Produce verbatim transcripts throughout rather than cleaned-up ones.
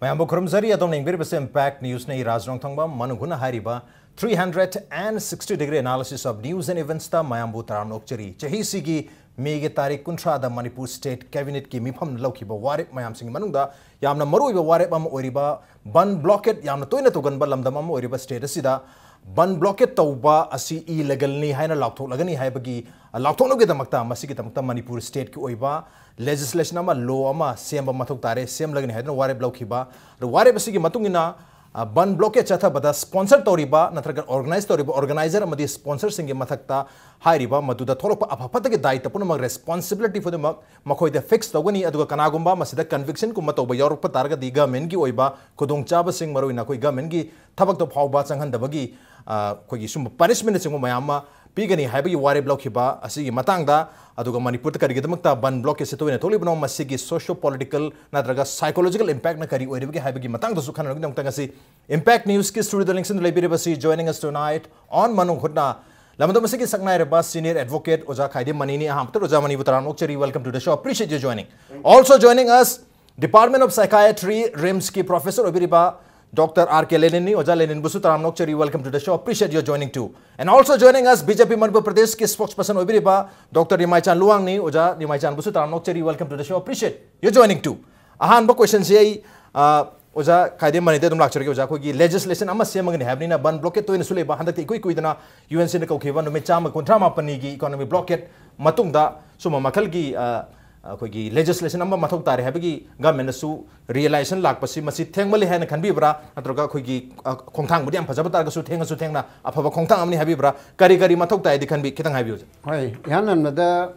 ꯃꯌꯥꯝꯕꯨ ꯈꯨꯔꯨꯝꯖꯔꯤ꯫ ꯑꯗꯣꯝꯅ ꯌꯦꯡꯕꯤꯔꯤꯕꯁꯦ Impact Newsꯅꯤ꯫ ꯔꯥꯖ ꯔꯣꯡꯊꯪꯕꯝ ꯃꯅꯨꯡ ꯍꯨꯠꯅ ꯍꯥꯏꯔꯤꯕ three hundred and sixty degree analysis of news and eventsꯇ ꯃꯌꯥꯝꯕꯨ ꯇꯔꯥꯝꯅ ꯑꯣꯛꯆꯔꯤ꯫ ꯆꯍꯤꯁꯤꯒꯤ ꯃꯦꯒꯤ ꯇꯥꯔꯤꯛ ꯀꯨꯟꯊ꯭ꯔꯥꯗ ꯃꯅꯤꯄꯨꯔ state cabinetꯀꯤ ꯃꯤꯐꯝ ꯂꯧꯈꯤꯕ ꯋꯥꯔꯦꯞ ꯃꯌꯥꯝꯁꯤꯡꯒꯤ ꯃꯅꯨꯡꯗ ꯌꯥꯝꯅ ꯃꯔꯨꯑꯣꯏꯕ ꯋꯥꯔꯦꯞ ꯑꯃ ꯑꯣꯏꯔꯤꯕ ꯕꯟ blockade ꯌꯥꯝꯅ ꯇꯣꯏꯅ ꯇꯧꯒꯟꯕ ꯂꯝꯗꯝ ꯑꯃ ꯑꯣꯏꯔꯤꯕ state ꯑꯁꯤꯗ ꯕꯟ blockade ꯇꯧꯕ ꯑꯁꯤ illegalꯅꯤ ꯍꯥꯏꯅ ꯂꯥꯎꯊꯣꯛꯂꯒꯅꯤ ꯍꯥꯏꯕꯒꯤ, ꯂꯥꯎꯊꯣꯛꯅꯕꯒꯤꯗꯃꯛꯇ, ꯃꯁꯤꯒꯤꯗꯃꯛꯇ ꯃꯅꯤꯄꯨꯔ stateꯀꯤ ꯑꯣꯏꯕ legislation ꯑꯃ, law ꯑꯃ ꯁꯦꯝꯕ ꯃꯊꯧ ꯇꯥꯔꯦ, ꯁꯦꯝꯂꯒꯅꯤ ꯍꯥꯏꯗꯨꯅ ꯋꯥꯔꯦꯞ ꯂꯧꯈꯤꯕ꯫ ꯑꯗꯨ ꯋꯥꯔꯦꯞ ꯑꯁꯤꯒꯤ ꯃꯇꯨꯡ ꯏꯟꯅ, ꯑ, ꯕꯟ blockade ꯆꯠꯊꯕꯗ sponsor ꯇꯧꯔꯤꯕ ꯅꯠꯇ꯭ꯔꯒ organize ꯇꯧꯔꯤꯕ organizer ꯑꯃꯗꯤ sponsorꯁꯤꯡꯒꯤ ꯃꯊꯛꯇ ꯍꯥꯏꯔꯤꯕ ꯃꯗꯨꯗ ꯊꯣꯛꯂꯛꯄ ꯑꯐ ꯐꯠꯇꯒꯤ ꯗꯥꯏꯇ ꯄꯨꯝꯅꯃꯛ responsibility ꯄꯨꯝꯅꯃꯛ ꯃꯈꯣꯏꯗ fix ꯇꯧꯒꯅꯤ꯫ ꯑꯗꯨꯒ ꯀꯅꯥꯒꯨꯝꯕ ꯃꯁꯤꯗ convictionꯒꯨꯝꯕ ꯇꯧꯕ ꯌꯥꯎꯔꯛꯄ ꯇꯥꯔꯒꯗꯤ governmentꯀꯤ ꯑꯣꯏꯕ ꯈꯨꯗꯣꯡꯆꯥꯕꯁꯤꯡ, ꯃꯔꯨꯑꯣꯏꯅ ꯑꯩꯈꯣꯏ governmentꯀꯤ ꯊꯕꯛꯇ ꯐꯥꯎꯕ ꯆꯪꯍꯟꯗꯕꯒꯤ, ꯑ, ꯑꯩꯈꯣꯏꯒꯤ ꯁꯨꯝꯕ punishmentꯅꯆꯤꯡꯕ ꯃꯌꯥꯝ ꯑꯃ ꯄꯤꯒꯅꯤ ꯍꯥꯏꯕꯒꯤ ꯋꯥꯔꯦꯞ ꯂꯧꯈꯤꯕ ꯑꯁꯤꯒꯤ ꯃꯇꯥꯡꯗ, ꯑꯗꯨꯒ ꯃꯅꯤꯄꯨꯔꯗ ꯀꯔꯤꯒꯤꯗꯃꯛꯇ ꯕꯟ blockade ꯁꯦ ꯇꯣꯏꯅ ꯊꯣꯛꯂꯤꯕꯅꯣ, ꯃꯁꯤꯒꯤ socio political ꯅꯠꯇ꯭ꯔꯒ psychological impactꯅ ꯀꯔꯤ ꯑꯣꯏꯔꯤꯕꯒꯦ ꯍꯥꯏꯕꯒꯤ ꯃꯇꯥꯡꯗꯁꯨ ꯈꯟꯅꯅꯕꯒꯤꯗꯃꯛꯇ ꯉꯁꯤ Impact Newsꯀꯤ studioꯗ ꯂꯦꯡꯁꯤꯟꯗꯨꯅ ꯂꯩꯕꯤꯔꯤꯕꯁꯤ, joining us tonight on ꯃꯅꯨꯡ ꯍꯨꯠꯅ, ꯂꯝꯗꯝ ꯑꯁꯤꯒꯤ ꯁꯛꯅꯥꯏꯔꯕ senior advocate ꯑꯣꯖꯥ ꯈꯥꯏꯗꯦꯝ ꯃꯅꯤꯅꯤ꯫ ꯑꯍꯥꯟꯕꯗ ꯑꯣꯖꯥ ꯃꯅꯤꯕꯨ ꯇꯔꯥꯝꯅ ꯑꯣꯛꯆꯔꯤ, welcome to the show, appreciate your joining. Also joining us, Department of Psychiatry, RIMSꯀꯤ professor ꯑꯣꯏꯕꯤꯔꯤꯕ Doctor R K ꯂꯦꯅꯤꯟꯅꯤ꯫ ꯑꯣꯖꯥ ꯂꯦꯅꯤꯟꯕꯨꯁꯨ ꯇꯔꯥꯝꯅ ꯑꯣꯛꯆꯔꯤ, welcome to the show, appreciate your joining too. And also joining us, BJP Manipur Pradeshꯀꯤ spokesperson ꯑꯣꯏꯕꯤꯔꯤꯕ Doctor ꯔꯤꯃꯥꯏꯆꯥꯟ ꯂꯨꯋꯥꯡꯅꯤ꯫ ꯑꯣꯖꯥ ꯔꯤꯃꯥꯏꯆꯥꯟꯕꯨꯁꯨ ꯇꯔꯥꯝꯅ ꯑꯣꯛꯆꯔꯤ, welcome to the show, appreciate your joining too. ꯑꯍꯥꯟꯕ questionꯁꯤ ꯑꯩ, ꯑ, ꯑꯣꯖꯥ ꯈꯥꯏꯗꯦꯝ ꯃꯅꯤꯗ ꯑꯗꯨꯝ ꯂꯥꯛꯆꯔꯒꯦ꯫ ꯑꯣꯖꯥ, ꯑꯩꯈꯣꯏꯒꯤ legislation ꯑꯃ ꯁꯦꯝꯃꯒꯅꯤ ꯍꯥꯏꯕꯅꯤꯅ, ꯕꯟ blockade ꯇꯣꯏꯅꯁꯨ ꯂꯩꯕ, ꯍꯟꯗꯛꯇꯤ ꯏꯀꯨꯏ ꯀꯨꯏꯗꯅ UNCꯅ ꯀꯧꯈꯤꯕ ꯅꯨꯃꯤꯠ ꯆꯥꯝꯃ ꯀꯨꯟꯊ꯭ꯔꯥ ꯃꯥꯄꯟꯅꯤꯒꯤ economic blockade ꯃꯇꯨꯡꯗ ꯁꯨꯝꯕ ꯃꯈꯜꯒꯤ, ꯑ, ꯑꯩꯈꯣꯏꯒꯤ legislation ꯑꯃ ꯃꯊꯧ ꯇꯥꯔꯦ ꯍꯥꯏꯕꯒꯤ governmentꯅꯁꯨ realization ꯂꯥꯛꯄꯁꯤ, ꯃꯁꯤ ꯊꯦꯡꯃꯜꯂꯤ ꯍꯥꯏꯅ ꯈꯟꯕꯤꯕ꯭ꯔꯥ? ꯅꯠꯇ꯭ꯔꯒ ꯑꯩꯈꯣꯏꯒꯤ, ꯑ, ꯈꯣꯡꯊꯥꯡꯕꯨꯗꯤ ꯌꯥꯝ ꯐꯖꯕ ꯇꯥꯔꯒꯁꯨ, ꯊꯦꯡꯉꯁꯨ ꯊꯦꯡꯅ ꯑꯐꯕ ꯈꯣꯡꯊꯥꯡ ꯑꯃꯅꯤ ꯍꯥꯏꯕꯤꯕ꯭ꯔꯥ? ꯀꯔꯤ ꯀꯔꯤ ꯃꯊꯧ ꯇꯥꯏꯗꯤ ꯈꯟꯕꯤ? ꯈꯤꯇꯪ ꯍꯥꯏꯕꯤꯌꯨ, ꯑꯣꯖꯥ꯫ ꯍꯣꯏ, ꯏꯍꯥꯟ ꯍꯥꯟꯕꯗ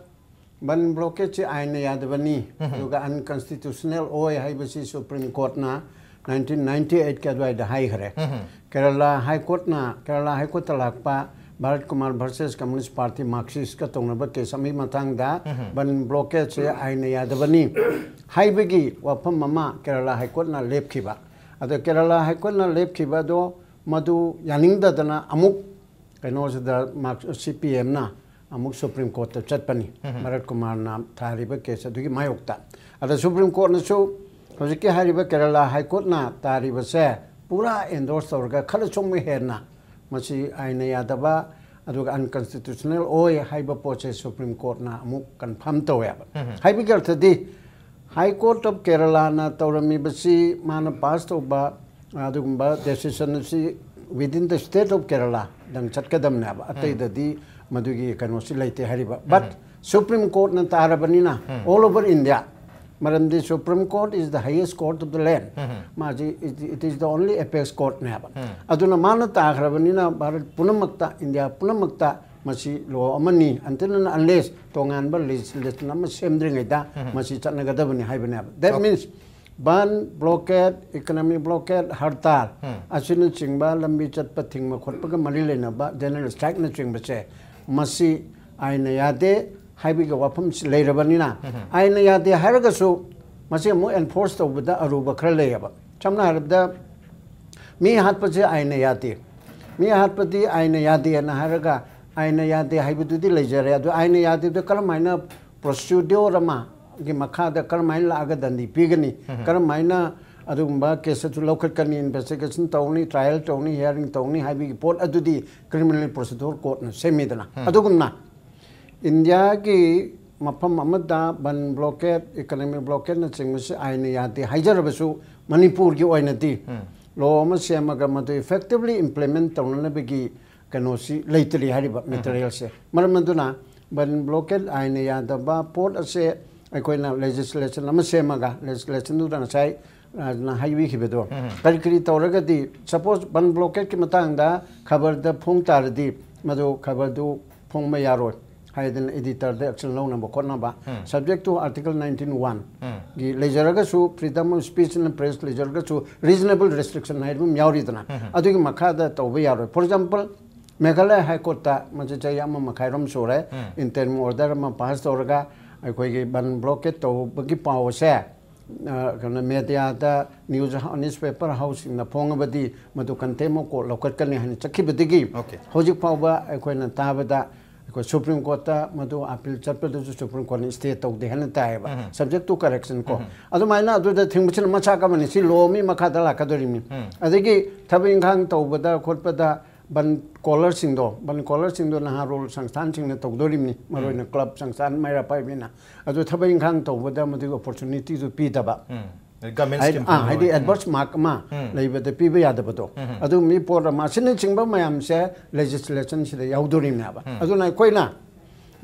ꯕꯟ blockade ꯁꯤ ꯑꯥꯏꯟꯅ ꯌꯥꯗꯕꯅꯤ, ꯎꯝ꯫ ꯑꯗꯨꯒ unconstitutional ꯑꯣꯏ ꯍꯥꯏꯕꯁꯤ Supreme Courtꯅ nineteen ninety eightꯀꯤ ꯑꯗꯨꯋꯥꯏꯗ ꯍꯥꯏꯈ꯭ꯔꯦ꯫ ꯎꯝ꯫ ꯀꯦꯔꯂꯥ High Courtꯅ, ꯀꯦꯔꯂꯥ High Courtꯇ ꯂꯥꯛꯄ Bharat Kumar versus Communist Party Marxistꯀ ꯇꯧꯅꯕ case ꯑꯃꯒꯤ ꯃꯇꯥꯡꯗ ꯎꯝ꯫ ꯕꯟ blockade ꯁꯦ ꯑꯥꯏꯟꯅ ꯌꯥꯗꯕꯅꯤ ꯍꯥꯏꯕꯒꯤ ꯋꯥꯐꯝ ꯑꯃ ꯀꯦꯔꯂꯥ High Courtꯅ ꯂꯦꯞꯈꯤꯕ꯫ ꯑꯗꯣ ꯀꯦꯔꯂꯥ High Courtꯅ ꯂꯦꯞꯈꯤꯕ ꯑꯗꯣ ꯃꯗꯨ ꯌꯥꯅꯤꯡꯗꯗꯅ ꯑꯃꯨꯛ ꯀꯩꯅꯣꯁꯤꯗ ꯃꯥꯔꯛ-, CPMꯅ ꯑꯃꯨꯛ Supreme Courtꯇ ꯆꯠꯄꯅꯤ, ꯎꯝ꯫ ꯚꯥꯔꯠ ꯀꯨꯃꯥꯔꯅ ꯊꯥꯔꯤꯕ case ꯑꯗꯨꯒꯤ ꯃꯥꯌꯣꯛꯇ꯫ ꯑꯗ Supreme Courtꯅꯁꯨ ꯍꯧꯖꯤꯛꯀꯤ ꯍꯥꯏꯔꯤꯕ ꯀꯦꯔꯂꯥ ꯍꯥꯏ ꯀꯣꯔꯠꯅ ꯇꯥꯔꯤꯕꯁꯦ ꯄꯨꯔꯥ ꯑꯦꯟꯗꯣꯔꯁ ꯇꯧꯔꯒ ꯈꯔ ꯁꯣꯝꯒ ꯍꯦꯟꯅ ꯃꯁꯤ ꯑꯥꯏꯟꯅ ꯌꯥꯗꯕ ꯑꯗꯨꯒ ꯑꯟꯀꯟꯁꯇꯤꯇ꯭ꯌꯨꯁꯅꯦꯜ ꯑꯣꯏ ꯍꯥꯏꯕ ꯄꯣꯠꯁꯦ ꯁꯨꯄ꯭ꯔꯤꯝ ꯀꯣꯔꯠꯅ ꯑꯃꯨꯛ ꯀꯟꯐꯥꯔꯝ ꯇꯧꯋꯦꯕ꯫ ꯍꯥꯏꯕꯒꯤ ꯑꯔꯊꯗꯤ ꯍꯥꯏ ꯀꯣꯔꯠ ꯑꯣꯐ ꯀꯦꯔꯂꯥꯅ ꯇꯧꯔꯝꯃꯤꯕꯁꯤ ꯃꯥꯅ ꯄꯥꯁ ꯇꯧꯕ ꯑꯗꯨꯒꯨꯝꯕ ꯗꯦꯁꯤꯁꯟ ꯑꯁꯤ within the state of Kerala ꯗꯪ ꯆꯠꯀꯗꯕꯅꯦꯕ, ꯑꯇꯩꯗꯗꯤ ꯃꯗꯨꯒꯤ ꯀꯩꯅꯣꯁꯤ ꯂꯩꯇꯦ ꯍꯥꯏꯔꯤꯕ꯫ But ꯁꯨꯄ꯭ꯔꯤꯝ ꯀꯣꯔꯠꯅ ꯇꯥꯔꯕꯅꯤꯅ all over India, ꯃꯔꯝꯗꯤ Supreme Court is the highest court of the land, ꯃꯥꯁꯤ it, it is the only apex courtꯅꯦꯕ꯫ ꯑꯗꯨꯅ ꯃꯥꯅ ꯇꯥꯈ꯭ꯔꯕꯅꯤꯅ ꯚꯥꯔꯠ ꯄꯨꯝꯅꯃꯛꯇ, ꯏꯟꯗꯤꯌꯥ ꯄꯨꯝꯅꯃꯛꯇ ꯃꯁꯤ ꯂꯣ ꯑꯃꯅꯤ, until and unless ꯇꯣꯉꯥꯟꯕ ꯂꯦꯖꯤꯁꯂꯦꯁꯟ ꯑꯃ ꯁꯦꯝꯗ꯭ꯔꯤꯉꯩꯗ ꯃꯁꯤ ꯆꯠꯅꯒꯗꯕꯅꯤ ꯍꯥꯏꯕꯅꯦꯕ꯫ That means ban, blockade, economy blockade, hartal ꯑꯁꯤꯅꯆꯤꯡꯕ ꯂꯝꯕꯤ ꯆꯠꯄ ꯊꯤꯡꯕ ꯈꯣꯠꯄꯒ ꯃꯔꯤ ꯂꯩꯅꯕ ꯖꯦꯅꯔꯦꯜ ꯁ꯭ꯇ꯭ꯔꯥꯏꯛꯅꯆꯤꯡꯕꯁꯦ ꯃꯁꯤ ꯑꯥꯏꯟꯅ ꯌꯥꯗꯦ ꯍꯥꯏꯕꯒꯤ ꯋꯥꯐꯝꯁꯤ ꯂꯩꯔꯕꯅꯤꯅ, ꯑꯥꯏꯟꯅ ꯌꯥꯗꯦ ꯍꯥꯏꯔꯒꯁꯨ ꯃꯁꯤ ꯑꯃꯨꯛ ꯑꯦꯟꯐꯣꯔꯁ ꯇꯧꯕꯗ ꯑꯔꯨꯕ ꯈꯔ ꯂꯩꯌꯦꯕ꯫ ꯁꯝꯅ ꯍꯥꯏꯔꯕꯗ ꯃꯤ ꯍꯥꯠꯄꯁꯦ ꯑꯥꯏꯟꯅ ꯌꯥꯗꯦ, ꯃꯤ ꯍꯥꯠꯄꯗꯤ ꯑꯥꯏꯟꯅ ꯌꯥꯗꯦꯅ ꯍꯥꯏꯔꯒ ꯑꯥꯏꯟꯅ ꯌꯥꯗꯦ ꯍꯥꯏꯕꯗꯨꯗꯤ ꯂꯩꯖꯔꯦ꯫ ꯑꯗꯨ ꯑꯥꯏꯟꯅ ꯌꯥꯗꯦꯗ ꯀꯔꯝ ꯍꯥꯏꯅ ꯄ꯭ꯔꯣꯁꯤꯗ꯭ꯌꯣꯔ ꯑꯃꯒꯤ ꯃꯈꯥꯗ ꯀꯔꯝ ꯍꯥꯏꯅ ꯂꯥꯛꯑꯒ ꯗꯟꯗꯤ ꯄꯤꯒꯅꯤ, ꯀꯔꯝ ꯍꯥꯏꯅ ꯑꯗꯨꯒꯨꯝꯕ ꯀꯦꯁ ꯑꯗꯨ ꯂꯧꯈꯠꯀꯅꯤ, ꯏꯟꯚꯦꯁꯇꯤꯒꯦꯁꯟ ꯇꯧꯅꯤ, ꯇ꯭ꯔꯥꯏꯌꯦꯜ ꯇꯧꯅꯤ, ꯍꯤꯌꯥꯔꯤꯡ ꯇꯧꯅꯤ ꯍꯥꯏꯕꯒꯤ ꯄꯣꯠ ꯑꯗꯨꯗꯤ ꯀ꯭ꯔꯤꯃꯤꯅꯦꯜ ꯄ꯭ꯔꯣꯁꯤꯗ꯭ꯌꯣꯔ ꯀꯣꯔꯠꯅ ꯁꯦꯝꯃꯤꯗꯅ꯫ ꯑꯗꯨꯒꯨꯝꯅ ꯏꯟꯗꯤꯌꯥꯒꯤ ꯃꯐꯝ ꯑꯃꯗ ꯕꯟ ꯕ꯭ꯂꯣꯀꯦꯠ, ꯏꯀꯣꯅꯣꯃꯤꯛ ꯕ꯭ꯂꯣꯀꯦꯠꯅꯆꯤꯡꯕꯁꯤ ꯑꯥꯏꯟꯅ ꯌꯥꯗꯦ ꯍꯥꯏꯖꯔꯕꯁꯨ ꯃꯅꯤꯄꯨꯔꯒꯤ ꯑꯣꯏꯅꯗꯤ ꯂꯣ ꯑꯃ ꯁꯦꯝꯃꯒ ꯃꯗꯨ ꯏꯐꯦꯛꯇꯤꯚꯂꯤ ꯏꯝꯄ꯭ꯂꯤꯃꯦꯟ ꯇꯧꯅꯅꯕꯒꯤ ꯀꯩꯅꯣꯁꯤ ꯂꯩꯇ꯭ꯔꯤ ꯍꯥꯏꯔꯤꯕ ꯃꯦꯇꯔꯤꯌꯦꯜꯁꯦ꯫ ꯃꯔꯝ ꯑꯗꯨꯅ ꯕꯟ ꯕ꯭ꯂꯣꯀꯦꯠ ꯑꯥꯏꯟꯅ ꯌꯥꯗꯕ ꯄꯣꯠ ꯑꯁꯦ ꯑꯩꯈꯣꯏꯅ ꯂꯦꯖꯤꯁꯂꯦꯁꯟ ꯑꯃ ꯁꯦꯝꯃꯒ, ꯂꯦꯖꯤꯁꯂꯦꯁꯟꯗꯨꯗ ꯉꯁꯥꯏ ꯔꯥꯖꯅ ꯍꯥꯏꯕꯤꯈꯤꯕꯗꯣ, ꯀꯔꯤ ꯀꯔꯤ ꯇꯧꯔꯒꯗꯤ, ꯁꯄꯣꯁ ꯕꯟ ꯕ꯭ꯂꯣꯀꯦꯠꯀꯤ ꯃꯇꯥꯡꯗ ꯈꯕꯔꯗ ꯐꯣꯡ ꯇꯥꯔꯗꯤ ꯃꯗꯨ ꯈꯕꯔꯗꯨ ꯐꯣꯡꯕ ꯌꯥꯔꯣꯏ ꯍꯥꯏꯗꯅ ꯏꯗꯤꯇꯔꯗ ꯑꯦꯛꯁꯟ ꯂꯧꯅꯕ ꯈꯣꯠꯅꯕ, subject to Article ninety-one ꯒꯤ ꯂꯩꯖꯔꯒꯁꯨ, freedom of speech and press ꯂꯩꯖꯔꯒꯁꯨ, reasonable restriction ꯍꯥꯏꯕ ꯑꯃ ꯌꯥꯎꯔꯤꯗꯅ, ꯑꯗꯨꯒꯤ ꯃꯈꯥꯗ ꯇꯧꯕ ꯌꯥꯔꯣꯏ꯫ For example, ꯃꯦꯘꯥꯂꯌ ꯍꯥꯏ ꯀꯣꯔꯠꯇ ꯃꯁꯤ ꯆꯍꯤ ꯑꯃ ꯃꯈꯥꯏꯔꯣꯝ ꯁꯨꯔꯦ, interim order ꯑꯃ ꯄꯥꯁ ꯇꯧꯔꯒ ꯑꯩꯈꯣꯏꯒꯤ ꯕꯟ ꯕ꯭ꯂꯣꯀꯦꯠ ꯇꯧꯕꯒꯤ ꯄꯥꯎ ꯑꯁꯦ, ꯑ, ꯀꯩꯅꯣ, ꯃꯦꯗꯤꯌꯥꯗ, ꯅ꯭ꯌꯨꯁ, ꯅ꯭ꯌꯨꯁꯄꯦꯄꯔ ꯍꯥꯎꯁꯁꯤꯡꯅ ꯐꯣꯡꯉꯕꯗꯤ ꯃꯗꯨ ꯀꯟꯇꯦꯝ ꯑꯣꯐ ꯀꯣꯔꯠ ꯂꯧꯈꯠꯀꯅꯤ ꯍꯥꯏꯅ ꯆꯠꯈꯤꯕꯗꯒꯤ Okay. ꯍꯧꯖꯤꯛ ꯐꯥꯎꯕ ꯑꯩꯈꯣꯏꯅ ꯇꯥꯕꯗ ꯑꯩꯈꯣꯏ ꯁꯨꯄ꯭ꯔꯤꯝ ꯀꯣꯔꯠꯇ ꯃꯗꯨ ꯑꯥꯄꯤꯜ ꯆꯠꯄꯗꯁꯨ ꯁꯨꯄ꯭ꯔꯤꯝ ꯀꯣꯔꯠꯅ ꯁ꯭ꯇꯦ ꯇꯧꯗꯦ ꯍꯥꯏꯅ ꯇꯥꯏꯌꯦꯕ, ꯎꯝ꯫ Subject to correction ꯀꯣ꯫ ꯎꯝ꯫ ꯑꯗꯨꯃꯥꯏꯅ ꯑꯗꯨꯗ ꯊꯤꯡꯕꯁꯤꯅ ꯃꯆꯥꯛ ꯑꯃꯅꯤ, ꯁꯤ ꯂꯣ ꯃꯤ ꯃꯈꯥꯗ ꯂꯥꯛꯀꯗꯣꯔꯤꯕꯅꯤ꯫ ꯎꯝ꯫ ꯑꯗꯒꯤ ꯊꯕꯛ ꯏꯪꯈꯥꯡ ꯇꯧꯕꯗ ꯈꯣꯠꯄꯗ ꯕꯟ ꯀꯣꯂꯔꯁꯤꯡꯗꯣ, ꯕꯟ ꯀꯣꯂꯔꯁꯤꯡꯗꯣ ꯅꯍꯥꯔꯣꯜ ꯁꯪꯁꯊꯥꯟꯁꯤꯡꯅ ꯇꯧꯗꯣꯔꯤꯕꯅꯤ, ꯃꯔꯨꯑꯣꯏꯅ ꯎꯝ꯫ ꯀ꯭ꯂꯕ ꯁꯪꯁꯊꯥꯟ ꯃꯩꯔꯥ ꯄꯥꯏꯕꯤꯅ꯫ ꯑꯗꯨ ꯊꯕꯛ ꯏꯪꯈꯥꯡ ꯇꯧꯕꯗ ꯃꯗꯨꯒꯤ ꯑꯣꯄꯣꯔꯆꯨꯅꯤꯇꯤꯗꯨ ꯄꯤꯗꯕ꯫ ꯎꯝ꯫ ꯒꯃꯦꯟ ꯍꯥꯏꯗꯤ, ꯁ꯭ꯀꯤꯝ ꯑꯥ, ꯐꯪꯕ ꯍꯥꯏꯗꯤ ꯑꯣꯏꯅ꯫ ꯑꯦꯗꯚꯔꯁ ꯃꯥꯔꯛ ꯑꯃ ꯎꯝ꯫ ꯂꯩꯕꯗ ꯄꯤꯕ ꯌꯥꯗꯕꯗꯣ꯫ ꯎꯝ꯫ ꯑꯗꯨꯒꯨꯝꯕꯒꯤ ꯄꯣꯠ ꯑꯃ ꯑꯁꯤꯅꯆꯤꯡꯕ ꯃꯌꯥꯝꯁꯦ ꯂꯦꯖꯤꯁꯂꯦꯁꯟꯁꯤꯗ ꯌꯥꯎꯗꯣꯔꯤꯕꯅꯦꯕ꯫ ꯎꯝ꯫ ꯑꯗꯨꯅ ꯑꯩꯈꯣꯏꯅ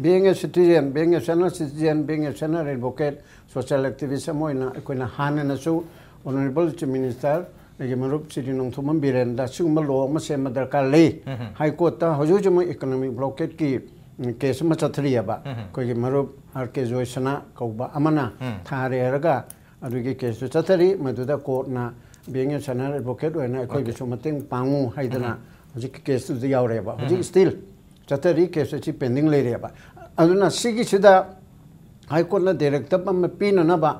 being a citizen, being a senior citizen, being a senior advocate, social activist ꯑꯃ ꯑꯣꯏꯅ ꯑꯩꯈꯣꯏꯅ ꯍꯥꯟꯅꯅꯁꯨ Honourable Chief Minister ꯑꯩꯒꯤ ꯃꯔꯨꯞ ꯁ꯭ꯔꯤ ꯅꯣꯡꯊꯣꯝꯕꯝ ꯕꯤꯔꯦꯟꯗ ꯁꯤꯒꯨꯝꯕ ꯂꯣ ꯑꯃ ꯁꯦꯝꯕ ꯗꯔꯀꯥꯔ ꯂꯩ꯫ ꯎꯝ꯫ ꯍꯥꯏ ꯀꯣꯔꯠꯇ ꯍꯧꯖꯤꯛ ꯍꯧꯖꯤꯛ ꯃꯣꯏ ꯏꯀꯣꯅꯣꯃꯤꯛ ꯕ꯭ꯂꯣꯀꯦꯠꯀꯤ, ꯎꯝ, ꯀꯦꯁ ꯑꯃ ꯆꯠꯊꯔꯤꯑꯕ꯫ ꯎꯝ꯫ ꯑꯩꯈꯣꯏꯒꯤ ꯃꯔꯨꯞ ꯑꯥꯔ ꯀꯦ ꯖꯣꯏꯁꯅꯥ ꯀꯧꯕ ꯑꯃꯅ ꯎꯝ꯫ ꯊꯥꯔꯦ ꯍꯥꯏꯔꯒ ꯑꯗꯨꯒꯤ ꯀꯦꯁꯇꯨ ꯆꯠꯊꯔꯤ꯫ ꯃꯗꯨꯗ ꯀꯣꯔꯠꯅ being a senior advocate ꯑꯣꯏꯅ ꯑꯩꯈꯣꯏꯒꯤꯁꯨ ꯑꯣꯀꯦ꯫ ꯃꯇꯦꯡ ꯄꯥꯡꯉꯨ ꯍꯥꯏꯗꯅ ꯎꯝ꯫ ꯍꯧꯖꯤꯛꯀꯤ ꯀꯦꯁꯇꯨꯗ ꯌꯥꯎꯔꯦꯕ꯫ ꯍꯧꯖꯤꯛ ꯎꯝ꯫ ꯁ꯭ꯇꯤꯜ ꯆꯠꯊꯔꯤ, ꯀꯦꯁ ꯑꯁꯤ ꯄꯦꯟꯗꯤꯡ ꯂꯩꯔꯦꯕ꯫ ꯑꯗꯨꯅ ꯁꯤꯒꯤꯁꯤꯗ ꯍꯥꯏ ꯀꯣꯔꯠꯅ ꯗꯥꯏꯔꯦꯛꯇꯤꯚ ꯑꯃ ꯄꯤꯅꯅꯕ,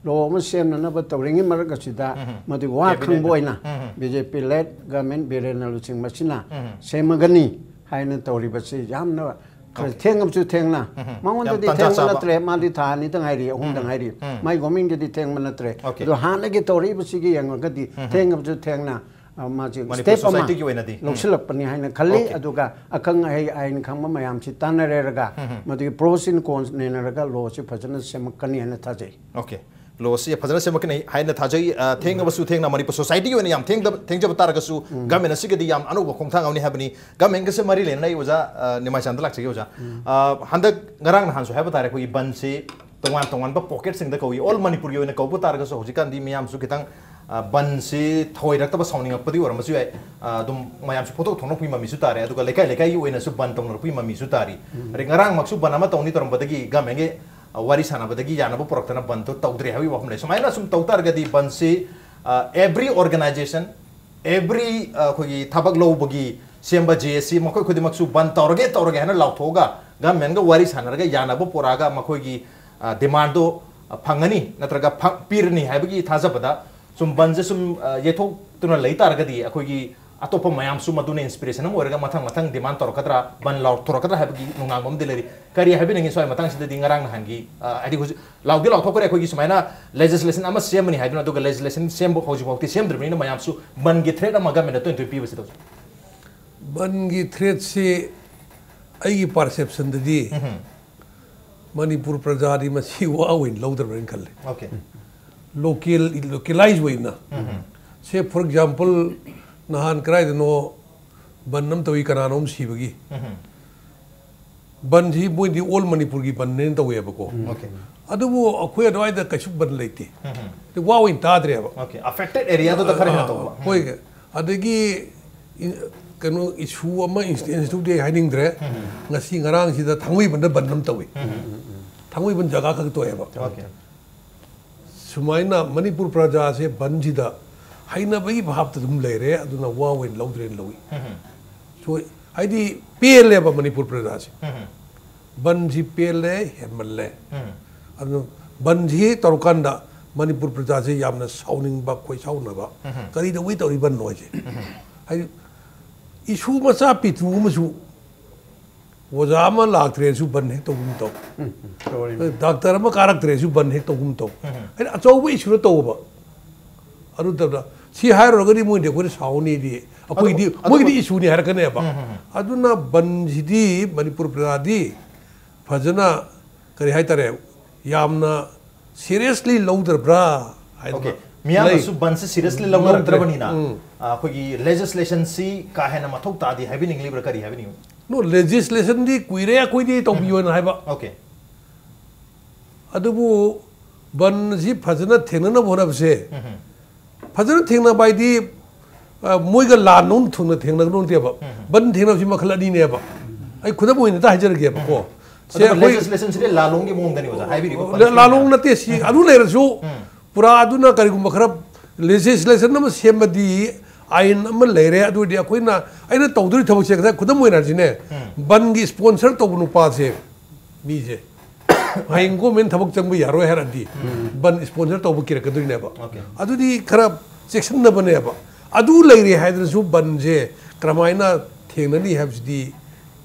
ꯂꯣ ꯑꯃ ꯁꯦꯝꯅꯅꯕ ꯇꯧꯔꯤꯉꯩ ꯃꯔꯛ ꯑꯁꯤꯗ ꯎꯝ꯫ ꯃꯗꯨꯒꯤ ꯋꯥ ꯀꯦꯕꯤꯅꯦꯠ꯫ ꯈꯪꯕ ꯑꯣꯏꯅ ꯎꯝ꯫ ꯕꯤ ꯖꯦ ꯄꯤ ꯂꯦꯗ ꯒꯚꯔꯟꯃꯦꯟꯠ ꯕꯤꯔꯦꯟꯅ ꯂꯨꯆꯤꯡꯕꯁꯤꯅ ꯎꯝ꯫ ꯁꯦꯝꯃꯒꯅꯤ ꯍꯥꯏꯅ ꯇꯧꯔꯤꯕꯁꯤ ꯌꯥꯝꯅ ꯈꯔ ꯑꯣꯀꯦ꯫ ꯊꯦꯡꯉꯕꯁꯨ ꯊꯦꯡꯅ, ꯎꯝ꯫ ꯃꯉꯣꯟꯗꯗꯤ ꯌꯥꯝ ꯇꯥꯟꯖꯥ ꯊꯦꯡꯕ ꯆꯥꯕ꯫ ꯅꯠꯇ꯭ꯔꯦ, ꯃꯥꯗꯤ ꯊꯥ ꯑꯅꯤꯇ ꯉꯥꯏꯔꯤ, ꯑꯍꯨꯝꯗ ꯎꯝ꯫ ꯉꯥꯏꯔꯤ꯫ ꯎꯝ꯫ ꯃꯥꯏ ꯒꯣꯔꯃꯦꯟꯒꯤꯗꯤ ꯊꯦꯡꯕ ꯅꯠꯇ꯭ꯔꯦ꯫ ꯑꯣꯀꯦ꯫ ꯑꯗꯣ ꯍꯥꯟꯅꯒꯤ ꯇꯧꯔꯛꯏꯕꯁꯤꯒꯤ ꯌꯦꯡꯉꯒꯗꯤ ꯎꯝ꯫ ꯊꯦꯡꯉꯕꯁꯨ ꯊꯦꯡꯅ, ꯑ, ꯃꯥꯁꯦ ꯃꯅꯤꯄꯨꯔ ꯁ꯭ꯇꯦꯞ ꯑꯃ ꯁꯣꯁꯥꯏꯇꯤꯒꯤ ꯑꯣꯏꯅꯗꯤ꯫ ꯎꯝ꯫ ꯂꯧꯁꯤꯜꯂꯛꯄꯅꯤ ꯍꯥꯏꯅ ꯈꯜꯂꯤ꯫ ꯑꯣꯀꯦ꯫ ꯑꯗꯨꯒ ꯑꯈꯪ ꯑꯍꯩ ꯑꯥꯏꯟ ꯈꯪꯕ ꯃꯌꯥꯝꯁꯤ ꯇꯥꯟꯅꯔꯦꯔꯒ ꯎꯝ꯫ ꯃꯗꯨꯒꯤ ꯄ꯭ꯔꯣꯁ ꯑꯦꯟ ꯀꯣꯟꯁ ꯅꯩꯅꯔꯒ ꯂꯣꯁꯤ ꯐꯖꯅ ꯁꯦꯝꯃꯛꯀꯅꯤ ꯍꯥꯏꯅ ꯊꯥꯖꯩ꯫ ꯑꯣꯀꯦ꯫ ꯂꯣꯁꯤ ꯐꯖꯅ ꯁꯦꯝꯃꯛꯀꯅꯤ ꯍꯥꯏꯅ ꯊꯥꯖꯩ꯫ ꯑ, ꯊꯦꯡꯉꯕꯁꯨ ꯊꯦꯡꯅ ꯃꯅꯤꯄꯨꯔ ꯁꯣꯁꯥꯏꯇꯤꯒꯤ ꯑꯣꯏꯅ ꯌꯥꯝ ꯊꯦꯡꯗꯕ-, ꯊꯦꯡꯖꯕ ꯇꯥꯔꯒꯁꯨ ꯎꯝ꯫ ꯒꯃꯦꯟ ꯑꯁꯤꯒꯗꯤ ꯌꯥꯝ ꯑꯅꯧꯕ ꯈꯣꯡꯊꯥꯡ ꯑꯃꯅꯤ ꯍꯥꯏꯕꯅꯤ꯫ ꯒꯃꯦꯟꯒꯁꯦ ꯃꯔꯤ ꯂꯩꯅꯅ ꯑꯩ ꯑꯣꯖꯥ, ꯑ, ꯅꯤꯃꯥꯏꯆꯥꯟꯗ ꯂꯥꯛꯆꯒꯦ ꯑꯣꯖꯥ꯫ ꯎꯝ꯫ ꯑ, ꯍꯟꯗꯛ ꯉꯔꯥꯡ ꯅꯍꯥꯟꯁꯨ ꯍꯥꯏꯕ ꯇꯥꯔꯦ, ꯑꯩꯈꯣꯏꯒꯤ ꯕꯟꯁꯤ ꯇꯣꯉꯥꯟ ꯇꯣꯉꯥꯟꯕ ꯄꯣꯀꯦꯠꯁꯤꯡꯗ ꯀꯧꯏ꯫ ꯑꯣꯜ ꯃꯅꯤꯄꯨꯔꯒꯤ ꯑꯣꯏꯅ ꯀꯧꯕ ꯇꯥꯔꯒꯁꯨ ꯍꯧꯖꯤꯛꯀꯥꯟꯗꯤ ꯃꯤꯌꯥꯝꯁꯨ ꯈꯤꯇꯪ, ꯑ, ꯕꯟꯁꯤ ꯊꯧꯑꯣꯏꯔꯛꯇꯕ ꯁꯥꯎꯅꯤꯡꯉꯛꯄꯗꯤ ꯑꯣꯏꯔꯝꯕꯁꯨ ꯌꯥꯏ꯫ ꯑ, ꯑꯗꯨꯝ ꯃꯌꯥꯝꯁꯨ ꯐꯣꯡꯗꯣꯛ ꯊꯣꯛꯅꯔꯛꯄꯒꯤ ꯃꯃꯤꯁꯨ ꯇꯥꯔꯦ꯫ ꯑꯗꯨꯒ ꯂꯩꯀꯥꯏ ꯂꯩꯀꯥꯏꯒꯤ ꯑꯣꯏꯅꯁꯨ ꯕꯟ ꯇꯧꯅꯔꯛꯄꯒꯤ ꯃꯃꯤꯁꯨ ꯇꯥꯔꯤ꯫ ꯎꯝ꯫ ꯑꯗꯩ ꯉꯔꯥꯡꯃꯛꯁꯨ ꯕꯟ ꯑꯃ ꯇꯧꯅꯤ ꯇꯧꯔꯝꯕꯗꯒꯤ ꯒꯃꯦꯟꯒꯤ, ꯑ, ꯋꯥꯔꯤ ꯁꯥꯟꯅꯕꯗꯒꯤ ꯌꯥꯅꯕ ꯄꯨꯔꯛꯇꯅ ꯕꯟꯗꯣ ꯇꯧꯗ꯭ꯔꯦ ꯍꯥꯏꯕꯒꯤ ꯋꯥꯐꯝ ꯂꯩ꯫ ꯁꯨꯃꯥꯏꯅ ꯁꯨꯝ ꯇꯧ ꯇꯥꯔꯒꯗꯤ ꯕꯟꯁꯤ, ꯑ, every organization, every, ꯑ, ꯑꯩꯈꯣꯏꯒꯤ ꯊꯕꯛ ꯂꯧꯕꯒꯤ ꯁꯦꯝꯕ ꯖꯦ ꯑꯦ ꯁꯤ ꯃꯈꯣꯏ ꯈꯨꯗꯤꯡꯃꯛꯁꯨ ꯕꯟ ꯇꯧꯔꯒꯦ, ꯇꯧꯔꯒꯦ ꯍꯥꯏꯅ ꯂꯥꯎꯊꯣꯛꯑꯒ ꯒꯃꯦꯟꯒ ꯋꯥꯔꯤ ꯁꯥꯟꯅꯔꯒ ꯌꯥꯅꯕ ꯄꯨꯔꯛꯑꯒ ꯃꯈꯣꯏꯒꯤ, ꯑ, ꯗꯤꯃꯥꯟꯗꯣ, ꯑ, ꯐꯪꯒꯅꯤ ꯅꯠꯇ꯭ꯔꯒ ꯐ-, ꯄꯤꯔꯅꯤ ꯍꯥꯏꯕꯒꯤ ꯊꯥꯖꯕꯗ ꯁꯨꯝ ꯕꯟꯁꯦ ꯁꯨꯝ, ꯑ, ꯌꯩꯊꯣꯛꯇꯨꯅ ꯂꯩ ꯇꯥꯔꯒꯗꯤ ꯑꯩꯈꯣꯏꯒꯤ, ꯑꯇꯣꯞꯄ ꯃꯌꯥꯝꯁꯨ ꯃꯗꯨꯅ inspiration ꯑꯃ ꯑꯣꯏꯔꯒ ꯃꯊꯪ ꯃꯊꯪ demand ꯇꯧꯔꯛꯀꯗ꯭ꯔꯥ, ꯕꯟ ꯂꯥꯎꯊꯣꯔꯛꯀꯗ꯭ꯔꯥ ꯍꯥꯏꯕꯒꯤ ꯅꯨꯡꯅꯥꯡꯕ ꯑꯃꯗꯤ ꯂꯩꯔꯤ꯫ ꯀꯔꯤ ꯍꯥꯏꯕꯤꯅꯤꯡꯉꯤ ꯁ꯭ꯋꯥꯏ ꯃꯇꯥꯡꯁꯤꯗꯗꯤ? ꯉꯔꯥꯡ ꯅꯍꯥꯟꯒꯤ, ꯑ, ꯍꯥꯏꯗꯤ ꯍꯧꯖꯤꯛ ꯂꯥꯎꯗꯤ ꯂꯥꯎꯊꯣꯛꯈ꯭ꯔꯦ, ꯑꯩꯈꯣꯏꯒꯤ ꯁꯨꯃꯥꯏꯅ legislation ꯑꯃ ꯁꯦꯝꯃꯅꯤ ꯍꯥꯏꯗꯨꯅ, ꯑꯗꯨꯒ legislation ꯁꯦꯝꯕ ꯍꯧꯖꯤꯛꯐꯥꯎꯗꯤ ꯁꯦꯝꯗ꯭ꯔꯤꯕꯅꯤꯅ ꯃꯌꯥꯝꯁꯨ ꯕꯟꯒꯤ threat ꯑꯃ government ꯇꯣꯏ ꯇꯣꯏ ꯄꯤꯕꯁꯤꯗ ꯍꯧꯖꯤꯛ꯫ ꯕꯟꯒꯤ threatꯁꯤ ꯑꯩꯒꯤ perceptionꯗꯗꯤ ꯃꯅꯤꯄꯨꯔ ꯄ꯭ꯔꯖꯥꯗꯤ ꯃꯁꯤ ꯋꯥ ꯑꯣꯏꯅ ꯂꯧꯗ꯭ꯔꯕ꯭ꯔꯅ ꯈꯜꯂꯦ꯫ Okay. Local, localize ꯑꯣꯏꯅ, ꯁꯦ, for example, ꯅꯍꯥꯟ ꯀꯗꯥꯏꯗꯅꯣ ꯕꯟ ꯑꯃ ꯇꯧꯏ, ꯀꯅꯥꯅꯣ ꯑꯃ ꯁꯤꯕꯒꯤ꯫ ꯕꯟꯁꯤ ꯃꯣꯏꯗꯤ all ꯃꯅꯤꯄꯨꯔꯒꯤ ꯕꯟꯅꯦꯅ ꯇꯧꯋꯦꯕꯀꯣ꯫ Okay. ꯑꯗꯨꯕꯨ ꯑꯩꯈꯣꯏ ꯑꯗꯨꯋꯥꯏꯗ ꯀꯩꯁꯨ ꯕꯟ ꯂꯩꯇꯦ꯫ ꯑꯗꯨ ꯋꯥ ꯑꯣꯏꯅ ꯇꯥꯗ꯭ꯔꯦꯕ꯫ Okay. Affected areaꯗꯨꯗ ꯈꯔ ꯍꯦꯟꯅ ꯇꯧꯕ꯫ ꯍꯣꯏ꯫ ꯑꯗꯒꯤ ꯏ-, ꯀꯩꯅꯣ, issue ꯑꯃ, instanceꯇꯨꯗꯤ ꯍꯥꯏꯅꯤꯡꯗ꯭ꯔꯦ꯫ ꯉꯁꯤ ꯉꯔꯥꯡꯁꯤꯗ ꯊꯥꯡꯃꯩꯕꯟꯗ ꯕꯟ ꯑꯃ ꯇꯧꯏ꯫ ꯊꯥꯡꯃꯩꯕꯟ ꯖꯒꯥ ꯈꯛ ꯇꯧꯋꯦꯕ꯫ Okay. ꯁꯨꯃꯥꯏꯅ ꯃꯅꯤꯄꯨꯔ ꯄ꯭ꯔꯖꯥꯁꯦ ꯕꯟꯁꯤꯗ ꯍꯩꯅꯕꯒꯤ ꯚꯥꯞꯇ ꯑꯗꯨꯝ ꯂꯩꯔꯦ, ꯑꯗꯨꯅ ꯋꯥ ꯑꯣꯏꯅ ꯂꯧꯗ꯭ꯔꯦꯅ ꯂꯧꯏ꯫ ꯁꯣꯏ-, ꯍꯥꯏꯗꯤ ꯄꯦꯜꯂꯦꯕ ꯃꯅꯤꯄꯨꯔ ꯄ꯭ꯔꯖꯥꯁꯦ꯫ ꯕꯟꯁꯤ ꯄꯦꯜꯂꯦ, ꯍꯦꯟꯃꯜꯂꯦ꯫ ꯑꯗꯨ ꯕꯟꯁꯤ ꯇꯧꯔꯀꯥꯟꯗ ꯃꯅꯤꯄꯨꯔ ꯄ꯭ꯔꯖꯥꯁꯦ ꯌꯥꯝꯅ ꯁꯥꯎꯅꯤꯡꯕ, ꯈꯣꯏ ꯁꯥꯎꯅꯕ꯫ ꯀꯔꯤꯗꯧꯕꯩ ꯇꯧꯔꯤꯕꯅꯣ ꯍꯥꯏꯁꯦ? ꯍꯥꯏꯗꯤ issue ꯃꯆꯥ ꯄꯤꯇꯨ ꯑꯃꯁꯨ, ꯑꯣꯖꯥ ꯑꯃ ꯂꯥꯛꯇ꯭ꯔꯦꯁꯨ ꯕꯟ ꯍꯦꯛ ꯇꯧꯒꯨꯝ ꯇꯧ꯫ ꯇꯧꯔꯤꯕꯅꯤ꯫ ꯗꯥꯛꯇꯔ ꯑꯃ ꯀꯥꯔꯛꯇ꯭ꯔꯦꯁꯨ ꯕꯟ ꯍꯦꯛ ꯇꯧꯒꯨꯝ ꯇꯧ꯫ ꯍꯥꯏꯗꯤ ꯑꯆꯧꯕ issueꯗ ꯇꯧꯕ꯫ ꯑꯗꯨ ꯅꯠꯇꯕꯗ ꯁꯤ ꯍꯥꯏꯔꯨꯔꯒꯗꯤ ꯃꯣꯏꯗꯤ ꯑꯩꯈꯣꯏꯅ ꯁꯥꯎꯅꯤꯗꯤ, ꯑꯩꯈꯣꯏꯗꯤ, ꯑꯗꯨ- ꯃꯣꯏꯒꯤꯗꯤ issueꯅꯤ ꯍꯥꯏꯔꯛꯀꯅꯦꯕ꯫ ꯑꯗꯨꯅ ꯕꯟꯁꯤꯗꯤ ꯃꯅꯤꯄꯨꯔ ꯄ꯭ꯔꯖꯥꯗꯤ ꯐꯖꯅ, ꯀꯔꯤ ꯍꯥꯏꯇꯥꯔꯦ, ꯌꯥꯝꯅ seriously ꯂꯧꯗ꯭ꯔꯕ꯭ꯔꯥ ꯍꯥꯏꯗꯅ Okay. ꯃꯤꯌꯥꯝꯅꯁꯨ ꯂꯩ꯫ ꯕꯟꯁꯤ seriously ꯂꯧꯗ꯭ꯔꯦ꯫ ꯂꯧꯅꯔꯛꯇ꯭ꯔꯕꯅꯤꯅ, ꯎꯝ꯫ ꯑ, ꯑꯩꯈꯣꯏꯒꯤ legislationꯁꯤ ꯀꯥ ꯍꯦꯟꯅ ꯃꯊꯧ ꯇꯥꯗꯦ ꯍꯥꯏꯕꯤꯅꯤꯡꯂꯤꯕ꯭ꯔꯥ, ꯀꯔꯤ ꯍꯥꯏꯕꯤꯅꯤꯡꯉꯤ? No, legislationꯗꯤ ꯀꯨꯏꯔꯦ ꯑꯩꯈꯣꯏꯗꯤ ꯇꯧꯕꯤꯌꯣꯅ ꯍꯥꯏꯕ꯫ Okay. ꯑꯗꯨꯕꯨ ꯕꯟꯁꯤ ꯐꯖꯅ ꯊꯦꯡꯅꯅꯕ ꯍꯣꯠꯅꯕꯁꯦ, ꯐꯖꯅ ꯊꯦꯡꯅꯕ ꯍꯥꯏꯗꯤ, ꯑ, ꯃꯣꯏꯒ ꯂꯥꯟ ꯅꯨꯡ ꯊꯨꯡꯅ ꯊꯦꯡꯅꯒꯗꯧ ꯅꯠꯇꯦꯕ꯫ ꯕꯟ ꯊꯦꯡꯅꯕꯁꯤ ꯃꯈꯜ ꯑꯅꯤꯅꯦꯕ꯫ ꯑꯩ ꯈꯨꯗꯝ ꯑꯣꯏꯅ ꯑꯝꯇ ꯍꯥꯏꯖꯔꯒꯦꯕꯀꯣ꯫ ꯁꯦ, ꯑꯗꯨꯒ ꯑꯩꯈꯣꯏ legislationꯁꯤꯗꯤ ꯂꯥꯂꯣꯡꯒꯤ ꯃꯑꯣꯡꯗꯅꯤ ꯑꯣꯖꯥ ꯍꯥꯏꯕꯤꯔꯤꯕ ꯂ-, ꯄꯟꯆꯥꯌꯠ ꯂꯥꯂꯣꯡ ꯃꯌꯥꯝ꯫ ꯅꯠꯇꯦ ꯁꯤ, ꯑꯗꯨ ꯂꯩꯔꯁꯨ ꯄꯨꯔꯥ ꯑꯗꯨꯅ ꯀꯔꯤꯒꯨꯝꯕ ꯈꯔ legislation ꯑꯃ ꯁꯦꯝꯃꯗꯤ, ꯑꯥꯏꯟ ꯑꯃ ꯂꯩꯔꯦ, ꯑꯗꯨ ꯑꯣꯏꯔꯗꯤ ꯑꯩꯈꯣꯏꯅ, ꯑꯩꯅ ꯇꯧꯗꯣꯔꯤ ꯊꯕꯛꯁꯦ ꯉꯁꯥꯏ ꯈꯨꯗꯝ ꯑꯣꯏꯅ ꯍꯥꯏꯁꯤꯅꯦ, ꯕꯟꯒꯤ sponsor ꯇꯧꯕ ꯅꯨꯄꯥꯁꯦ, ꯃꯤꯁꯦ ꯍꯌꯦꯡ government ꯊꯕꯛ ꯆꯪꯕ ꯌꯥꯔꯣꯏ ꯍꯥꯏꯔꯗꯤ ꯕꯟ sponsor ꯇꯧꯕ ꯀꯤꯔꯛꯀꯗꯣꯏꯅꯦꯕ꯫ Okay. ꯑꯗꯨꯗꯤ ꯈꯔ ꯆꯦꯛꯁꯤꯟꯅꯕꯅꯦꯕ꯫ ꯑꯗꯨ ꯂꯩꯔꯦ ꯍꯥꯏꯗꯅꯁꯨ ꯕꯟꯁꯦ ꯀꯔꯝꯍꯥꯏꯅ ꯊꯦꯡꯅꯅꯤ ꯍꯥꯏꯕꯁꯤꯗꯤ,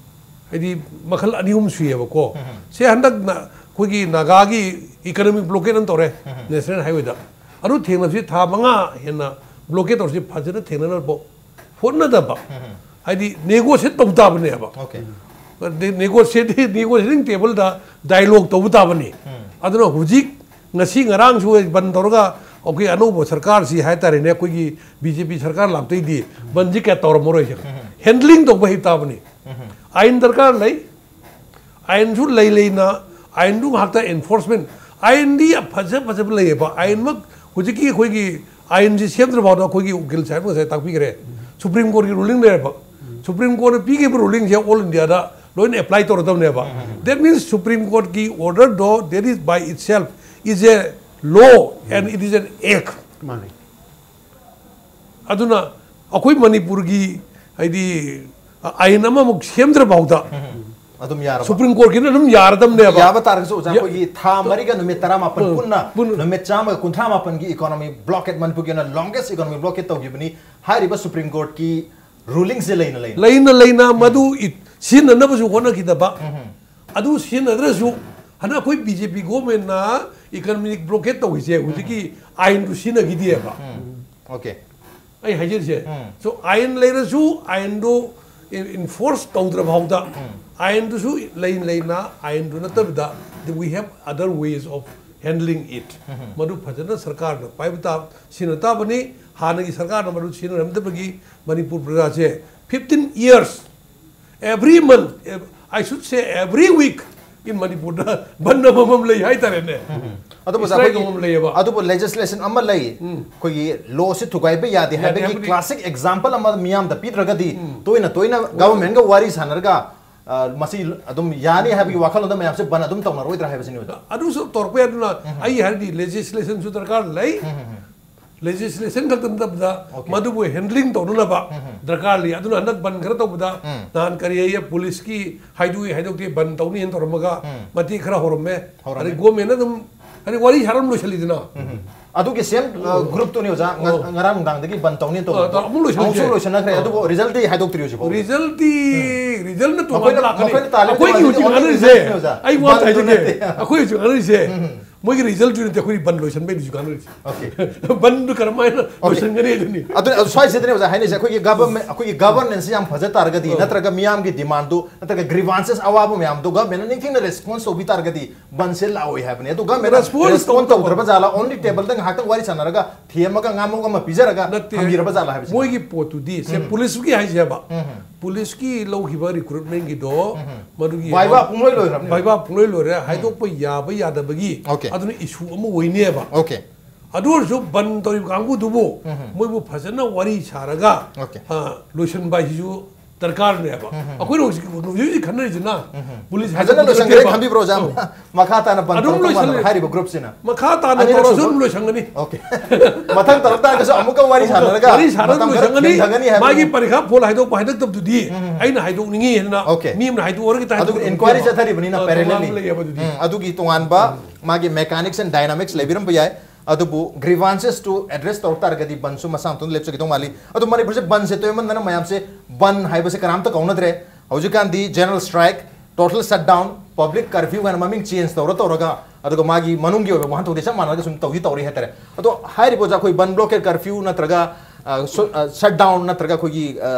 ꯍꯥꯏꯗꯤ, ꯃꯈꯜ ꯑꯅꯤ ꯑꯍꯨꯝ ꯁꯨꯏꯌꯦꯕꯀꯣ꯫ ꯁꯦ, ꯍꯟꯗꯛ ꯑꯩꯈꯣꯏꯒꯤ ꯅꯥꯒꯥꯒꯤ ꯏꯀꯅꯣꯃꯤꯛ ꯕ꯭ꯂꯣꯀꯦꯠ ꯑꯃ ꯇꯧꯔꯦ ꯅꯦꯁꯅꯦꯜ ꯍꯥꯏꯋꯦꯗ꯫ ꯑꯗꯨ ꯊꯦꯡꯅꯕꯁꯤ ꯊꯥ ꯃꯉꯥ ꯍꯦꯟꯅ ꯕ꯭ꯂꯣꯀꯦꯠ ꯇꯧꯔꯁꯤ ꯐꯖꯅ ꯊꯦꯡꯅꯅꯕ ꯍꯣꯠꯅꯗꯕ꯫ ꯍꯥꯏꯗꯤ, ꯅꯦꯒꯣꯁꯤꯌꯦꯠ ꯇꯧ ꯇꯥꯕꯅꯦꯕ꯫ ꯅꯦꯒꯣꯁꯤꯌꯦꯠ ꯅꯦꯒꯣꯁꯤꯌꯦꯇꯤꯡ ꯇꯦꯕꯜꯗ ꯗꯥꯏꯂꯣꯒ ꯇꯧꯕ ꯇꯥꯕꯅꯤ꯫ ꯑꯗꯨꯅ ꯍꯧꯖꯤꯛ ꯉꯁꯤ ꯉꯔꯥꯡꯁꯨ ꯕꯟ ꯇꯧꯔꯒ ꯑꯩꯈꯣꯏ ꯑꯅꯧꯕ ꯁꯔꯀꯥꯔꯁꯤ ꯍꯥꯏꯇꯥꯔꯦꯅꯦ, ꯑꯩꯈꯣꯏꯒꯤ ꯕꯤ ꯖꯦ ꯄꯤ ꯁꯔꯀꯥꯔ ꯂꯥꯛꯇꯣꯏꯗꯤ ꯕꯟꯁꯤ ꯀꯌꯥ ꯇꯧꯔꯝꯃꯔꯣꯏꯁꯦ꯫ ꯍꯦꯟꯗ꯭ꯂꯤꯡ ꯇꯧꯕ ꯍꯩ ꯇꯥꯕꯅꯤ꯫ ꯑꯥꯏꯟ ꯗꯔꯀꯥꯔ ꯂꯩ꯫ ꯑꯥꯏꯟꯁꯨ ꯂꯩ ꯂꯩꯅ, ꯑꯥꯏꯟꯗꯨ ꯉꯥꯛꯇ ꯑꯦꯟꯐꯣꯔꯁꯃꯦꯟ, ꯑꯥꯏꯟꯗꯤ ꯌꯥꯝ ꯐꯖ ꯐꯖꯕ ꯂꯩꯌꯦꯕ꯫ ꯑꯥꯏꯟꯃꯛ ꯍꯧꯖꯤꯛꯀꯤ ꯑꯩꯈꯣꯏꯒꯤ ꯑꯥꯏꯟꯁꯤ ꯁꯦꯝꯗ꯭ꯔ ꯐꯥꯎꯗ ꯑꯩꯈꯣꯏꯒꯤ ꯎꯀꯤꯜ ꯁꯥꯍꯦꯕ ꯉꯁꯥꯏ ꯇꯥꯛꯄꯤꯈ꯭ꯔꯦ, ꯁꯨꯄ꯭ꯔꯤꯝ ꯀꯣꯔꯠꯀꯤ ꯔꯨꯂꯤꯡ ꯂꯩꯔꯕ꯫ ꯁꯨꯄ꯭ꯔꯤꯝ ꯀꯣꯔꯠꯅ ꯄꯤꯈꯤꯕ ꯔꯨꯂꯤꯡꯁꯦ ꯑꯣꯜ ꯏꯟꯗꯤꯌꯥꯗ ꯂꯣꯏꯅ ꯑꯦꯄ꯭ꯂꯥꯏ ꯇꯧꯔꯗꯕꯅꯦꯕ꯫ That means Supreme Courtꯀꯤ orderꯗꯣ, that is by itself is a law and it is an act꯫ ꯃꯥꯅꯤ꯫ ꯑꯗꯨꯅ ꯑꯩꯈꯣꯏ ꯃꯅꯤꯄꯨꯔꯒꯤ, ꯍꯥꯏꯗꯤ, ꯑꯥꯏꯟ ꯑꯃꯃꯨꯛ ꯁꯦꯝꯗ꯭ꯔ ꯐꯥꯎꯗ ꯑꯗꯨꯝ ꯌꯥꯔꯕ ꯁꯨꯄ꯭ꯔꯤꯝ ꯀꯣꯔꯠꯀꯤꯅ ꯑꯗꯨꯝ ꯌꯥꯔꯗꯕꯅꯦꯕ꯫ ꯌꯥꯕ ꯇꯥꯔꯒꯁꯨ ꯑꯣꯖꯥ, ꯌꯥ- ꯑꯩꯈꯣꯏꯒꯤ ꯊꯥ ꯃꯔꯤꯒ ꯅꯨꯃꯤꯠ ꯇꯔꯥꯃꯥꯄꯟ ꯎꯝ, ꯄꯨꯟꯅ ꯄꯨꯟꯅ꯫ ꯅꯨꯃꯤꯠ ꯆꯥꯝꯃꯒ ꯀꯨꯟꯊ꯭ꯔꯥ ꯃꯥꯄꯟꯒꯤ ꯏꯀꯣꯅꯣꯃꯤ ꯕ꯭ꯂꯣꯀꯦꯠ, ꯃꯅꯤꯄꯨꯔꯒꯤ ꯑꯣꯏꯅ ꯂꯣꯡꯒꯦꯁ ꯏꯀꯣꯅꯣꯃꯤ ꯕ꯭ꯂꯣꯀꯦꯠ ꯇꯧꯈꯤꯕꯅꯤ꯫ ꯍꯥꯏꯔꯤꯕ ꯁꯨꯄ꯭ꯔꯤꯝ ꯀꯣꯔꯠꯀꯤ ꯔꯨꯂꯤꯡꯁꯦ ꯂꯩꯅ ꯂꯩꯅ ꯂꯩꯅ ꯂꯩꯅ ꯃꯗꯨ ꯏ- ꯁꯤꯖꯤꯟꯅꯅꯕꯁꯨ ꯍꯣꯠꯅꯈꯤꯗꯕ꯫ ꯑꯗꯨ ꯁꯤꯖꯤꯟꯅꯗ꯭ꯔꯁꯨ ꯍꯟꯗꯛ ꯑꯩꯈꯣꯏ ꯕꯤ ꯖꯦ ꯄꯤ ꯒꯣꯔꯃꯦꯟꯅ ꯏꯀꯅꯣꯃꯤꯛ ꯕ꯭ꯂꯣꯀꯦꯠ ꯇꯧꯔꯤꯁꯦ ꯍꯧꯖꯤꯛꯀꯤ ꯑꯥꯏꯟꯗꯨ ꯁꯤꯖꯤꯟꯅꯈꯤꯗꯦꯕ꯫ ꯑꯣꯀꯦ꯫ ꯑꯩ ꯍꯥꯏꯖꯔꯤꯁꯦ꯫ So, ꯑꯥꯏꯟ ꯂꯩꯔꯁꯨ ꯑꯥꯏꯟꯗꯨ ꯏꯟꯐꯣꯔꯁ ꯇꯧꯗ꯭ꯔ ꯐꯥꯎꯗ, ꯑꯥꯏꯟꯗꯨꯁꯨ ꯂꯩ ꯂꯩꯅ, ꯑꯥꯏꯟꯗꯨ ꯅꯠꯇꯕꯤꯗ, we have other ways of handling it꯫ ꯃꯗꯨ ꯐꯖꯅ ꯁꯔꯀꯥꯔꯅ ꯄꯥꯏꯕ ꯇꯥ ꯁꯤꯟꯅ ꯇꯥꯕꯅꯤ꯫ ꯍꯥꯟꯅꯒꯤ ꯁꯔꯀꯥꯔꯅ ꯃꯗꯨ ꯁꯤꯟꯅꯔꯝꯗꯕꯒꯤ Manipur ꯄ꯭ꯔꯖꯥꯁꯦ fifteen years, every month, I should say every week, in ꯃꯅꯤꯄꯨꯔꯗ ꯕꯟ ꯑꯃꯃꯝ ꯂꯩ ꯍꯥꯏꯇꯥꯔꯦꯅꯦ꯫ ꯑꯗꯨꯕꯨ Strike ꯑꯩꯈꯣꯏꯒꯤ ꯑꯃꯃꯝ ꯂꯩꯌꯦꯕ꯫ ꯑꯗꯨꯕꯨ ꯂꯦꯖꯤꯁꯂꯦꯁꯟ ꯑꯃ ꯂꯩ꯫ ꯑꯩꯈꯣꯏꯒꯤ ꯂꯣꯁꯤ ꯊꯨꯒꯥꯏꯕ ꯌꯥꯗꯦ ꯌꯥꯗꯦ ꯍꯥꯏꯕꯒꯤ ꯍꯥꯏꯕꯗꯤ ꯀ꯭ꯂꯥꯁꯤꯛ ꯑꯦꯛꯖꯥꯝꯄꯜ ꯑꯃ ꯃꯤꯌꯥꯝꯗ ꯄꯤꯗ꯭ꯔꯒꯗꯤ, ꯇꯣꯏꯅ ꯇꯣꯏꯅ ꯒꯚꯔꯟꯃꯦꯟꯒ ꯋꯥꯔꯤ ꯁꯥꯟꯅꯔꯒ, ꯑ, ꯃꯁꯤ ꯑꯗꯨꯝ ꯌꯥꯅꯤ ꯍꯥꯏꯕꯒꯤ ꯋꯥꯈꯜꯂꯣꯟꯗ ꯃꯌꯥꯝꯁꯦ ꯕꯟ ꯑꯗꯨꯝ ꯇꯧꯅꯔꯣꯏꯗ꯭ꯔꯥ ꯍꯥꯏꯕꯁꯤꯅꯤ, ꯑꯣꯖꯥ꯫ ꯑꯗꯨꯁꯨ ꯇꯧꯔꯛꯄ ꯌꯥꯏ꯫ ꯑꯗꯨꯅ ꯑꯩ ꯍꯥꯏꯔꯗꯤ ꯂꯦꯖꯤꯁꯂꯦꯁꯟꯁꯨ ꯗꯔꯀꯥꯔ ꯂꯩ꯫ ꯂꯦꯖꯤꯁꯂꯦꯁꯟ ꯈꯛꯇ ꯅꯠꯇꯕꯗ Okay. ꯃꯗꯨꯕꯨ ꯍꯦꯟꯗ꯭ꯂꯤꯡ ꯇꯧꯅꯅꯕ ꯗꯔꯀꯥꯔ ꯂꯩ꯫ ꯑꯗꯨꯅ ꯍꯟꯗꯛ ꯕꯟ ꯈꯔ ꯇꯧꯕꯗ ꯅꯍꯥꯟ ꯀꯔꯤ ꯍꯥꯏꯌꯦ, ꯄꯨꯂꯤꯁꯀꯤ ꯍꯥꯏꯗꯣꯛꯏ ꯍꯥꯏꯗꯣꯛꯇꯦ, ꯕꯟ ꯇꯧꯅꯤ ꯍꯥꯏꯅ ꯇꯧꯔꯝꯃꯒ ꯃꯇꯦꯛ ꯈꯔ ꯍꯧꯔꯝꯃꯦ꯫ ꯍꯧꯔꯝꯃꯦ꯫ ꯑꯗꯩ ꯒꯣꯔꯃꯦꯟꯅ ꯑꯗꯨꯝ ꯍꯥꯏꯗꯤ ꯋꯥꯔꯤ ꯁꯥꯔ ꯑꯗꯨꯝ ꯂꯣꯏꯁꯤꯜꯂꯤꯗꯅ꯫ ꯑꯗꯨꯒꯤ ꯁꯦꯝ ꯒ꯭ꯔꯨꯞꯇꯨꯅꯤ ꯑꯣꯖꯥ ꯉ- ꯑꯣ꯫ ꯉꯔꯥꯡ ꯅꯨꯡꯗꯥꯡꯗꯒꯤ ꯕꯟ ꯇꯧꯅꯤ ꯇꯧꯕ꯫ ꯑ, ꯑꯃꯨꯛ ꯂꯣꯏꯁꯤꯜꯂꯁꯦ꯫ ꯑꯃꯨꯛꯁꯨ ꯂꯣꯏꯁꯤꯟꯅꯈ꯭ꯔꯦ꯫ ꯑꯗꯨꯕꯨ ꯔꯤꯖꯜꯇꯤ ꯍꯥꯏꯗꯣꯛꯇ꯭ꯔꯤ ꯍꯧꯖꯤꯛꯐꯥꯎ꯫ ꯔꯤꯖꯜꯇꯤ ꯔꯤꯖꯜꯅ ꯇꯣꯉꯥꯟꯕ ꯃꯈꯣꯏꯅ- ꯂꯥꯛꯀꯅꯤ꯫ ꯃꯈꯣꯏꯅ ꯇꯥꯜꯂꯤꯕ ꯑꯩꯈꯣꯏꯒꯤ ꯇꯣꯉꯥꯟꯕꯗꯤ ꯍꯧꯖꯤꯛ only ꯉꯥꯡꯅꯔꯤꯁꯦ resultꯅꯤ ꯑꯣꯖꯥ꯫ ꯑꯩ ꯋꯥ ꯑꯃ ꯕꯟꯗꯨ ꯍꯥꯏꯖꯒꯦ꯫ ꯅꯠꯇꯦ꯫ ꯑꯩꯈꯣꯏ ꯍꯧꯖꯤꯛ ꯉꯥꯡꯅꯔꯤꯁꯦ ꯃꯣꯏꯒꯤ ꯔꯤꯖꯜꯇꯤ ꯅꯠꯇꯦ, ꯑꯩꯈꯣꯏ ꯕꯟ ꯂꯣꯏꯁꯟꯕꯩ ꯍꯧꯖꯤꯛ ꯉꯥꯡꯅꯔꯤꯁꯦ꯫ Okay꯫ ꯕꯟꯗꯨ ꯀꯔꯝꯍꯥꯏꯅ ꯂꯣꯏꯁꯟꯒꯅꯤ ꯑꯗꯨꯅꯤ꯫ ꯑꯗꯨꯅ ꯁ꯭ꯋꯥꯏꯁꯤꯗꯅꯦ ꯑꯣꯖꯥ ꯍꯥꯏꯅꯩꯁꯦ, ꯑꯩꯈꯣꯏꯒꯤ ꯒꯚꯔꯟꯃꯦꯟ ꯑꯩꯈꯣꯏꯒꯤ ꯒꯚꯔꯅꯦꯟꯁꯁꯦ ꯌꯥꯝ ꯐꯖ ꯇꯥꯔꯒꯗꯤ, ꯅꯠꯇ꯭ꯔꯒ ꯃꯤꯌꯥꯝꯒꯤ ꯗꯤꯃꯥꯟꯗꯨ ꯅꯠꯇ꯭ꯔꯒ ꯒ꯭ꯔꯤꯚꯥꯟꯁꯦꯁ ꯑꯋꯥꯕ ꯃꯌꯥꯝꯗꯣ ꯒꯚꯔꯟꯃꯦꯟꯅ ꯅꯤꯡꯊꯤꯅ ꯔꯦꯁꯄꯣꯟꯁ ꯇꯧꯕꯤ ꯇꯥꯔꯒꯗꯤ ꯕꯟꯁꯦ ꯂꯥꯛꯑꯣꯏ ꯍꯥꯏꯕꯅꯦ꯫ ꯑꯗꯣ ꯒꯚꯔꯟꯃꯦꯟꯅ ꯔꯦꯁꯄꯣꯟꯁ ꯔꯦꯁꯄꯣꯟꯁ ꯇꯧꯗꯕ꯫ ꯇꯧꯗ꯭ꯔꯕ ꯖꯥꯠꯂ, ꯑꯣꯟꯂꯤ ꯇꯦꯕꯜꯗ ꯉꯥꯏꯍꯥꯛꯇꯪ ꯋꯥꯔꯤ ꯁꯥꯟꯅꯔꯒ ꯊꯦꯝꯃꯒ ꯉꯥꯃꯣꯛ ꯑꯃ ꯄꯤꯖꯔꯒ ꯅꯠꯇꯦ꯫ ꯊꯝꯕꯤꯔꯕ ꯖꯥꯠꯂ ꯍꯥꯏꯕꯁꯤꯅ? ꯃꯣꯏꯒꯤ ꯄꯣꯠꯇꯨꯗꯤ ꯁꯦ ꯄꯨꯂꯤꯁꯀꯤ ꯍꯥꯏꯁꯦꯕ꯫ ꯄꯨꯂꯤꯁꯀꯤ ꯂꯧꯈꯤꯕ ꯔꯤꯀ꯭ꯔꯨꯠꯃꯦꯟꯒꯤꯗꯣ ꯃꯗꯨꯒꯤ ꯚꯥꯏꯚꯥ ꯄꯨꯡꯂꯣꯏ ꯂꯣꯏꯈ꯭ꯔꯕꯅꯦ꯫ ꯚꯥꯏꯚꯥ ꯄꯨꯡꯂꯣꯏ ꯂꯣꯏꯔꯦ, ꯍꯥꯏꯗꯣꯛꯄ ꯌꯥꯕ ꯌꯥꯗꯕꯒꯤ Okay꯫ ꯑꯗꯨꯅ ꯏꯁꯨ ꯑꯃ ꯑꯣꯏꯅꯦꯕ꯫ Okay꯫ ꯑꯗꯨ ꯑꯣꯏꯔꯁꯨ ꯕꯟ ꯇꯧꯔꯤꯕ ꯀꯥꯡꯕꯨꯗꯨꯕꯨ ꯃꯣꯏꯕꯨ ꯐꯖꯅ ꯋꯥꯔꯤ ꯁꯥꯔꯒ Okay꯫ ꯑ, ꯂꯣꯏꯁꯤꯟꯕ ꯍꯥꯏꯁꯤꯁꯨ ꯗꯔꯀꯥꯔꯅꯦꯕ꯫ ꯑꯩꯈꯣꯏꯅ ꯍꯧꯖꯤꯛ ꯍꯧꯖꯤꯛ ꯈꯟꯅꯔꯤꯁꯤꯅ ꯄꯨꯂꯤꯁ ꯐꯖꯅ ꯍꯥꯏꯗꯣꯛꯄ ꯂꯣꯏꯁꯟꯈ꯭ꯔꯦ ꯅꯠꯇꯦꯕ꯫ ꯈꯟꯕꯤꯕ꯭ꯔꯣ ꯑꯣꯖꯥ? ꯑꯧ꯫ ꯃꯈꯥ ꯇꯥꯅ ꯕꯟ ꯑꯗꯨꯝ ꯇꯧꯔꯛꯇꯧ ꯃꯥꯟꯕ꯭ꯔꯥ ꯂꯣꯏꯁꯜꯂꯦ꯫ ꯍꯥꯏꯔꯤꯕ ꯒ꯭ꯔꯨꯞꯁꯤꯅ? ꯃꯈꯥ ꯇꯥꯅ ꯑꯅꯤꯔꯛ ꯇꯧꯔꯁꯨ ꯁꯨꯕ? ꯑꯗꯨꯝ ꯂꯣꯏꯁꯟꯒꯅꯤ꯫ Okay꯫ ꯃꯊꯪ ꯇꯧꯔꯛ ꯇꯥꯔꯒꯁꯨ ꯑꯃꯨꯛꯀ ꯋꯥꯔꯤ ꯁꯥꯟꯅꯔꯒ ꯋꯥꯔꯤ ꯁꯥꯟꯅꯔ ꯃꯇꯝ ꯈꯔ ꯂꯣꯏꯁꯟꯒꯅꯤ꯫ ꯊꯦꯡꯊꯒꯅꯤ ꯍꯥꯏꯕ ꯃꯥꯒꯤ ꯅꯠꯇ꯭ꯔꯣ? ꯄꯔꯤꯈꯥ ꯐꯣꯜ ꯍꯥꯏꯗꯣꯛꯄ ꯍꯥꯏꯗꯣꯛꯇꯕꯗꯨꯗꯤ ꯑꯩꯅ ꯍꯥꯏꯗꯣꯛꯅꯤꯡꯉꯤ ꯍꯥꯏꯅ Okay꯫ ꯃꯤ ꯑꯃꯅ ꯍꯥꯏꯗꯣꯛꯑꯒ ꯈꯤꯇꯪ ꯑꯗꯨꯒꯤ ꯍꯥꯏꯗꯣꯛꯄ inquiry ꯅꯠꯇꯦꯕ꯫ ꯆꯠꯊꯔꯤꯕꯅꯤꯅ ꯑ, parallelly꯫ ꯇꯣꯉꯥꯟꯕ ꯂꯩꯌꯦꯕ ꯑꯗꯨꯗꯤ꯫ ꯎꯝ, ꯑꯗꯨꯒꯤ ꯇꯣꯉꯥꯟꯕ ꯃꯥꯒꯤ mechanics and dynamics ꯂꯩꯕꯤꯔꯝꯕ ꯌꯥꯏ꯫ ꯑꯗꯨꯕꯨ grievances ꯇꯨ address ꯇꯧꯔꯛ ꯇꯥꯔꯒꯗꯤ ꯕꯟꯁꯨ ꯃꯁꯥ ꯃꯊꯟꯇ ꯂꯦꯞꯆꯈꯤꯗꯧ ꯃꯥꯜꯂꯤ꯫ ꯑꯗꯨ ꯃꯅꯤꯄꯨꯔꯁꯦ ꯕꯟꯁꯦ ꯇꯣꯏꯃꯟꯗꯅ ꯃꯌꯥꯝꯁꯦ ꯕꯟ ꯍꯥꯏꯕꯁꯦ ꯀꯅꯥꯝꯇ ꯀꯧꯅꯗ꯭ꯔꯦ꯫ ꯍꯧꯖꯤꯛꯀꯥꯟꯗꯤ general strike, total shutdown, public curfew ꯍꯥꯏꯅ ꯃꯃꯤꯡ change ꯇꯧꯔ ꯇꯧꯔꯒ, ꯑꯗꯨꯒ ꯃꯥꯒꯤ ꯃꯅꯨꯡꯒꯤ ꯑꯣꯏꯕ ꯋꯥꯍꯟꯊꯣꯛꯇꯤ ꯆꯞ ꯃꯥꯟꯅꯔꯒ ꯁꯨꯝ ꯇꯧꯗꯤ ꯇꯧꯔꯤ ꯍꯥꯏꯇꯥꯔꯦ꯫ ꯑꯗꯣ ꯍꯥꯏꯔꯤꯕ ꯑꯣꯖꯥ, ꯑꯩꯈꯣꯏ ꯕꯟ blockade, curfew ꯅꯠꯇ꯭ꯔꯒ, ꯑ, ꯁꯣ-, ꯑ, shutdown ꯅꯠꯇ꯭ꯔꯒ ꯑꯩꯈꯣꯏꯒꯤ, ꯑ,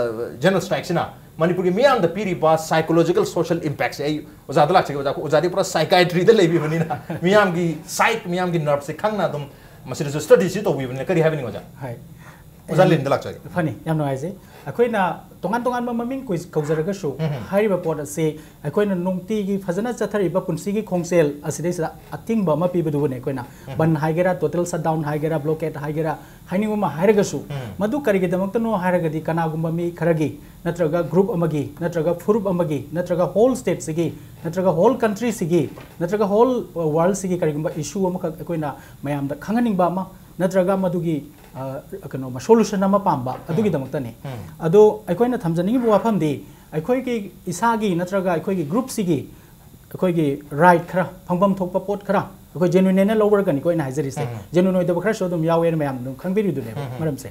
general strike ꯁꯤꯅ ꯃꯅꯤꯄꯨꯔꯒꯤ ꯃꯤꯌꯥꯝꯗ ꯄꯤꯔꯤꯕ psychological social impact ꯁꯦ ꯑꯩ ꯑꯣꯖꯥꯗ ꯂꯥꯛꯆꯒꯦ꯫ ꯑꯣꯖꯥ, ꯑꯣꯖꯥꯗꯤ ꯄꯨꯔꯥ psychiatry ꯗ ꯂꯩꯕꯤꯕꯅꯤꯅ ꯃꯤꯌꯥꯝꯒꯤ psyche, ꯃꯤꯌꯥꯝꯒꯤ nerve ꯁꯦ ꯈꯪꯅ ꯑꯗꯨꯝ ꯃꯁꯤꯗꯁꯨ study ꯁꯤ ꯇꯧꯕꯤꯕꯅꯤꯅ ꯀꯔꯤ ꯍꯥꯏꯕꯤꯅꯤꯡꯉꯤ ꯑꯣꯖꯥ? ꯍꯥꯏ꯫ ꯑꯣꯖꯥ ꯂꯤꯟꯗ ꯂꯥꯛꯆꯒꯦ꯫ ꯐꯅꯤ, ꯌꯥꯝ ꯅꯨꯡꯉꯥꯏꯖꯩ꯫ ꯑꯩꯈꯣꯏꯅ ꯇꯣꯉꯥꯟ ꯇꯣꯉꯥꯟꯕ ꯃꯃꯤꯡ ꯀꯨꯏ-, ꯀꯧꯖꯔꯒꯁꯨ, ꯍꯥꯏꯔꯤꯕ ꯄꯣꯠ ꯑꯁꯤ ꯑꯩꯈꯣꯏꯅ ꯅꯨꯡꯇꯤꯒꯤ ꯐꯖꯅ ꯆꯠꯊꯔꯤꯕ ꯄꯨꯟꯁꯤꯒꯤ ꯈꯣꯡꯆꯦꯜ ꯑꯁꯤꯗꯩꯁꯤꯗ ꯑꯊꯤꯡꯕ ꯑꯃ ꯄꯤꯕꯗꯨꯕꯨꯅꯦ ꯑꯩꯈꯣꯏꯅ ꯕꯟ ꯍꯥꯏꯒꯦꯔꯥ, total shutdown ꯍꯥꯏꯒꯦꯔꯥ, blockade ꯍꯥꯏꯒꯦꯔꯥ, ꯍꯥꯏꯅꯤꯡꯕ ꯑꯃ ꯍꯥꯏꯔꯒꯁꯨ, ꯃꯗꯨ ꯀꯔꯤꯒꯤꯗꯃꯛꯇꯅꯣ ꯍꯥꯏꯔꯒꯗꯤ ꯀꯅꯥꯒꯨꯝꯕ ꯃꯤ ꯈꯔꯒꯤ ꯅꯠꯇ꯭ꯔꯒ group ꯑꯃꯒꯤ ꯅꯠꯇ꯭ꯔꯒ ꯐꯨꯔꯨꯞ ꯑꯃꯒꯤ ꯅꯠꯇ꯭ꯔꯒ whole state ꯁꯤꯒꯤ ꯅꯠꯇ꯭ꯔꯒ whole country ꯁꯤꯒꯤ ꯅꯠꯇ꯭ꯔꯒ whole world ꯁꯤꯒꯤ ꯀꯔꯤꯒꯨꯝꯕ issue ꯑꯃꯈꯛ ꯑꯩꯈꯣꯏꯅ ꯃꯌꯥꯝꯗ ꯈꯪꯍꯟꯅꯤꯡꯕ ꯑꯃ ꯅꯠꯇ꯭ꯔꯒ ꯃꯗꯨꯒꯤ, ꯑ, ꯀꯩꯅꯣ, solution ꯑꯃ ꯄꯥꯝꯕ ꯑꯗꯨꯒꯤꯗꯃꯛꯇꯅꯤ꯫ ꯑꯗꯣ ꯑꯩꯈꯣꯏꯅ ꯊꯝꯖꯅꯤꯡꯉꯤꯕ ꯋꯥꯐꯝꯗꯤ ꯑꯩꯈꯣꯏꯒꯤ ꯏꯁꯥꯒꯤ ꯅꯠꯇ꯭ꯔꯒ ꯑꯩꯈꯣꯏꯒꯤ group ꯁꯤꯒꯤ ꯑꯩꯈꯣꯏꯒꯤ right ꯈꯔ, ꯐꯪꯐꯝ ꯊꯣꯛꯄ ꯄꯣꯠ ꯈꯔ, ꯑꯩꯈꯣꯏ ꯖꯦꯅꯨꯏꯟ ꯑꯣꯏꯅ ꯂꯧꯔꯒꯅꯤꯀꯣ ꯑꯩꯅ ꯍꯥꯏꯖꯔꯤꯁꯦ꯫ ꯖꯦꯅꯨꯏꯟ ꯑꯣꯏꯗꯕ ꯈꯔꯁꯨ ꯑꯗꯨꯝ ꯌꯥꯎꯋꯦꯅ ꯃꯌꯥꯝ ꯑꯗꯨꯝ ꯈꯪꯕꯤꯔꯤꯗꯨꯅꯦꯕ꯫ ꯃꯔꯝꯁꯦ,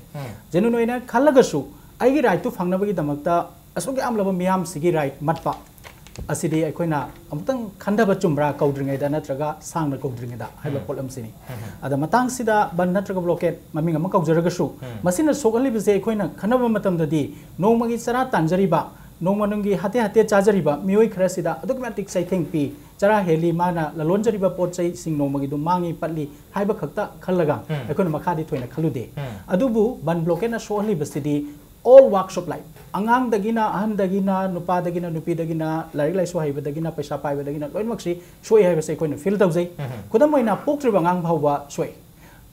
ꯖꯦꯅꯨꯏꯟ ꯑꯣꯏꯅ ꯈꯜꯂꯒꯁꯨ ꯑꯩꯒꯤ ꯔꯥꯏꯠꯇꯨ ꯐꯪꯅꯕꯒꯤꯗꯃꯛꯇ ꯑꯁꯨꯛ ꯌꯥꯝꯂꯕ ꯃꯤꯌꯥꯝꯁꯤꯒꯤ ꯔꯥꯏꯠ ꯃꯠꯄ ꯑꯁꯤꯗꯤ ꯑꯩꯈꯣꯏꯅ ꯑꯃꯨꯛꯇꯪ ꯈꯟꯊꯕ ꯆꯨꯝꯕ꯭ꯔꯥ, ꯀꯧꯗ꯭ꯔꯤꯉꯩꯗ ꯅꯠꯇ꯭ꯔꯒ ꯁꯥꯡꯅ ꯀꯧꯗ꯭ꯔꯤꯉꯩꯗ ꯍꯥꯏꯕ ꯄꯣꯠ ꯑꯃꯁꯤꯅꯤ꯫ ꯑꯗ ꯃꯇꯥꯡꯁꯤꯗ ꯕꯟ ꯅꯠꯇ꯭ꯔꯒ ꯕ꯭ꯂꯣꯀꯦꯠ ꯃꯃꯤꯡ ꯑꯃ ꯀꯧꯖꯔꯒꯁꯨ, ꯃꯁꯤꯅ ꯁꯣꯛꯍꯜꯂꯤꯕꯁꯦ ꯑꯩꯈꯣꯏꯅ ꯈꯟꯅꯕ ꯃꯇꯝꯗꯗꯤ ꯅꯣꯡꯃꯒꯤ ꯆꯔꯥ ꯇꯥꯟꯖꯔꯤꯕ, ꯅꯣꯡꯃ ꯅꯣꯡꯒꯤ ꯍꯥꯇꯦ ꯍꯥꯇꯦ ꯆꯥꯖꯔꯤꯕ ꯃꯤꯑꯣꯏ ꯈꯔꯁꯤꯗ ꯑꯗꯨꯛꯀꯤ ꯃꯇꯤꯛ ꯆꯩꯊꯦꯡ ꯄꯤ꯫ ꯆꯔꯥ ꯍꯦꯜꯂꯤ, ꯃꯥꯅ ꯂꯂꯣꯟꯖꯔꯤꯕ ꯄꯣꯠ ꯆꯩꯁꯤꯡ ꯅꯣꯡꯃꯒꯤꯗꯨ ꯃꯥꯡꯉꯤ ꯄꯠꯂꯤ ꯍꯥꯏꯕ ꯈꯛꯇ ꯈꯜꯂꯒ ꯑꯩꯈꯣꯏꯅ ꯃꯈꯥꯗꯤ ꯊꯣꯏꯅ ꯈꯜꯂꯨꯗꯦ꯫ ꯑꯗꯨꯕꯨ ꯕꯟ ꯕ꯭ꯂꯣꯀꯦꯠꯅ ꯁꯣꯛꯍꯜꯂꯤꯕꯁꯤꯗꯤ all walks of life, ꯑꯉꯥꯡꯗꯒꯤꯅ ꯑꯍꯟꯗꯒꯤꯅ ꯅꯨꯄꯥꯗꯒꯤꯅ ꯅꯨꯄꯤꯗꯒꯤꯅ ꯂꯥꯏꯔꯤꯛ ꯂꯥꯏꯁꯨ ꯍꯩꯕꯗꯒꯤꯅ ꯄꯩꯁꯥ ꯄꯥꯏꯕꯗꯒꯤꯅ ꯂꯣꯏꯅꯃꯛꯁꯤ ꯁꯣꯛꯏ ꯍꯥꯏꯕꯁꯦ ꯑꯩꯈꯣꯏꯅ ꯐꯤꯜ ꯇꯧꯖꯩ꯫ ꯈꯨꯗꯝ ꯑꯣꯏꯅ ꯄꯣꯛꯇ꯭ꯔꯤꯕ ꯑꯉꯥꯡ ꯐꯥꯎꯕ ꯁꯣꯛꯏ꯫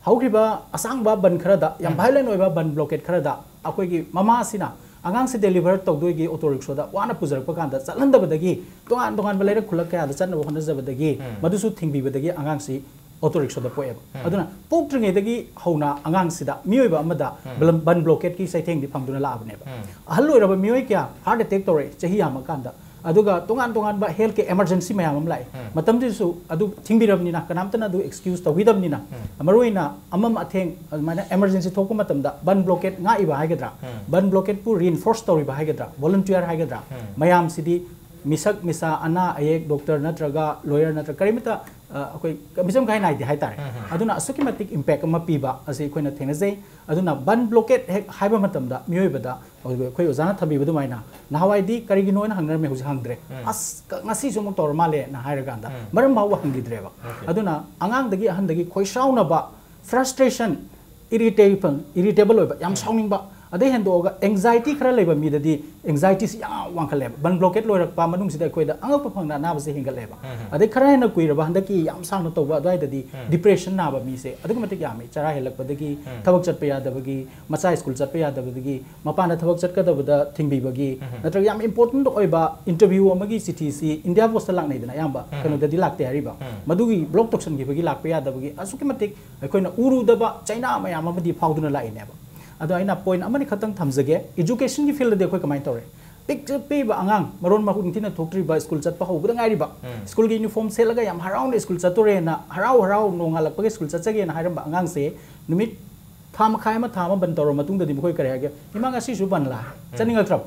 ꯍꯧꯈꯤꯕ ꯑꯁꯥꯡꯕ ꯕꯟ ꯈꯔꯗ, ꯌꯥꯝ ꯚꯥꯏꯂꯦꯟ ꯑꯣꯏꯕ ꯕꯟ ꯕ꯭ꯂꯣꯀꯦꯠ ꯈꯔꯗ ꯑꯩꯈꯣꯏꯒꯤ ꯃꯃꯥꯁꯤꯅ ꯑꯉꯥꯡꯁꯤ ꯗꯦꯂꯤꯚꯔ ꯇꯧꯗꯣꯏꯒꯤ ꯑꯣꯇꯣ ꯔꯤꯛꯁꯣꯗ ꯋꯥꯅ ꯄꯨꯖꯔꯛꯄ ꯀꯥꯟꯗ ꯆꯠꯍꯟꯗꯕꯗꯒꯤ ꯇꯣꯉꯥꯟ ꯇꯣꯉꯥꯟꯕ ꯂꯩꯔꯛ ꯈꯨꯜꯂꯛ ꯀꯌꯥꯗ ꯆꯠꯅꯕ ꯍꯣꯠꯅꯖꯕꯗꯒꯤ ꯃꯗꯨꯁꯨ ꯊꯤꯡꯕꯤꯕꯗꯒꯤ ꯑꯉꯥꯡꯁꯤ ꯑꯣꯇꯣ ꯔꯤꯛꯁꯣꯗ ꯄꯣꯛꯑꯦꯕ꯫ ꯑꯗꯨꯅ ꯄꯣꯛꯇ꯭ꯔꯤꯉꯩꯗꯒꯤ ꯍꯧꯅ ꯑꯉꯥꯡꯁꯤꯗ ꯃꯤꯑꯣꯏꯕ ꯑꯃꯗ ꯕꯟ ꯕ꯭ꯂꯣꯀꯦꯠꯀꯤ ꯆꯩꯊꯦꯡꯗꯤ ꯐꯪꯗꯨꯅ ꯂꯥꯛꯑꯕꯅꯦꯕ꯫ ꯑꯍꯜ ꯑꯣꯏꯔꯕ ꯃꯤꯑꯣꯏ ꯀꯌꯥ ꯍꯥꯔꯠ ꯑꯦꯇꯦꯛ ꯇꯧꯔꯛꯑꯦ ꯆꯍꯤ ꯌꯥꯝꯃꯀꯥꯟꯗ꯫ ꯑꯗꯨꯒ ꯇꯣꯉꯥꯟ ꯇꯣꯉꯥꯟꯕ ꯍꯦꯜꯠꯀꯤ ꯑꯦꯃꯔꯖꯦꯟꯁꯤ ꯃꯌꯥꯝ ꯑꯃ ꯂꯥꯛꯑꯦ꯫ ꯃꯇꯝꯗꯨꯗꯁꯨ ꯑꯗꯨ ꯊꯤꯡꯕꯤꯔꯕꯅꯤꯅ, ꯀꯅꯥꯝꯇꯅ ꯑꯗꯨ ꯑꯦꯛꯁꯀ꯭ꯌꯨꯁ ꯇꯧꯕꯤꯗꯕꯅꯤꯅ, ꯃꯔꯨꯑꯣꯏꯅ ꯑꯃꯝ ꯑꯊꯦꯡ ꯑꯗꯨꯃꯥꯏꯅ ꯑꯦꯃꯔꯖꯦꯟꯁꯤ ꯊꯣꯛꯄ ꯃꯇꯝꯗ ꯕꯟ ꯕ꯭ꯂꯣꯀꯦꯠ ꯉꯥꯛꯏꯕ ꯍꯥꯏꯒꯗ꯭ꯔꯥ, ꯕꯟ ꯕ꯭ꯂꯣꯀꯦꯠꯄꯨ ꯔꯤꯏꯟꯐꯣꯔꯁ ꯇꯧꯔꯤꯕ ꯍꯥꯏꯒꯗ꯭ꯔꯥ, ꯚꯣꯂꯨꯟꯇꯤꯌꯔ ꯍꯥꯏꯒꯗ꯭ꯔꯥ, ꯃꯌꯥꯝꯁꯤꯗꯤ ꯃꯤꯁꯛ ꯃꯤꯁꯥ, ꯑꯅꯥ ꯑꯌꯦꯛ, ꯗꯣꯛꯇꯔ ꯅꯠꯇ꯭ꯔꯒ ꯂꯣꯌꯔ ꯅꯠꯇ꯭ꯔꯒ ꯀꯔꯤꯃꯠꯇ, ꯑ, ꯑꯩꯈꯣꯏ ꯃꯤꯆꯝ ꯈꯥꯏ ꯅꯥꯏꯗꯦ ꯍꯥꯏꯇꯥꯔꯦ꯫ ꯑꯗꯨꯅ ꯑꯁꯨꯛꯀꯤ ꯃꯇꯤꯛ ꯏꯝꯄꯦꯛ ꯑꯃ ꯄꯤꯕ ꯑꯁꯤ ꯑꯩꯈꯣꯏꯅ ꯊꯦꯡꯅꯖꯩ꯫ ꯑꯗꯨꯅ ꯕꯟ ꯕ꯭ꯂꯣꯀꯦꯠ ꯍꯦꯛ ꯍꯥꯏꯕ ꯃꯇꯝꯗ ꯃꯤꯑꯣꯏꯕꯗ ꯑꯩꯈꯣꯏ ꯑꯣꯖꯥꯅ ꯊꯝꯕꯤꯕ ꯑꯗꯨꯃꯥꯏꯅ ꯅꯍꯥꯟꯋꯥꯏꯗꯤ ꯀꯔꯤꯒꯤꯅꯣꯅ ꯍꯪꯅꯔꯝꯃꯦ, ꯍꯧꯖꯤꯛ ꯍꯪꯗ꯭ꯔꯦ꯫ ꯑꯁ, ꯉꯁꯤꯁꯨ ꯑꯃꯨꯛ ꯇꯧꯔ ꯃꯥꯜꯂꯦꯅ ꯍꯥꯏꯔꯀꯥꯟꯗ ꯃꯔꯝ ꯐꯥꯎꯕ ꯍꯪꯈꯤꯗ꯭ꯔꯦꯕ꯫ ꯑꯗꯨꯅ ꯑꯉꯥꯡꯗꯒꯤ ꯑꯍꯟꯗꯒꯤ ꯈꯣꯏꯁꯥꯎꯅꯕ, ꯐ꯭ꯔꯁꯇ꯭ꯔꯦꯁꯟ, ꯏꯔꯤꯇꯦꯕꯜ, ꯏꯔꯤꯇꯦꯕꯜ ꯑꯣꯏꯕ, ꯌꯥꯝ ꯁꯥꯎꯅꯤꯡꯕ, ꯑꯗꯩ ꯍꯦꯟꯗꯣꯛꯑꯒ ꯑꯦꯡꯖꯥꯏꯇꯤ ꯈꯔ ꯂꯩꯕ ꯃꯤꯗꯗꯤ ꯑꯦꯡꯖꯥꯏꯇꯤꯁꯤ ꯌꯥꯝ ꯋꯥꯡꯈꯠꯂꯦꯕ꯫ ꯕꯟ ꯕ꯭ꯂꯣꯀꯦꯠ ꯂꯣꯏꯔꯛꯄ ꯃꯅꯨꯡꯁꯤꯗ ꯑꯩꯈꯣꯏꯗ ꯑꯉꯛꯄ ꯐꯪꯅ ꯑꯅꯥꯕꯁꯦ ꯍꯦꯟꯒꯠꯂꯦꯕ꯫ ꯑꯗꯩ ꯈꯔ ꯍꯦꯟꯅ ꯀꯨꯏꯔꯕ ꯍꯟꯗꯛꯀꯤ ꯌꯥꯝ ꯁꯥꯡꯅ ꯇꯧꯕ ꯑꯗꯨꯋꯥꯏꯗꯗꯤ ꯗꯤꯄ꯭ꯔꯦꯁꯟ ꯅꯥꯕ ꯃꯤꯁꯦ ꯑꯗꯨꯛꯀꯤ ꯃꯇꯤꯛ ꯌꯥꯝꯃꯤ꯫ ꯆꯔꯥ ꯍꯦꯜꯂꯛꯄꯗꯒꯤ, ꯊꯕꯛ ꯆꯠꯄ ꯌꯥꯗꯕꯒꯤ, ꯃꯆꯥ ꯁ꯭ꯀꯨꯜ ꯆꯠꯄ ꯌꯥꯗꯕꯗꯒꯤ, ꯃꯄꯥꯟꯗ ꯊꯕꯛ ꯆꯠꯀꯗꯕꯗ ꯊꯤꯡꯕꯤꯕꯒꯤ, ꯅꯠꯇ꯭ꯔꯒ ꯌꯥꯝ ꯏꯝꯄꯣꯔꯇꯦꯟ ꯑꯣꯏꯕ ꯏꯟꯇꯔꯚ꯭ꯌꯨ ꯑꯃꯒꯤ ꯆꯤꯊꯤꯁꯤ ꯏꯟꯗꯤꯌꯥ ꯄꯣꯁꯇ ꯂꯥꯛꯅꯩꯗꯅ, ꯑꯌꯥꯝꯕ ꯀꯩꯅꯣꯗꯗꯤ ꯂꯥꯛꯇꯦ ꯍꯥꯏꯔꯤꯕ, ꯃꯗꯨꯒꯤ ꯕ꯭ꯂꯣꯛ ꯇꯧꯁꯟꯈꯤꯕꯒꯤ ꯂꯥꯛꯄ ꯌꯥꯗꯕꯒꯤ ꯑꯁꯨꯛꯀꯤ ꯃꯇꯤꯛ ꯑꯩꯈꯣꯏꯅ ꯎꯔꯨꯗꯕ ꯆꯩꯅꯥ ꯃꯌꯥꯝ ꯑꯃꯗꯤ ꯐꯥꯎꯗꯨꯅ ꯂꯥꯛꯏꯅꯦꯕ꯫ ꯑꯗꯣ ꯑꯩꯅ ꯄꯣꯏꯟ ꯑꯃꯅꯤ ꯈꯛꯇꯪ ꯊꯝꯖꯒꯦ, ꯏꯖꯨꯀꯦꯁꯟꯒꯤ ꯐꯤꯜꯗꯗꯤ ꯑꯩꯈꯣꯏ ꯀꯃꯥꯏꯅ ꯇꯧꯔꯦ? ꯄꯤꯛ ꯄꯤꯛꯏꯕ ꯑꯉꯥꯡ, ꯃꯔꯣꯟ ꯃꯍꯨꯠ ꯅꯤꯡꯊꯤꯅ ꯊꯣꯛꯇ꯭ꯔꯤꯕ, ꯁ꯭ꯀꯨꯜ ꯆꯠꯄ ꯍꯧꯕꯗ ꯉꯥꯏꯔꯤꯕ, ꯁ꯭ꯀꯨꯜꯒꯤ ꯌꯨꯅꯤꯐꯣꯔꯝ ꯁꯦꯠꯂꯒ ꯌꯥꯝ ꯍꯔꯥꯎꯅ ꯁ꯭ꯀꯨꯜ ꯆꯠꯇꯣꯔꯦꯅ, ꯍꯔꯥꯎ ꯍꯔꯥꯎ ꯅꯣꯡꯉꯥꯜꯂꯛꯄꯒ ꯁ꯭ꯀꯨꯜ ꯆꯠꯆꯒꯦꯅ ꯍꯥꯏꯔꯝꯕ ꯑꯉꯥꯡꯁꯦ ꯅꯨꯃꯤꯠ ꯊꯥ ꯃꯈꯥꯏ ꯑꯃ, ꯊꯥ ꯑꯃ ꯕꯟ ꯇꯧꯔꯕ ꯃꯇꯨꯡꯗꯗꯤ ꯃꯈꯣꯏ ꯀꯔꯤ ꯍꯥꯏꯒꯦ? "ꯏꯃꯥ, ꯉꯁꯤꯁꯨ ꯕꯟꯂꯥ?" ꯆꯠꯅꯤꯡꯉꯛꯇ꯭ꯔꯕ?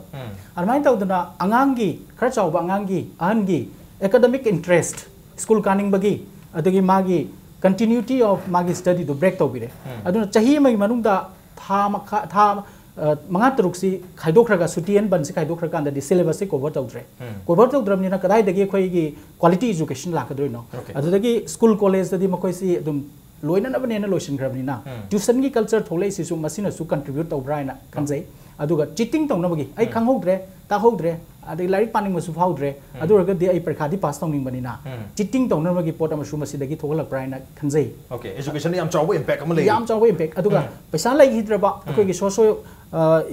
ꯑꯗꯨꯃꯥꯏꯅ ꯇꯧꯗꯅ ꯑꯉꯥꯡꯒꯤ, ꯈꯔ ꯆꯥꯎꯕ ꯑꯉꯥꯡꯒꯤ, ꯑꯍꯟꯒꯤ ꯑꯦꯀꯥꯗꯃꯤꯛ ꯏꯟꯇꯔꯦꯁ, ꯁ꯭ꯀꯨꯜ ꯀꯥꯅꯤꯡꯕꯒꯤ, ꯑꯗꯒꯤ ꯃꯥꯒꯤ continuity of ꯃꯥꯒꯤ ꯁ꯭ꯇꯗꯤꯗꯨ ꯕ꯭ꯔꯦꯛ ꯇꯧꯕꯤꯔꯦ꯫ ꯑꯗꯨꯅ ꯆꯍꯤ ꯑꯃꯒꯤ ꯃꯅꯨꯡꯗ ꯊꯥ ꯃꯈꯥ, ꯊꯥ, ꯑ, ꯃꯉꯥ ꯇꯔꯨꯛꯁꯤ ꯈꯥꯏꯗꯣꯛꯈ꯭ꯔꯒ, ꯁꯨꯇꯤ ꯑꯦꯟ ꯕꯟꯁꯤ ꯈꯥꯏꯗꯣꯛꯈ꯭ꯔꯀꯥꯟꯗꯗꯤ ꯁꯤꯂꯦꯕꯁꯁꯤ ꯀꯣꯚꯔ ꯇꯧꯗ꯭ꯔꯦ꯫ ꯀꯣꯚꯔ ꯇꯧꯗ꯭ꯔꯕꯅꯤꯅ ꯀꯗꯥꯏꯗꯒꯤ ꯑꯩꯈꯣꯏꯒꯤ ꯀ꯭ꯋꯥꯂꯤꯇꯤ ꯑꯦꯖꯨꯀꯦꯁꯟ ꯂꯥꯛꯀꯗꯣꯏꯅꯣ? ꯑꯗꯨꯗꯒꯤ ꯁ꯭ꯀꯨꯜ ꯀꯣꯂꯦꯖꯇꯗꯤ ꯃꯈꯣꯏꯁꯤ ꯑꯗꯨꯝ ꯂꯣꯏꯅꯅꯕꯅꯦꯅ ꯂꯣꯏꯁꯤꯟꯈ꯭ꯔꯕꯅꯤꯅ, ꯇ꯭ꯌꯨꯁꯟꯒꯤ ꯀꯜꯆꯔ ꯊꯣꯛꯂꯛꯏꯁꯤꯁꯨ ꯃꯁꯤꯅꯁꯨ ꯀꯟꯇ꯭ꯔꯤꯕ꯭ꯌꯨꯠ ꯇꯧꯕ꯭ꯔꯥ ꯍꯥꯏꯅ ꯈꯟꯖꯩ꯫ ꯑꯗꯨꯒ ꯆꯤꯇꯤꯡ ꯇꯧꯅꯕꯒꯤ, "ꯑꯩ ꯈꯪꯍꯧꯗ꯭ꯔꯦ, ꯇꯥꯍꯧꯗ꯭ꯔꯦ, ꯑꯗꯩ ꯂꯥꯏꯔꯤꯛ ꯄꯥꯅꯤꯡꯕꯁꯨ ꯐꯥꯎꯗ꯭ꯔꯦ, ꯑꯗꯨ ꯑꯣꯏꯔꯒꯗꯤ ꯑꯩ ꯄꯔꯤꯈꯥꯗꯤ ꯄꯥꯁ ꯇꯧꯅꯤꯡꯕꯅꯤꯅ", ꯆꯤꯇꯤꯡ ꯇꯧꯅꯕꯒꯤ ꯄꯣꯠ ꯑꯃꯁꯨ ꯃꯁꯤꯗꯒꯤ ꯊꯣꯛꯍꯜꯂꯛꯄ꯭ꯔꯥ ꯍꯥꯏꯅ ꯈꯟꯖꯩ꯫ ꯑꯣꯀꯦ, ꯑꯦꯖꯨꯀꯦꯁꯟꯗ ꯌꯥꯝ ꯆꯥꯎꯕ ꯏꯝꯄꯦꯛ ꯑꯃ ꯂꯩ꯫ ꯌꯥꯝ ꯆꯥꯎꯕ ꯏꯝꯄꯦꯛ꯫ ꯑꯗꯨꯒ ꯄꯩꯁꯥ ꯂꯩꯈꯤꯗ꯭ꯔꯕ, ꯑꯩꯈꯣꯏꯒꯤ ꯁꯣꯁꯣ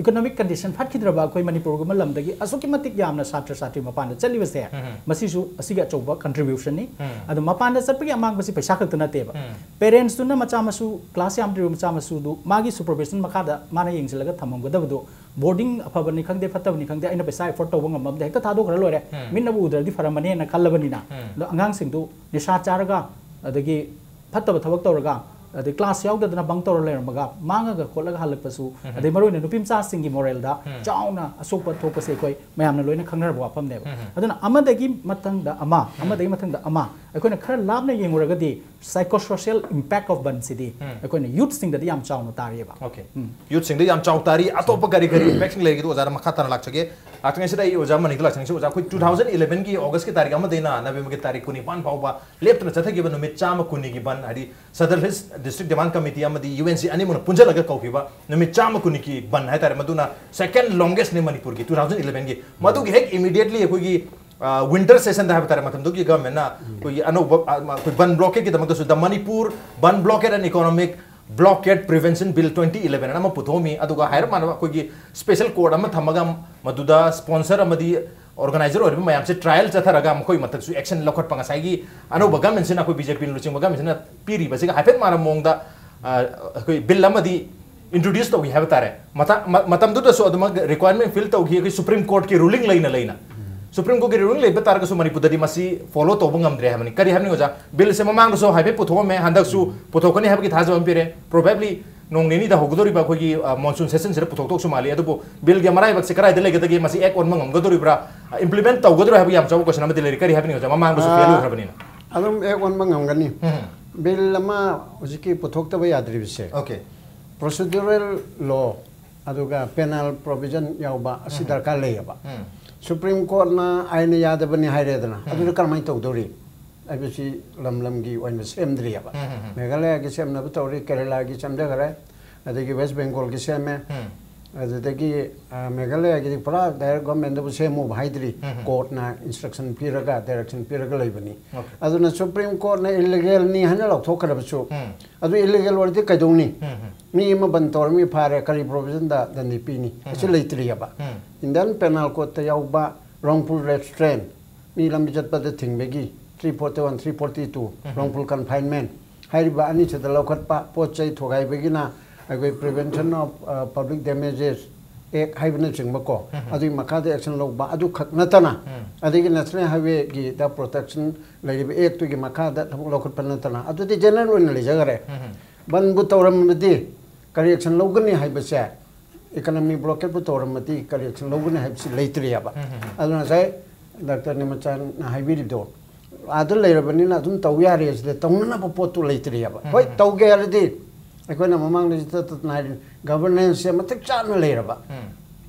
ꯏꯀꯣꯅꯣꯃꯤꯛ ꯀꯟꯗꯤꯁꯟ ꯐꯠꯈꯤꯗ꯭ꯔꯕ ꯑꯩꯈꯣꯏ ꯃꯅꯤꯄꯨꯔꯒꯨꯝꯕ ꯂꯝꯗꯒꯤ ꯑꯁꯨꯛꯀꯤ ꯃꯇꯤꯛ ꯌꯥꯝꯅ ꯁꯥꯇ꯭ꯔ ꯁꯥꯇ꯭ꯔꯤ ꯃꯄꯥꯟꯗ ꯆꯠꯂꯤꯕꯁꯦ, ꯃꯁꯤꯁꯨ ꯑꯁꯤꯒꯤ ꯑꯆꯧꯕ ꯀꯟꯇ꯭ꯔꯤꯕ꯭ꯌꯨꯁꯟꯅꯤ꯫ ꯑꯗꯣ ꯃꯄꯥꯟꯗ ꯆꯠꯄꯒꯤ ꯑꯃꯥꯡꯕꯁꯤ ꯄꯩꯁꯥ ꯈꯛꯇ ꯅꯠꯇꯦꯕ꯫ ꯄꯦꯔꯦꯟꯁꯇꯨꯅ ꯃꯆꯥ ꯃꯁꯨ, ꯀ꯭ꯂꯥꯁ ꯌꯥꯝꯗ꯭ꯔꯤꯕ ꯃꯆꯥ ꯃꯁꯨꯗꯨ ꯃꯥꯒꯤ ꯁꯨꯄꯔꯚꯤꯖꯟ ꯃꯈꯥꯗ ꯃꯥꯅ ꯌꯦꯡꯁꯤꯜꯂꯒ ꯊꯝꯃꯝꯒꯗꯕꯗꯣ, ꯕꯣꯔꯗꯤꯡ ꯑꯐꯕꯅꯤ ꯈꯪꯗꯦ, ꯐꯠꯇꯕꯅꯤ ꯈꯪꯗꯦ, ꯑꯩꯅ ꯄꯩꯁꯥ ꯑꯦꯐꯣꯔꯗ ꯇꯧꯕ ꯉꯝꯃꯝꯗꯦ, ꯍꯦꯛꯇ ꯊꯥꯗꯣꯛꯈ꯭ꯔ ꯂꯣꯏꯔꯦ, ꯃꯤꯠꯅꯕꯨ ꯎꯗ꯭ꯔꯗꯤ ꯐꯔꯝꯃꯅꯦꯅ ꯈꯜꯂꯕꯅꯤꯅ꯫ ꯑꯗꯣ ꯑꯉꯥꯡꯁꯤꯡꯗꯨ ꯅꯤꯁꯥ ꯆꯥꯔꯒ, ꯑꯗꯒꯤ ꯐꯠꯇꯕ ꯊꯕꯛ ꯇꯧꯔꯒ, ꯑꯗꯩ ꯀ꯭ꯂꯥꯁ ꯌꯥꯎꯗꯗꯅ ꯕꯪ ꯇꯧꯔ ꯂꯩꯔꯝꯃꯒ, ꯃꯥꯡꯉꯒ ꯈꯣꯠꯂꯒ ꯍꯜꯂꯛꯄꯁꯨ, ꯑꯗꯩ ꯃꯔꯨꯑꯣꯏꯅ ꯅꯨꯄꯤ ꯃꯆꯥꯁꯤꯡꯒꯤ ꯃꯣꯔꯦꯜꯗ ꯆꯥꯎꯅ ꯑꯁꯣꯛꯄ ꯊꯣꯛꯄꯁꯦ ꯑꯩꯈꯣꯏ ꯃꯌꯥꯝꯅ ꯂꯣꯏꯅ ꯈꯪꯅꯔꯕ ꯋꯥꯐꯝꯅꯦꯕ꯫ ꯑꯗꯨꯅ ꯑꯃꯗꯒꯤ ꯃꯊꯪꯗ ꯑꯃ, ꯑꯃꯗꯒꯤ ꯃꯊꯪꯗ ꯑꯃ, ꯑꯩꯈꯣꯏꯅ ꯈꯔ ꯂꯥꯞꯅ ꯌꯦꯡꯉꯨꯔꯒꯗꯤ psychosocial impact of ꯕꯟꯁꯤꯗꯤ ꯑꯩꯈꯣꯏꯅ ꯌꯨꯠꯁꯤꯡꯗꯗꯤ ꯌꯥꯝ ꯆꯥꯎꯅ ꯇꯥꯔꯤꯑꯕ꯫ ꯑꯣꯀꯦ꯫ ꯌꯨꯠꯁꯤꯡꯗ ꯌꯥꯝ ꯆꯥꯎ ꯇꯥꯔꯤ꯫ ꯑꯇꯣꯞꯄ ꯀꯔꯤ ꯀꯔꯤ ꯏꯝꯄꯦꯛꯁꯤꯡ ꯂꯩꯔꯤꯒꯦꯗꯣ ꯑꯣꯖꯥꯗ ꯃꯈꯥ ꯇꯥꯅ ꯂꯥꯛꯆꯒꯦ꯫ ꯂꯥꯛꯇ꯭ꯔꯤꯉꯩꯁꯤꯗ ꯑꯩ ꯑꯣꯖꯥ ꯃꯅꯤꯛꯇ ꯂꯥꯛꯆꯅꯤꯡꯁꯤ꯫ ꯑꯣꯖꯥ, ꯑꯩꯈꯣꯏ ꯇꯨ ꯊꯥꯎꯖꯟ ꯏꯂꯦꯚꯦꯟꯒꯤ ꯑꯣꯒꯁꯀꯤ ꯇꯥꯔꯤꯛ ꯑꯃꯗꯩꯅ ꯅꯕꯦꯝꯕꯔꯒꯤ ꯇꯥꯔꯤꯛ ꯀꯨꯟꯅꯤꯄꯥꯟ ꯐꯥꯎꯕ ꯂꯦꯞꯇꯅ ꯆꯠꯊꯈꯤꯕ ꯅꯨꯃꯤꯠ ꯆꯥꯝꯃ ꯀꯨꯟꯅꯤꯒꯤ ꯕꯟ, ꯍꯥꯏꯗꯤ Sadar Hills District Demand Committee ꯑꯃꯗꯤ ꯌꯨ ꯑꯦꯟ ꯁꯤ ꯑꯅꯤꯃꯛꯅ ꯄꯨꯟꯁꯤꯜꯂꯒ ꯀꯧꯈꯤꯕ ꯅꯨꯃꯤꯠ ꯆꯥꯝꯃ ꯀꯨꯟꯅꯤꯒꯤ ꯕꯟ ꯍꯥꯏꯇꯥꯔꯦ, ꯃꯗꯨꯅ ꯁꯦꯀꯦꯟ ꯂꯣꯡꯒꯦꯁꯅꯤ ꯃꯅꯤꯄꯨꯔꯒꯤ ꯇꯨ ꯊꯥꯎꯖꯟ ꯏꯂꯦꯚꯦꯟꯒꯤ꯫ ꯃꯗꯨꯒꯤ ꯍꯦꯛ ꯏꯃꯤꯗꯤꯌꯦꯠꯂꯤ ꯑꯩꯈꯣꯏꯒꯤ ꯋꯤꯟꯇꯔ ꯁꯦꯁꯟꯗ ꯍꯥꯏꯕ ꯇꯥꯔꯦ, ꯃꯇꯝꯗꯨꯒꯤ ꯒꯚꯔꯟꯃꯦꯟꯠꯅ ꯑꯩꯈꯣꯏꯒꯤ ꯑꯅꯧꯕ, ꯑ, ꯑꯩꯈꯣꯏ ꯕꯟ ꯕ꯭ꯂꯣꯀꯦꯠꯀꯤꯗꯃꯛꯇꯁꯨ The Manipur Ban Blockade and Economic Blockade Prevention Bill twenty eleven ꯑꯃ ꯄꯨꯊꯣꯛꯑꯝꯃꯤ꯫ ꯑꯗꯨꯒ ꯍꯥꯏꯔꯞ ꯃꯥꯟꯅꯕ ꯑꯩꯈꯣꯏꯒꯤ ꯁ꯭ꯄꯦꯁꯦꯜ ꯀꯣꯔꯠ ꯑꯃ ꯊꯝꯃꯒ ꯃꯗꯨꯗ ꯁ꯭ꯄꯣꯟꯁꯔ ꯑꯃꯗꯤ ꯑꯣꯔꯒꯅꯥꯏꯖꯔ ꯑꯣꯏꯔꯤꯕ ꯃꯌꯥꯝꯁꯦ ꯇ꯭ꯔꯥꯏꯌꯦꯜ ꯆꯠꯊꯔꯒ ꯃꯈꯣꯏ ꯃꯊꯛꯁꯨ ꯑꯦꯛꯁꯟ ꯂꯧꯈꯠꯄ ꯉꯁꯥꯏꯒꯤ ꯑꯅꯧꯕ ꯒꯚꯔꯟꯃꯦꯟꯠꯁꯤꯅ, ꯑꯩꯈꯣꯏ ꯕꯤ ꯖꯦ ꯄꯤꯅ ꯂꯨꯆꯤꯡꯕ ꯒꯚꯔꯟꯃꯦꯟꯠꯁꯤꯅ ꯄꯤꯔꯤꯕꯁꯤꯒ ꯍꯥꯏꯐꯦꯠ ꯃꯥꯟꯅꯕ ꯃꯑꯣꯡꯗ, ꯑ, ꯑꯩꯈꯣꯏ ꯕꯤꯜ ꯑꯃꯗꯤ ꯏꯟꯇ꯭ꯔꯣꯗ꯭ꯌꯨꯁ ꯇꯧꯈꯤ ꯍꯥꯏꯕ ꯇꯥꯔꯦ꯫ ꯃꯇꯥ- ꯃ- ꯃꯇꯝꯗꯨꯗꯁꯨ ꯑꯗꯨꯃꯛ ꯔꯤꯀ꯭ꯋꯥꯏꯔꯃꯦꯟ ꯐꯤꯜ ꯇꯧꯈꯤ, ꯑꯩꯈꯣꯏ ꯁꯨꯄ꯭ꯔꯤꯝ ꯀꯣꯔꯠꯀꯤ ꯔꯨꯂꯤꯡ ꯂꯩꯅ ꯂꯩꯅ꯫ ꯁꯨꯄ꯭ꯔꯤꯝ ꯀꯣꯔꯠꯀꯤ ꯔꯨꯂꯤꯡ ꯂꯩꯕ ꯇꯥꯔꯒꯁꯨ ꯃꯅꯤꯄꯨꯔꯗꯗꯤ ꯃꯁꯤ ꯐꯣꯂꯣ ꯇꯧꯕ ꯉꯝꯗ꯭ꯔꯦ ꯍꯥꯏꯕꯅꯤ꯫ ꯀꯔꯤ ꯍꯥꯏꯕꯅꯤ ꯑꯣꯖꯥ? ꯕꯤꯜꯁꯦ ꯃꯃꯥꯡꯗꯁꯨ ꯍꯥꯏꯐꯦꯠ ꯄꯨꯊꯣꯛꯑꯝꯃꯦ, ꯍꯟꯗꯛꯁꯨ ꯄꯨꯊꯣꯛꯀꯅꯤ ꯍꯥꯏꯕꯒꯤ ꯊꯥꯖꯕ ꯑꯃ ꯄꯤꯔꯦ꯫ ꯄ꯭ꯔꯣꯕꯦꯕꯂꯤ ꯅꯣꯡ ꯅꯤꯅꯤꯗ ꯍꯧꯒꯗꯧꯔꯤꯕ ꯑꯩꯈꯣꯏꯒꯤ, ꯑ, ꯃꯣꯟꯁꯨꯟ ꯁꯦꯁꯟꯁꯤꯗ ꯄꯨꯊꯣꯛꯇꯧꯁꯨ ꯃꯥꯜꯂꯤ꯫ ꯑꯗꯨꯕꯨ ꯕꯤꯜꯒꯤ ꯑꯃꯔꯥꯏꯕꯛꯁꯦ ꯀꯗꯥꯏꯗ ꯂꯩꯒꯗꯒꯦ? ꯃꯁꯤ ꯑꯦꯛ ꯑꯣꯟꯕ ꯉꯝꯒꯗꯧꯔꯤꯕ꯭ꯔꯥ, ꯏꯝꯄ꯭ꯂꯤꯃꯦꯟ ꯇꯧꯒꯗꯧꯔꯤꯕ꯭ꯔꯥ ꯍꯥꯏꯕꯒꯤ ꯌꯥꯝ ꯆꯥꯎꯕ ꯀꯣꯏꯁꯟ ꯑꯃꯗꯤ ꯂꯩꯔꯤ꯫ ꯀꯔꯤ ꯍꯥꯏꯕꯅꯤ ꯑꯣꯖꯥ? ꯃꯃꯥꯡꯗꯁꯨ ꯐꯦꯜ ꯑꯣꯏꯈ꯭ꯔꯕꯅꯤꯅ꯫ ꯑꯗꯨꯝ ꯑꯦꯛ ꯑꯣꯟꯕ ꯉꯝꯒꯅꯤ꯫ ꯎꯝ꯫ ꯕꯤꯜ ꯑꯃ ꯍꯧꯖꯤꯛꯀꯤ ꯄꯨꯊꯣꯛꯇꯕ ꯌꯥꯗ꯭ꯔꯤꯕꯁꯦ, ꯑꯣꯀꯦ꯫ ꯄ꯭ꯔꯣꯁꯤꯗ꯭ꯌꯨꯔꯦꯜ ꯂꯣ ꯑꯗꯨꯒ ꯄꯦꯅꯥꯜ ꯄ꯭ꯔꯣꯚꯤꯖꯟ ꯌꯥꯎꯕ ꯑꯁꯤ ꯎꯝ꯫ ꯗꯔꯀꯥꯔ ꯂꯩꯌꯦꯕ꯫ ꯎꯝ꯫ ꯁꯨꯄ꯭ꯔꯤꯝ ꯀꯣꯔꯠꯅ ꯑꯥꯏꯟꯅ ꯌꯥꯗꯕꯅꯤ ꯍꯥꯏꯔꯦꯗꯅ, ꯎꯝ꯫ ꯑꯗꯨꯗ ꯀꯔꯝꯍꯥꯏꯅ ꯇꯧꯗꯧꯔꯤ? ꯑꯥꯏ ꯕꯤ ꯁꯤ ꯂꯝ ꯂꯝꯒꯤ ꯑꯣꯏꯅ ꯁꯦꯝꯗ꯭ꯔꯤꯑꯕ꯫ ꯎꯝ, ꯎꯝ, ꯎꯝ꯫ ꯃꯦꯘꯥꯂꯌꯥꯒꯤ ꯁꯦꯝꯅꯕ ꯇꯧꯔꯤ, ꯀꯦꯔꯦꯂꯥꯒꯤ ꯁꯦꯝꯖꯈ꯭ꯔꯦ, ꯑꯗꯒꯤ ꯋꯦꯁ ꯕꯦꯡꯒꯣꯜꯒꯤ ꯁꯦꯝꯃꯦ꯫ ꯎꯝ꯫ ꯑꯗꯨꯗꯒꯤ, ꯑ, ꯃꯦꯘꯥꯂꯌꯥꯒꯤꯗꯤ ꯄꯨꯔꯥ ꯗꯥꯏꯔꯦꯛ ꯒꯚꯔꯟꯃꯦꯟꯗꯕꯨ ꯁꯦꯝꯃꯨꯕ ꯍꯥꯏꯗ꯭ꯔꯤ, ꯎꯝ, ꯎꯝ꯫ ꯀꯣꯔꯠꯅ ꯏꯟꯁꯇ꯭ꯔꯛꯁꯟ ꯄꯤꯔꯒ, ꯗꯥꯏꯔꯦꯛꯁꯟ ꯄꯤꯔꯒ ꯂꯩꯕꯅꯤ꯫ ꯑꯣꯀꯦ꯫ ꯑꯗꯨꯅ ꯁꯨꯄ꯭ꯔꯤꯝ ꯀꯣꯔꯠꯅ ꯏꯜꯂꯤꯒꯦꯜꯅꯤ ꯍꯥꯏꯅ ꯂꯧꯊꯣꯛꯈ꯭ꯔꯕꯁꯨ, ꯎꯝ꯫ ꯑꯗꯨ ꯏꯜꯂꯤꯒꯦꯜ ꯑꯣꯏꯔꯗꯤ ꯀꯩꯗꯧꯅꯤ? ꯎꯝ, ꯎꯝ꯫ ꯃꯤ ꯑꯃ ꯕꯟ ꯇꯧꯔꯝꯃꯤ ꯐꯥꯔꯦ, ꯀꯔꯤ ꯄ꯭ꯔꯣꯚꯤꯖꯟꯗ ꯗꯟꯗꯤ ꯄꯤꯅꯤ? ꯎꯝ, ꯑꯁꯤ ꯎꯝ꯫ ꯂꯩꯇ꯭ꯔꯤꯑꯕ꯫ ꯎꯝ꯫ ꯏꯟꯗꯤꯌꯟ ꯄꯦꯅꯥꯜ ꯀꯣꯗꯇ ꯌꯥꯎꯕ wrongful restraint, ꯃꯤ ꯂꯝꯕꯤ ꯆꯠꯄꯗ ꯊꯤꯡꯕꯒꯤ three forty one, three forty two, ꯎꯝ꯫ Wrongful confinement ꯍꯥꯏꯔꯤꯕ ꯑꯅꯤꯁꯤꯗ ꯂꯧꯈꯠꯄ, ꯄꯣꯠ ꯆꯩ ꯊꯨꯒꯥꯏꯕꯒꯤꯅ ꯑꯩꯈꯣꯏ Prevention of, ꯑ, Public Damages Act ꯍꯥꯏꯕꯅꯆꯤꯡꯕꯀꯣ, ꯎꯝ꯫ ꯑꯗꯨꯒꯤ ꯃꯈꯥꯗ action ꯂꯧꯕ ꯑꯗꯨꯈꯛ ꯅꯠꯇꯅ, ꯎꯝ꯫ ꯑꯗꯒꯤ National Highwayꯒꯤꯗ protection ꯂꯩꯔꯤꯕ actꯇꯨꯒꯤ ꯃꯈꯥꯗ ꯊꯕꯛ ꯂꯧꯈꯠꯄ ꯅꯠꯇꯅ, ꯑꯗꯨꯗꯤ general ꯑꯣꯏꯅ ꯂꯩꯖꯈꯔꯦ꯫ ꯎꯝ꯫ ꯕꯟꯕꯨ ꯇꯧꯔꯝꯃꯗꯤ ꯀꯔꯤ action ꯂꯧꯒꯅꯤ ꯍꯥꯏꯕꯁꯦ, economy blockadeꯄꯨ ꯇꯧꯔꯝꯃꯗꯤ ꯀꯔꯤ action ꯂꯧꯒꯅꯤ ꯍꯥꯏꯕꯁꯤ ꯂꯩꯇ꯭ꯔꯤꯑꯕ꯫ ꯎꯝ, ꯎꯝ, ꯎꯝ꯫ ꯑꯗꯨꯅ ꯉꯁꯥꯏ ꯗꯥꯛꯇꯔ ꯅꯤꯃꯆꯥꯟꯅ ꯍꯥꯏꯕꯤꯔꯤꯕꯗꯣ, ꯑꯥꯗ ꯂꯩꯔꯕꯅꯤꯅ ꯑꯗꯨꯝ ꯇꯧ ꯌꯥꯔꯦ, ꯁꯤꯗ ꯇꯧꯅꯅꯕ ꯄꯣꯠꯇꯨ ꯂꯩꯇ꯭ꯔꯤꯑꯕ꯫ ꯎꯝ, ꯍꯣꯏ, ꯎꯝ, ꯎꯝ꯫ ꯇꯧꯒꯦ ꯍꯥꯏꯔꯗꯤ ꯑꯩꯈꯣꯏꯅ ꯃꯃꯥꯡꯗꯁꯨ ꯇꯠ ꯇꯠꯇꯅ ꯍꯥꯏꯔꯤ, governanceꯁꯦ ꯃꯇꯤꯛ ꯆꯥꯅ ꯂꯩꯔꯕ꯫ ꯎꯝ꯫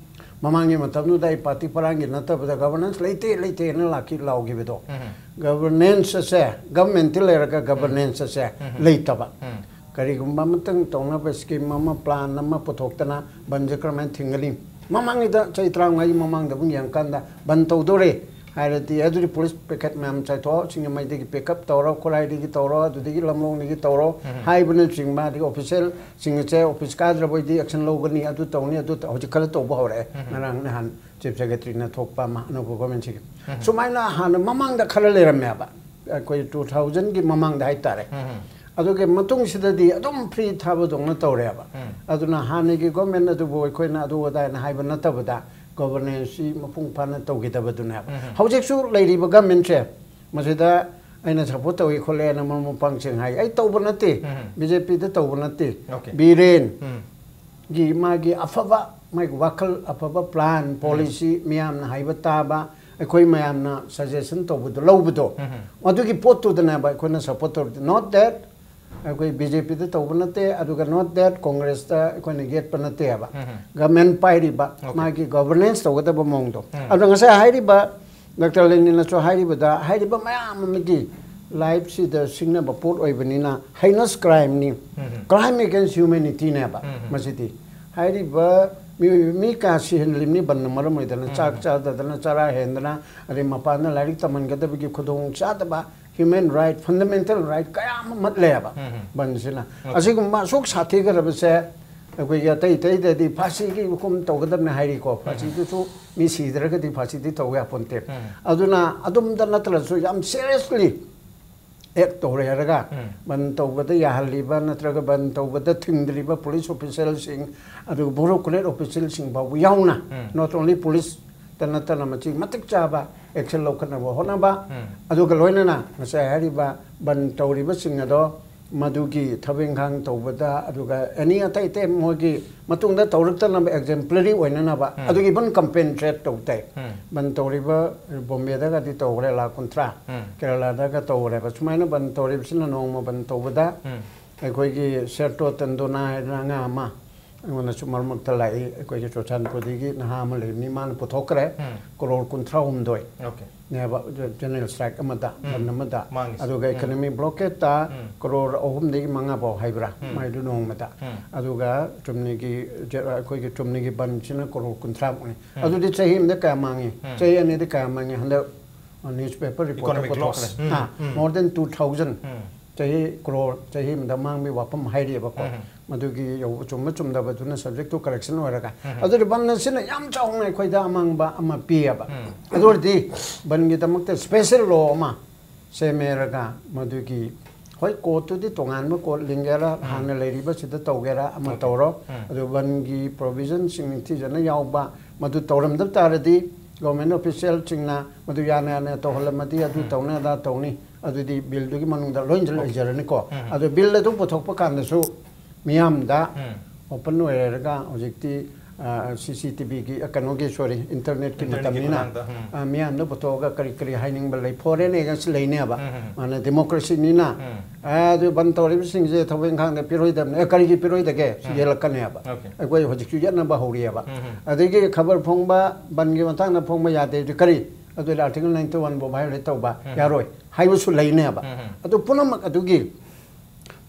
ꯃꯃꯥꯡꯒꯤ ꯃꯇꯝꯗꯨꯗ ꯑꯩ ꯄꯥꯔꯇꯤ ꯄꯔꯥꯡꯒꯤ ꯅꯠꯇꯕꯗ governance ꯂꯩꯇꯦ, ꯂꯩꯇꯦꯅ ꯂꯥꯛꯈꯤ-, ꯂꯥꯎꯈꯤꯕꯗꯣ꯫ ꯎꯝ꯫ Governance ꯑꯁꯦ, governmentꯇꯤ ꯂꯩꯔꯒ governance ꯑꯁꯦ ꯎꯝ꯫ ꯂꯩꯇꯕ꯫ ꯎꯝ꯫ ꯀꯔꯤꯒꯨꯝꯕ ꯑꯃꯇꯪ ꯇꯧꯅꯕ scheme ꯑꯃ, plan ꯑꯃ ꯄꯨꯊꯣꯛꯇꯅ ꯕꯟꯁꯦ ꯀꯔꯝꯍꯥꯏꯅ ꯊꯤꯡꯒꯅꯤ? ꯃꯃꯥꯡꯒꯤꯗ ꯆꯍꯤ ꯇꯔꯥꯃꯉꯥꯒꯤ ꯃꯃꯥꯡꯗ ꯑꯃꯨꯛ ꯌꯦꯡꯉꯀꯥꯟꯗ ꯕꯟ ꯇꯧꯗꯣꯔꯦ ꯍꯥꯏꯔꯗꯤ, ꯑꯗꯨꯗꯤ police picket ꯃꯌꯥꯝ ꯆꯥꯏꯊꯣꯛꯑꯣ, ꯁꯤꯡꯖꯃꯩꯗꯒꯤ pick up ꯇꯧꯔꯣ, ꯈꯨꯔꯥꯏꯗꯒꯤ ꯇꯧꯔꯣ, ꯑꯗꯨꯗꯒꯤ ꯂꯝꯂꯣꯡꯗꯒꯤ ꯇꯧꯔꯣ ꯎꯝ꯫ ꯍꯥꯏꯕꯅꯆꯤꯡꯕ, ꯑꯗꯒꯤ officialꯁꯤꯡ ꯑꯁꯦ office ꯀꯥꯗ꯭ꯔꯕꯣꯏꯗꯤ action ꯂꯧꯒꯅꯤ, ꯑꯗꯨ ꯇꯧꯅꯤ, ꯑꯗꯨ ꯇꯧ-, ꯍꯧꯖꯤꯛ ꯈꯔ ꯇꯧꯕ ꯍꯧꯔꯛꯑꯦ꯫ ꯎꯝ꯫ ꯉꯔꯥꯡ ꯅꯍꯥꯟ Chief Secretaryꯅ ꯊꯣꯛꯄ ꯑꯃ ꯑꯅꯧꯕ governmentꯁꯤꯒꯤ꯫ ꯎꯝ꯫ ꯁꯨꯃꯥꯏꯅ ꯍꯥꯟꯅ ꯃꯃꯥꯡꯗ ꯈꯔ ꯂꯩꯔꯝꯃꯦꯕ, ꯑꯩꯈꯣꯏ two thousandꯒꯤ ꯃꯃꯥꯡꯗ ꯍꯥꯏꯇꯥꯔꯦ꯫ ꯎꯝ꯫ ꯑꯗꯨꯒꯤ ꯃꯇꯨꯡꯁꯤꯗꯗꯤ ꯑꯗꯨꯝ ꯐ꯭ꯔꯤ ꯊꯥꯕꯗꯧꯅ ꯇꯧꯔꯦꯕ꯫ ꯑꯗꯨꯅ ꯍꯥꯟꯅꯒꯤ ꯒꯣꯔꯃꯦꯟ ꯑꯗꯨꯕꯨ ꯑꯩꯈꯣꯏꯅ ꯑꯗꯨ ꯑꯗꯥꯅ ꯍꯥꯏꯕ ꯅꯠꯇꯕꯗ, ꯒꯣꯚꯔꯅꯦꯟꯁꯁꯤ ꯃꯄꯨꯡ ꯐꯥꯅ ꯇꯧꯈꯤꯗꯕꯗꯨꯅꯦꯕ꯫ ꯍꯧꯖꯤꯛꯁꯨ ꯂꯩꯔꯤꯕ ꯒꯣꯔꯃꯦꯟꯁꯦ, ꯃꯁꯤꯗ ꯑꯩꯅ ꯁꯞꯄꯣꯔꯠ ꯇꯧꯏ ꯈꯣꯠꯂꯦꯅ ꯃꯔꯨꯞ ꯃꯄꯥꯡꯁꯤꯡ ꯍꯥꯏ꯫ ꯑꯩ ꯇꯧꯕ ꯅꯠꯇꯦ, ꯕꯤ ꯖꯦ ꯄꯤꯗ ꯇꯧꯕ ꯅꯠꯇꯦ꯫ ꯕꯤꯔꯦꯟ ꯒꯤ ꯃꯥꯒꯤ ꯑꯐꯕ, ꯃꯥꯒꯤ ꯋꯥꯈꯜ ꯑꯐꯕ, ꯄ꯭ꯂꯥꯟ, ꯄꯣꯂꯤꯁꯤ, ꯃꯤꯌꯥꯝꯅ ꯍꯥꯏꯕ ꯇꯥꯕ, ꯑꯩꯈꯣꯏ ꯃꯌꯥꯝꯅ ꯁꯖꯦꯁꯟ ꯇꯧꯕꯗꯣ, ꯂꯧꯕꯗꯣ, ꯑꯗꯨꯒꯤ ꯄꯣꯠꯇꯨꯗꯅꯦꯕ ꯑꯩꯈꯣꯏꯅ ꯁꯞꯄꯣꯔꯠ ꯇꯧꯔꯤꯗꯣ꯫ Not that ꯑꯩꯈꯣꯏ ꯕꯤ ꯖꯦ ꯄꯤꯗ ꯇꯧꯕ ꯅꯠꯇꯦ, ꯑꯗꯨꯒ not that ꯀꯣꯡꯒ꯭ꯔꯦꯁꯇ ꯑꯩꯈꯣꯏꯅ ꯌꯦꯠꯄ ꯅꯠꯇꯦꯕ꯫ ꯒꯃꯦꯟ ꯄꯥꯏꯔꯤꯕ, ꯃꯥꯒꯤ ꯒꯣꯚꯔꯅꯦꯟꯁ ꯇꯧꯒꯗꯕ ꯃꯑꯣꯡꯗꯣ꯫ ꯑꯗꯣ ꯉꯁꯥꯏ ꯍꯥꯏꯔꯤꯕ ꯗꯥꯛꯇꯔ ꯂꯦꯅꯤꯟꯅꯁꯨ ꯍꯥꯏꯔꯤꯕꯗ, ꯍꯥꯏꯔꯤꯕ ꯃꯌꯥꯝ ꯑꯃꯗꯤ ꯂꯥꯏꯐꯁꯤꯗ ꯁꯤꯡꯅꯕ ꯄꯣꯠ ꯑꯣꯏꯕꯅꯤꯅ, heinous crimeꯅꯤ, crime against humanityꯅꯦꯕ ꯃꯁꯤꯗꯤ꯫ ꯍꯥꯏꯔꯤꯕ ꯃꯤꯑꯣꯏ ꯃꯤ ꯀꯌꯥ ꯁꯤꯍꯜꯂꯤꯕꯅꯤ ꯕꯟꯅ ꯃꯔꯝ ꯑꯣꯏꯗꯅ, ꯆꯥꯛ ꯆꯥꯗꯗꯅ, ꯆꯔꯥ ꯍꯦꯟꯗꯅ, ꯑꯗꯩ ꯃꯄꯥꯟꯗ ꯂꯥꯏꯔꯤꯛ ꯇꯝꯍꯟꯒꯗꯕꯒꯤ ꯈꯨꯗꯣꯡ ꯆꯥꯗꯕ, human right, fundamental right ꯀꯌꯥ ꯑꯃ ꯃꯠꯂꯦꯕ ꯕꯟꯁꯤꯅ꯫ ꯑꯁꯤꯒꯨꯝꯕ ꯑꯁꯨꯛ ꯁꯥꯊꯤꯈ꯭ꯔꯕꯁꯦ ꯑꯩꯈꯣꯏꯒꯤ ꯑꯇꯩ ꯑꯇꯩꯗꯗꯤ ꯐꯥꯁꯤꯒꯤ ꯍꯨꯀꯨꯝ ꯇꯧꯒꯗꯕꯅꯤ ꯍꯥꯏꯔꯤꯀꯣ, ꯐꯥꯁꯤꯗꯨꯁꯨ ꯃꯤ ꯁꯤꯗ꯭ꯔꯒꯗꯤ ꯐꯥꯁꯤꯗꯤ ꯇꯧ ꯌꯥꯄꯣꯟꯇꯦ꯫ ꯑꯗꯨꯅ ꯑꯗꯨꯝꯗ ꯅꯠꯇ꯭ꯔꯁꯨ ꯌꯥꯝ seriously act ꯇꯧꯔꯦ ꯍꯥꯏꯔꯒ ꯕꯟ ꯇꯧꯕꯗ ꯌꯥꯍꯜꯂꯤꯕ ꯅꯠꯇ꯭ꯔꯒ ꯕꯟ ꯇꯧꯕꯗ ꯊꯤꯡꯗ꯭ꯔꯤꯕ ꯄꯨꯂꯤꯁ ꯑꯣꯐꯤꯁꯦꯜꯁꯤꯡ, ꯑꯗꯨꯒ ꯕ꯭ꯌꯨꯔꯣꯀ꯭ꯔꯦꯠ ꯑꯣꯐꯤꯁꯦꯜꯁꯤꯡ ꯐꯥꯎꯕ ꯌꯥꯎꯅ, not only ꯄꯨꯂꯤꯁꯇ ꯅꯠꯇꯅ ꯃꯁꯤ ꯃꯇꯤꯛ ꯆꯥꯕ action ꯂꯧꯈꯠꯅꯕ ꯍꯣꯠꯅꯕ, ꯑꯗꯨꯒ ꯂꯣꯏꯅꯅ ꯉꯁꯥꯏ ꯍꯥꯏꯔꯤꯕ ꯕꯟ ꯇꯧꯔꯤꯕꯁꯤꯡ ꯑꯗꯣ ꯃꯗꯨꯒꯤ ꯊꯕꯛ ꯏꯪꯈꯥꯡ ꯇꯧꯕꯗ, ꯑꯗꯨꯒ ꯑꯦꯅꯤ ꯑꯇꯩ ꯑꯇꯩ ꯃꯣꯏꯒꯤ ꯃꯇꯨꯡꯗ ꯇꯧꯔꯛꯇꯅꯕ exemplary ꯑꯣꯏꯅꯅꯕ ꯑꯗꯨꯒꯤ ꯐꯖꯅ compensate ꯇꯧ ꯇꯥꯏ꯫ ꯕꯟ ꯇꯧꯔꯤꯕ ꯕꯣꯝꯕꯦꯗꯒꯗꯤ ꯇꯧꯈ꯭ꯔꯦ ꯂꯥꯈ ꯀꯨꯟꯊ꯭ꯔꯥ, ꯀꯦꯔꯂꯥꯗꯒ ꯇꯧꯈ꯭ꯔꯦꯕ꯫ ꯁꯨꯃꯥꯏꯅ ꯕꯟ ꯇꯧꯔꯤꯕꯁꯤꯅ ꯅꯣꯡꯃ ꯕꯟ ꯇꯧꯕꯗ ꯑꯩꯈꯣꯏꯒꯤ ꯁꯦꯔꯇꯣ ꯇꯟꯗꯣꯅꯥ ꯍꯥꯏꯗꯅ ꯑꯉꯥꯡ ꯑꯃ ꯑꯩꯉꯣꯟꯗꯁꯨ ꯃꯔꯛ ꯃꯔꯛꯇ ꯂꯥꯛꯏ, ꯑꯩꯈꯣꯏꯒꯤ ꯆꯨꯔꯆꯥꯟꯄꯨꯔꯗꯒꯤ ꯅꯍꯥ ꯑꯃ ꯂꯩꯕꯅꯤ, ꯃꯥꯅ ꯄꯨꯊꯣꯛꯈ꯭ꯔꯦ꯫ ꯀꯣꯔꯣꯔ ꯀꯨꯟꯊ꯭ꯔꯥ ꯍꯨꯝꯗꯣꯏ ꯅꯦꯕ ꯖꯦꯅꯔꯦꯜ ꯁ꯭ꯇ꯭ꯔꯥꯏꯛ ꯑꯃꯗ, ꯕꯟ ꯑꯃꯗ꯫ ꯃꯥꯡꯉꯤꯁꯦ꯫ ꯑꯗꯨꯒ ꯏꯀꯣꯅꯣꯃꯤ ꯕ꯭ꯂꯣꯀꯦꯠꯇ ꯀꯣꯔꯣꯔ ꯑꯍꯨꯝꯗꯒꯤ ꯃꯉꯥ ꯐꯥꯎ ꯍꯥꯏꯕ꯭ꯔꯥ, ꯃꯥꯏꯗꯨ ꯅꯣꯡꯃꯗ꯫ ꯑꯗꯨꯒ ꯆꯨꯝꯅꯒꯤ ꯖꯦ-, ꯑꯩꯈꯣꯏꯒꯤ ꯆꯨꯝꯅꯒꯤ ꯕꯟꯁꯤꯅ ꯀꯣꯔꯣꯔ ꯀꯨꯟꯊ꯭ꯔꯥꯃꯨꯛꯅꯤ꯫ ꯑꯗꯨꯗꯤ ꯆꯍꯤ ꯑꯃꯗ ꯀꯌꯥ ꯃꯥꯡꯉꯤ? ꯆꯍꯤ ꯑꯅꯤꯗ ꯀꯌꯥ ꯃꯥꯡꯉꯤ? ꯍꯟꯗꯛ ꯅ꯭ꯌꯨꯁꯄꯦꯄꯔ ꯔꯤꯄꯣꯔꯠꯇ ꯄꯨꯊꯣꯛꯈ꯭ꯔꯦ꯫ Economic loss꯫ ꯑꯥ, more than two thousand꯫ ꯆꯍꯤ ꯀ꯭ꯔꯣꯔ, ꯆꯍꯤ ꯑꯃꯗ ꯃꯥꯡꯕꯒꯤ ꯋꯥꯐꯝ ꯍꯥꯏꯔꯤꯑꯕꯀꯣ꯫ ꯃꯗꯨꯒꯤ ꯌꯧꯕ ꯆꯨꯝꯕ ꯆꯨꯝꯗꯕꯗꯨꯅ subject to correction ꯑꯣꯏꯔꯒ꯫ ꯑꯗꯨꯗꯤ ꯕꯟ ꯑꯁꯤꯅ ꯌꯥꯝ ꯆꯥꯎꯅ ꯑꯩꯈꯣꯏꯗ ꯑꯃꯥꯡꯕ ꯑꯃ ꯄꯤꯌꯦꯕ꯫ ꯑꯗꯨ ꯑꯣꯏꯔꯗꯤ ꯕꯟꯒꯤꯗꯃꯛꯇ special law ꯑꯃ ꯁꯦꯝꯃꯦꯔꯒ ꯃꯗꯨꯒꯤ ꯍꯣꯏ, ꯀꯣꯔꯠꯇꯨꯗꯤ ꯇꯣꯉꯥꯟꯕ ꯀꯣꯔꯠ ꯂꯤꯡꯒꯦꯔꯥ, ꯎꯝ꯫ ꯍꯥꯟꯅ ꯂꯩꯔꯤꯕꯁꯤꯗ ꯇꯧꯒꯦꯔꯥ, ꯑꯃ ꯎꯝ꯫ ꯇꯧꯔꯣ꯫ ꯎꯝ꯫ ꯑꯗꯨ ꯕꯟꯒꯤ ꯄ꯭ꯔꯣꯚꯤꯖꯟꯁꯤꯡ ꯅꯤꯡꯊꯤꯖꯅ ꯌꯥꯎꯕ, ꯃꯗꯨ ꯇꯧꯔꯝꯗꯕ ꯇꯥꯔꯗꯤ ꯒꯣꯔꯃꯦꯟ ꯑꯣꯐꯤꯁꯤꯌꯦꯜꯁꯤꯡꯅ ꯃꯗꯨ ꯌꯥꯅ ꯌꯥꯅ ꯇꯧꯍꯜꯂꯝꯃꯗꯤ ꯑꯗꯨ ꯎꯝ꯫ ꯇꯧꯅꯤ, ꯑꯗꯥ ꯇꯧꯅꯤ, ꯑꯗꯨꯗꯤ ꯕꯤꯜꯗꯨꯒꯤ ꯃꯅꯨꯡꯗ ꯂꯣꯏꯅ ꯑꯣꯀꯦ꯫ ꯂꯩꯖꯔꯅꯤꯀꯣ꯫ ꯎꯝ꯫ ꯑꯗꯨ ꯕꯤꯜ ꯑꯗꯨ ꯄꯨꯊꯣꯛꯄ ꯀꯥꯟꯗꯁꯨ ꯃꯤꯌꯥꯝꯗ ꯎꯝ꯫ ꯑꯣꯄꯟ ꯑꯣꯏꯔꯒ ꯍꯧꯖꯤꯛꯇꯤ, ꯑ, ꯁꯤ ꯁꯤ ꯇꯤ ꯚꯤꯒꯤ, ꯑ, ꯀꯩꯅꯣꯒꯤ, ꯁꯣꯔꯤ, ꯏꯟꯇꯔꯅꯦꯠꯀꯤ ꯏꯟꯇꯔꯅꯦꯠꯀꯤ ꯃꯇꯝꯅꯤꯅ, ꯃꯇꯥꯡꯗ, ꯎꯝ꯫ ꯑ, ꯃꯤꯌꯥꯝꯗ ꯄꯨꯊꯣꯛꯑꯒ ꯀꯔꯤ ꯀꯔꯤ ꯍꯥꯏꯅꯤꯡꯕ ꯂꯩ, ꯐꯣꯔꯦꯟ ꯑꯦꯒꯦꯟꯁ ꯂꯩꯅꯦꯕ꯫ ꯎꯝ, ꯎꯝ, ꯎꯝ꯫ ꯃꯥꯅ ꯗꯦꯃꯣꯀ꯭ꯔꯦꯁꯤꯅꯤꯅ, ꯎꯝ꯫ ꯑ, ꯑꯗꯨ ꯕꯟ ꯇꯧꯔꯤꯕꯁꯤꯡꯁꯦ ꯊꯕꯛ ꯏꯪꯈꯥꯡꯗ ꯄꯤꯔꯣꯏꯗꯕꯅꯦ꯫ ꯑꯦ, ꯀꯔꯤꯒꯤ ꯄꯤꯔꯣꯏꯗꯒꯦ? ꯁꯤ ꯎꯝ꯫ ꯌꯦꯜꯂꯛꯀꯅꯦꯕ꯫ ꯑꯣꯀꯦ꯫ ꯑꯩꯈꯣꯏ ꯍꯧꯖꯤꯛꯁꯨ ꯌꯦꯠꯅꯕ ꯍꯧꯔꯤꯑꯕ꯫ ꯎꯝ, ꯎꯝ꯫ ꯑꯗꯒꯤ ꯈꯕꯔ ꯐꯣꯡꯕ, ꯕꯟꯒꯤ ꯃꯇꯥꯡꯗ ꯐꯣꯡꯕ ꯌꯥꯗꯦ ꯍꯥꯏꯕꯗꯤ ꯀꯔꯤ? ꯑꯗꯨꯗꯤ ꯑꯥꯔꯇꯤꯀꯜ ꯅꯥꯏꯟꯇꯤ ꯋꯥꯟꯕꯨ ꯚꯥꯏꯑꯣꯂꯦꯠ ꯇꯧꯕ ꯎꯝ, ꯎꯝ꯫ ꯌꯥꯔꯣꯏ ꯍꯥꯏꯕꯁꯨ ꯂꯩꯅꯦꯕ꯫ ꯎꯝ, ꯎꯝ꯫ ꯑꯗꯨ ꯄꯨꯝꯅꯃꯛ ꯑꯗꯨꯒꯤ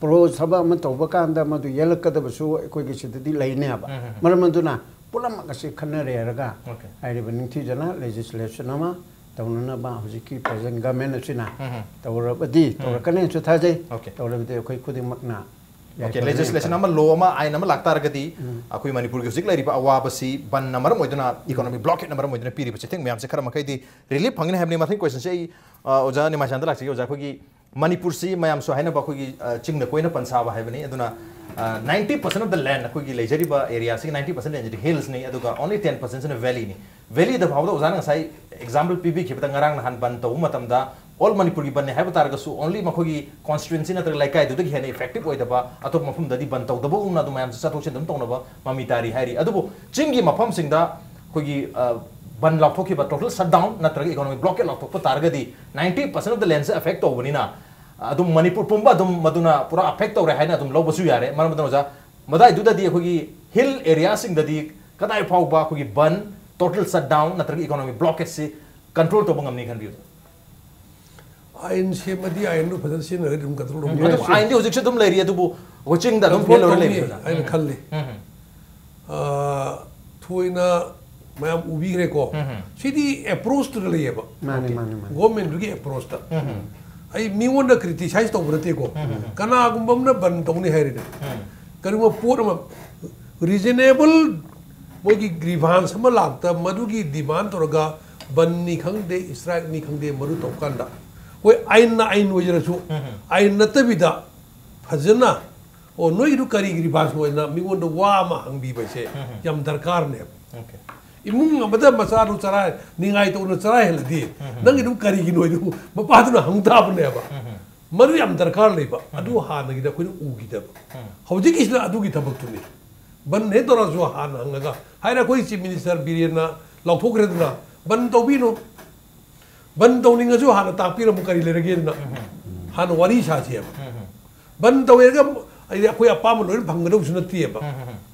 ꯄ꯭ꯔꯣ ꯊꯕꯛ ꯑꯃ ꯇꯧꯕ ꯀꯥꯟꯗ ꯃꯗꯨ ꯌꯦꯜꯂꯛꯀꯗꯕꯁꯨ ꯑꯩꯈꯣꯏꯒꯤ ꯁꯤꯗꯗꯤ ꯂꯩꯅꯦꯕ꯫ ꯎꯝ, ꯎꯝ, ꯎꯝ꯫ ꯃꯔꯝ ꯑꯗꯨꯅ ꯄꯨꯝꯅꯃꯛ ꯑꯁꯤ ꯈꯟꯅꯔꯦꯔꯒ ꯑꯣꯀꯦ꯫ ꯍꯥꯏꯔꯤꯕ ꯅꯤꯡꯊꯤꯖꯅ ꯂꯦꯖꯤꯁꯂꯦꯁꯟ ꯑꯃ ꯇꯧꯅꯅꯕ ꯍꯧꯖꯤꯛꯀꯤ ꯄ꯭ꯔꯖꯦꯟ ꯒꯃꯦꯟ ꯑꯁꯤꯅ ꯎꯝ, ꯎꯝ꯫ ꯇꯧꯔꯕꯗꯤ ꯎꯝ꯫ ꯇꯧꯔꯛꯀꯅꯤꯅꯁꯨ ꯊꯥꯖꯩ꯫ ꯑꯣꯀꯦ꯫ ꯇꯧꯔꯕꯗꯤ ꯑꯩꯈꯣꯏ ꯈꯨꯗꯤꯡꯃꯛꯅ ꯑꯣꯀꯦ, ꯌꯥꯏꯐꯅ ꯂꯦꯖꯤꯁꯂꯦꯁꯟ ꯌꯥꯏꯐꯅ ꯑꯃ, ꯂꯣ ꯑꯃ, ꯑꯥꯏꯟ ꯑꯃ ꯂꯥꯛꯇꯥꯔꯒꯗꯤ ꯎꯝ꯫ ꯑꯩꯈꯣꯏ ꯃꯅꯤꯄꯨꯔꯒꯤ ꯍꯧꯖꯤꯛ ꯂꯩꯔꯤꯕ ꯑꯋꯥꯕꯁꯤ ꯕꯟꯅ ꯃꯔꯝ ꯑꯣꯏꯗꯨꯅ, ꯏꯀꯣꯅꯣꯃꯤ ꯕ꯭ꯂꯣꯀꯦꯠꯅ ꯃꯔꯝ ꯑꯣꯏꯗꯨꯅ ꯄꯤꯔꯤꯕ ꯆꯩꯊꯦꯡ ꯃꯌꯥꯝꯁꯦ ꯈꯔ ꯃꯈꯩꯗꯤ ꯔꯤꯂꯤꯐ ꯐꯪꯒꯅꯤ ꯍꯥꯏꯕꯅꯤ꯫ ꯃꯊꯪꯒꯤ ꯀ꯭ꯋꯦꯁꯟꯁꯦ ꯑꯩ, ꯑ, ꯑꯣꯖꯥ ꯅꯤꯃꯥꯏꯁꯥꯟꯗ ꯂꯥꯛꯆꯒꯦ꯫ ꯑꯣꯖꯥ, ꯑꯩꯈꯣꯏꯒꯤ ꯃꯅꯤꯄꯨꯔꯁꯤ ꯃꯌꯥꯝꯁꯨ ꯍꯥꯏꯅꯕ ꯑꯩꯈꯣꯏꯒꯤ, ꯑ, ꯆꯤꯡꯗ ꯀꯣꯏꯅ ꯄꯟꯁꯥꯕ ꯍꯥꯏꯕꯅꯤ꯫ ꯑꯗꯨꯅ, ꯑ, ninety percent of the land ꯑꯩꯈꯣꯏꯒꯤ ꯂꯩꯖꯔꯤꯕ ꯑꯦꯔꯤꯌꯥꯁꯤꯒꯤ ninety percent land ꯁꯤꯗꯤ ꯍꯤꯜꯁꯅꯤ, ꯑꯗꯨꯒ only ten percent ꯁꯤꯅ ꯚꯦꯂꯤꯅꯤ꯫ ꯚꯦꯂꯤꯗ ꯐꯥꯎꯗ ꯑꯣꯖꯥꯅ ꯉꯁꯥꯏ ꯑꯦꯛꯖꯥꯝꯄꯜ ꯄꯤꯕꯤꯈꯤꯕꯗ, ꯉꯔꯥꯡ ꯅꯍꯥꯟ ꯕꯟ ꯇꯧꯕ ꯃꯇꯝꯗ ꯑꯣꯜ ꯃꯅꯤꯄꯨꯔꯒꯤ ꯕꯟꯅꯦ ꯍꯥꯏꯕ ꯇꯥꯔꯒꯁꯨ only ꯃꯈꯣꯏꯒꯤ ꯀꯣꯟꯁꯇꯤꯇ꯭ꯋꯦꯟꯁꯤ ꯅꯠꯇ꯭ꯔꯒ ꯂꯩꯀꯥꯏꯗꯨꯗꯒꯤ ꯍꯦꯟꯅ ꯏꯐꯦꯛꯇꯤꯚ ꯑꯣꯏꯗꯕ, ꯑꯇꯣꯞꯄ ꯃꯐꯝꯗꯗꯤ ꯕꯟ ꯇꯧꯗꯕꯒꯨꯝꯅ ꯑꯗꯨꯝ ꯃꯌꯥꯝꯁꯦ ꯆꯠꯊꯣꯛ ꯆꯠꯁꯤꯟ ꯑꯗꯨꯝ ꯇꯧꯅꯕ ꯃꯃꯤ ꯇꯥꯔꯤ ꯍꯥꯏꯔꯤ꯫ ꯑꯗꯨꯕꯨ ꯆꯤꯡꯒꯤ ꯃꯐꯝꯁꯤꯡꯗ ꯑꯩꯈꯣꯏꯒꯤ, ꯑ, ꯕꯟ ꯂꯥꯎꯊꯣꯛꯈꯤꯕ, ꯇꯣꯇꯦꯜ ꯁꯠ ꯗꯥꯎꯟ ꯅꯠꯇ꯭ꯔꯒ ꯏꯀꯣꯅꯣꯃꯤꯛ ꯕ꯭ꯂꯣꯀꯦꯠ ꯂꯥꯎꯊꯣꯛꯄ ꯇꯥꯔꯒꯗꯤ ninety percent of the land say effect ꯇꯧꯕꯅꯤꯅ, ꯑꯗꯨꯝ ꯃꯅꯤꯄꯨꯔ ꯄꯨꯝꯕ ꯑꯗꯨꯝ ꯃꯗꯨꯅ ꯄꯨꯔꯥ ꯑꯦꯐꯦꯛ ꯇꯧꯔꯦ ꯍꯥꯏꯅ ꯑꯗꯨꯝ ꯂꯧꯕꯁꯨ ꯌꯥꯔꯦ꯫ ꯃꯔꯝ ꯑꯗꯨꯅ ꯑꯣꯖꯥ, ꯃꯗꯥꯏꯗꯨꯗꯗꯤ ꯑꯩꯈꯣꯏꯒꯤ ꯍꯤꯜ ꯑꯦꯔꯤꯌꯥꯁꯤꯡꯗꯗꯤ ꯀꯗꯥꯏ ꯐꯥꯎꯕ ꯑꯩꯈꯣꯏꯒꯤ ꯕꯟ, ꯇꯣꯇꯦꯜ ꯁꯠ ꯗꯥꯎꯟ ꯅꯠꯇ꯭ꯔꯒ ꯏꯀꯣꯅꯣꯃꯤꯛ ꯕ꯭ꯂꯣꯀꯦꯠꯁꯤ ꯀꯟꯇ꯭ꯔꯣꯜ ꯇꯧꯕ ꯉꯝꯅꯤ ꯈꯟꯕꯤꯕ? ꯑꯥꯏꯟ ꯁꯦꯝꯃꯗꯤ ꯑꯥꯏꯟꯗꯨ ꯐꯖꯅ ꯁꯤꯖꯤꯟꯅꯔꯗꯤ ꯑꯗꯨꯝ ꯀꯟꯇ꯭ꯔꯣꯜ ꯇꯧꯕ ꯌꯥꯏ꯫ ꯑꯗꯨꯝ ꯑꯥꯏꯟꯗꯤ ꯍꯧꯖꯤꯛꯁꯨ ꯑꯗꯨꯝ ꯂꯩꯔꯤ, ꯑꯗꯨꯕꯨ ꯑꯩꯈꯣꯏ ꯆꯤꯡꯗ ꯑꯗꯨꯝ ꯀꯟꯇ꯭ꯔꯣꯜ ꯐꯦꯜ ꯑꯣꯏꯔ ꯇꯧꯅꯤ ꯂꯩꯕꯁꯦ, ꯑꯣꯖꯥ꯫ ꯍꯥꯏꯅ ꯎꯝ꯫ ꯈꯜꯂꯤ꯫ ꯎꯝ꯫ ꯑ, ꯊꯣꯏꯅ ꯃꯌꯥꯝ ꯎꯕꯤꯈ꯭ꯔꯦꯀꯣ꯫ ꯎꯝ꯫ ꯁꯤꯗꯤ ꯑꯦꯄ꯭ꯔꯣꯆꯇꯨꯗ ꯂꯩꯌꯦꯕ꯫ ꯃꯥꯅꯦ, ꯑꯣꯀꯦ꯫ ꯃꯥꯅꯦ, ꯃꯥꯅꯦ꯫ ꯒꯣꯔꯃꯦꯟꯗꯨꯒꯤ ꯑꯦꯄ꯭ꯔꯣꯆꯇ꯫ ꯎꯝ꯫ ꯑꯩ ꯃꯤꯉꯣꯟꯗ ꯀ꯭ꯔꯤꯇꯤꯁꯥꯏꯖ ꯇꯧꯕ ꯅꯠꯇꯦꯀꯣ꯫ ꯎꯝ꯫ ꯀꯅꯥꯒꯨꯝꯕ ꯑꯃꯅ ꯕꯟ ꯇꯧꯅꯤ ꯍꯥꯏꯔꯤꯅꯦ꯫ ꯎꯝ꯫ ꯀꯔꯤꯒꯨꯝꯕ ꯄꯣꯠ ꯑꯃ ꯔꯤꯖꯅꯦꯕꯜ ꯃꯣꯏꯒꯤ ꯒ꯭ꯔꯤꯚꯥꯟꯁ ꯑꯃ ꯂꯥꯛꯇ ꯃꯗꯨꯒꯤ ꯗꯤꯃꯥꯟ ꯇꯧꯔꯒ ꯕꯟꯅꯤ ꯈꯪꯗꯦ, ꯏꯁꯇ꯭ꯔꯥꯏꯛꯅꯤ ꯈꯪꯗꯦ, ꯃꯗꯨ ꯇꯧꯀꯥꯟꯗ ꯑꯩꯈꯣꯏ ꯑꯥꯏꯟꯅ ꯑꯥꯏꯟ ꯑꯣꯏꯖꯔꯁꯨ, ꯑꯥꯏꯟ ꯅꯠꯇꯕꯤꯗ ꯐꯖꯅ, "ꯑꯣ, ꯅꯣꯏꯒꯤꯗꯨ ꯀꯔꯤꯒꯤ ꯔꯤꯚꯥꯏꯁ ꯑꯣꯏꯅ?" ꯃꯤꯉꯣꯟꯗ ꯋꯥ ꯑꯃ ꯍꯪꯕꯤꯕꯁꯦ ꯌꯥꯝ ꯗꯔꯀꯥꯔꯅꯦꯕ꯫ ꯏꯃꯨꯡ ꯑꯃꯗ ꯃꯆꯥꯗꯨ ꯆꯔꯥ, ꯅꯤꯡꯉꯥꯏ ꯇꯧꯅ ꯆꯔꯥ ꯍꯦꯜꯂꯗꯤ, "ꯅꯪꯒꯤꯗꯨ ꯀꯔꯤꯒꯤꯅꯣ?" ꯍꯥꯏꯗꯨ ꯃꯄꯥꯗꯨꯅ ꯍꯪ ꯇꯥꯕꯅꯦꯕ꯫ ꯃꯗꯨ ꯌꯥꯝ ꯗꯔꯀꯥꯔ ꯂꯩꯕ꯫ ꯑꯗꯨ ꯍꯥꯟꯅꯒꯤꯗ ꯑꯩꯈꯣꯏꯅ ꯎꯈꯤꯗꯕ꯫ ꯍꯧꯖꯤꯛꯀꯤꯁꯤꯅ ꯑꯗꯨꯒꯤ ꯊꯕꯛꯇꯨꯅꯤ꯫ ꯕꯟ ꯍꯦꯛ ꯇꯧꯔꯁꯨ ꯍꯥꯟꯅ ꯍꯪꯉꯒ, ꯍꯥꯏꯅ ꯑꯩꯈꯣꯏ ꯆꯤꯐ ꯃꯤꯅꯤꯁꯇꯔ ꯕꯤꯔꯦꯟꯅ ꯂꯥꯎꯊꯣꯛꯈ꯭ꯔꯦꯗꯅ, "ꯕꯟ ꯇꯧꯕꯤꯅꯨ, ꯕꯟ ꯇꯧꯅꯤꯡꯉꯁꯨ ꯍꯥꯟꯅ ꯇꯥꯛꯄꯤꯔꯝꯃꯨ, ꯀꯔꯤ ꯂꯩꯔꯒꯦꯗꯅ ꯍꯥꯟꯅ ꯋꯥꯔꯤ ꯁꯥꯁꯦꯕ꯫ ꯕꯟ ꯇꯧꯋꯦꯒ ꯑꯩꯗꯤ ꯑꯩꯈꯣꯏ ꯑꯄꯥꯝꯕ ꯂꯣꯏꯅ ꯐꯪꯒꯗꯧꯕꯁꯨ ꯅꯠꯇꯦꯕ꯫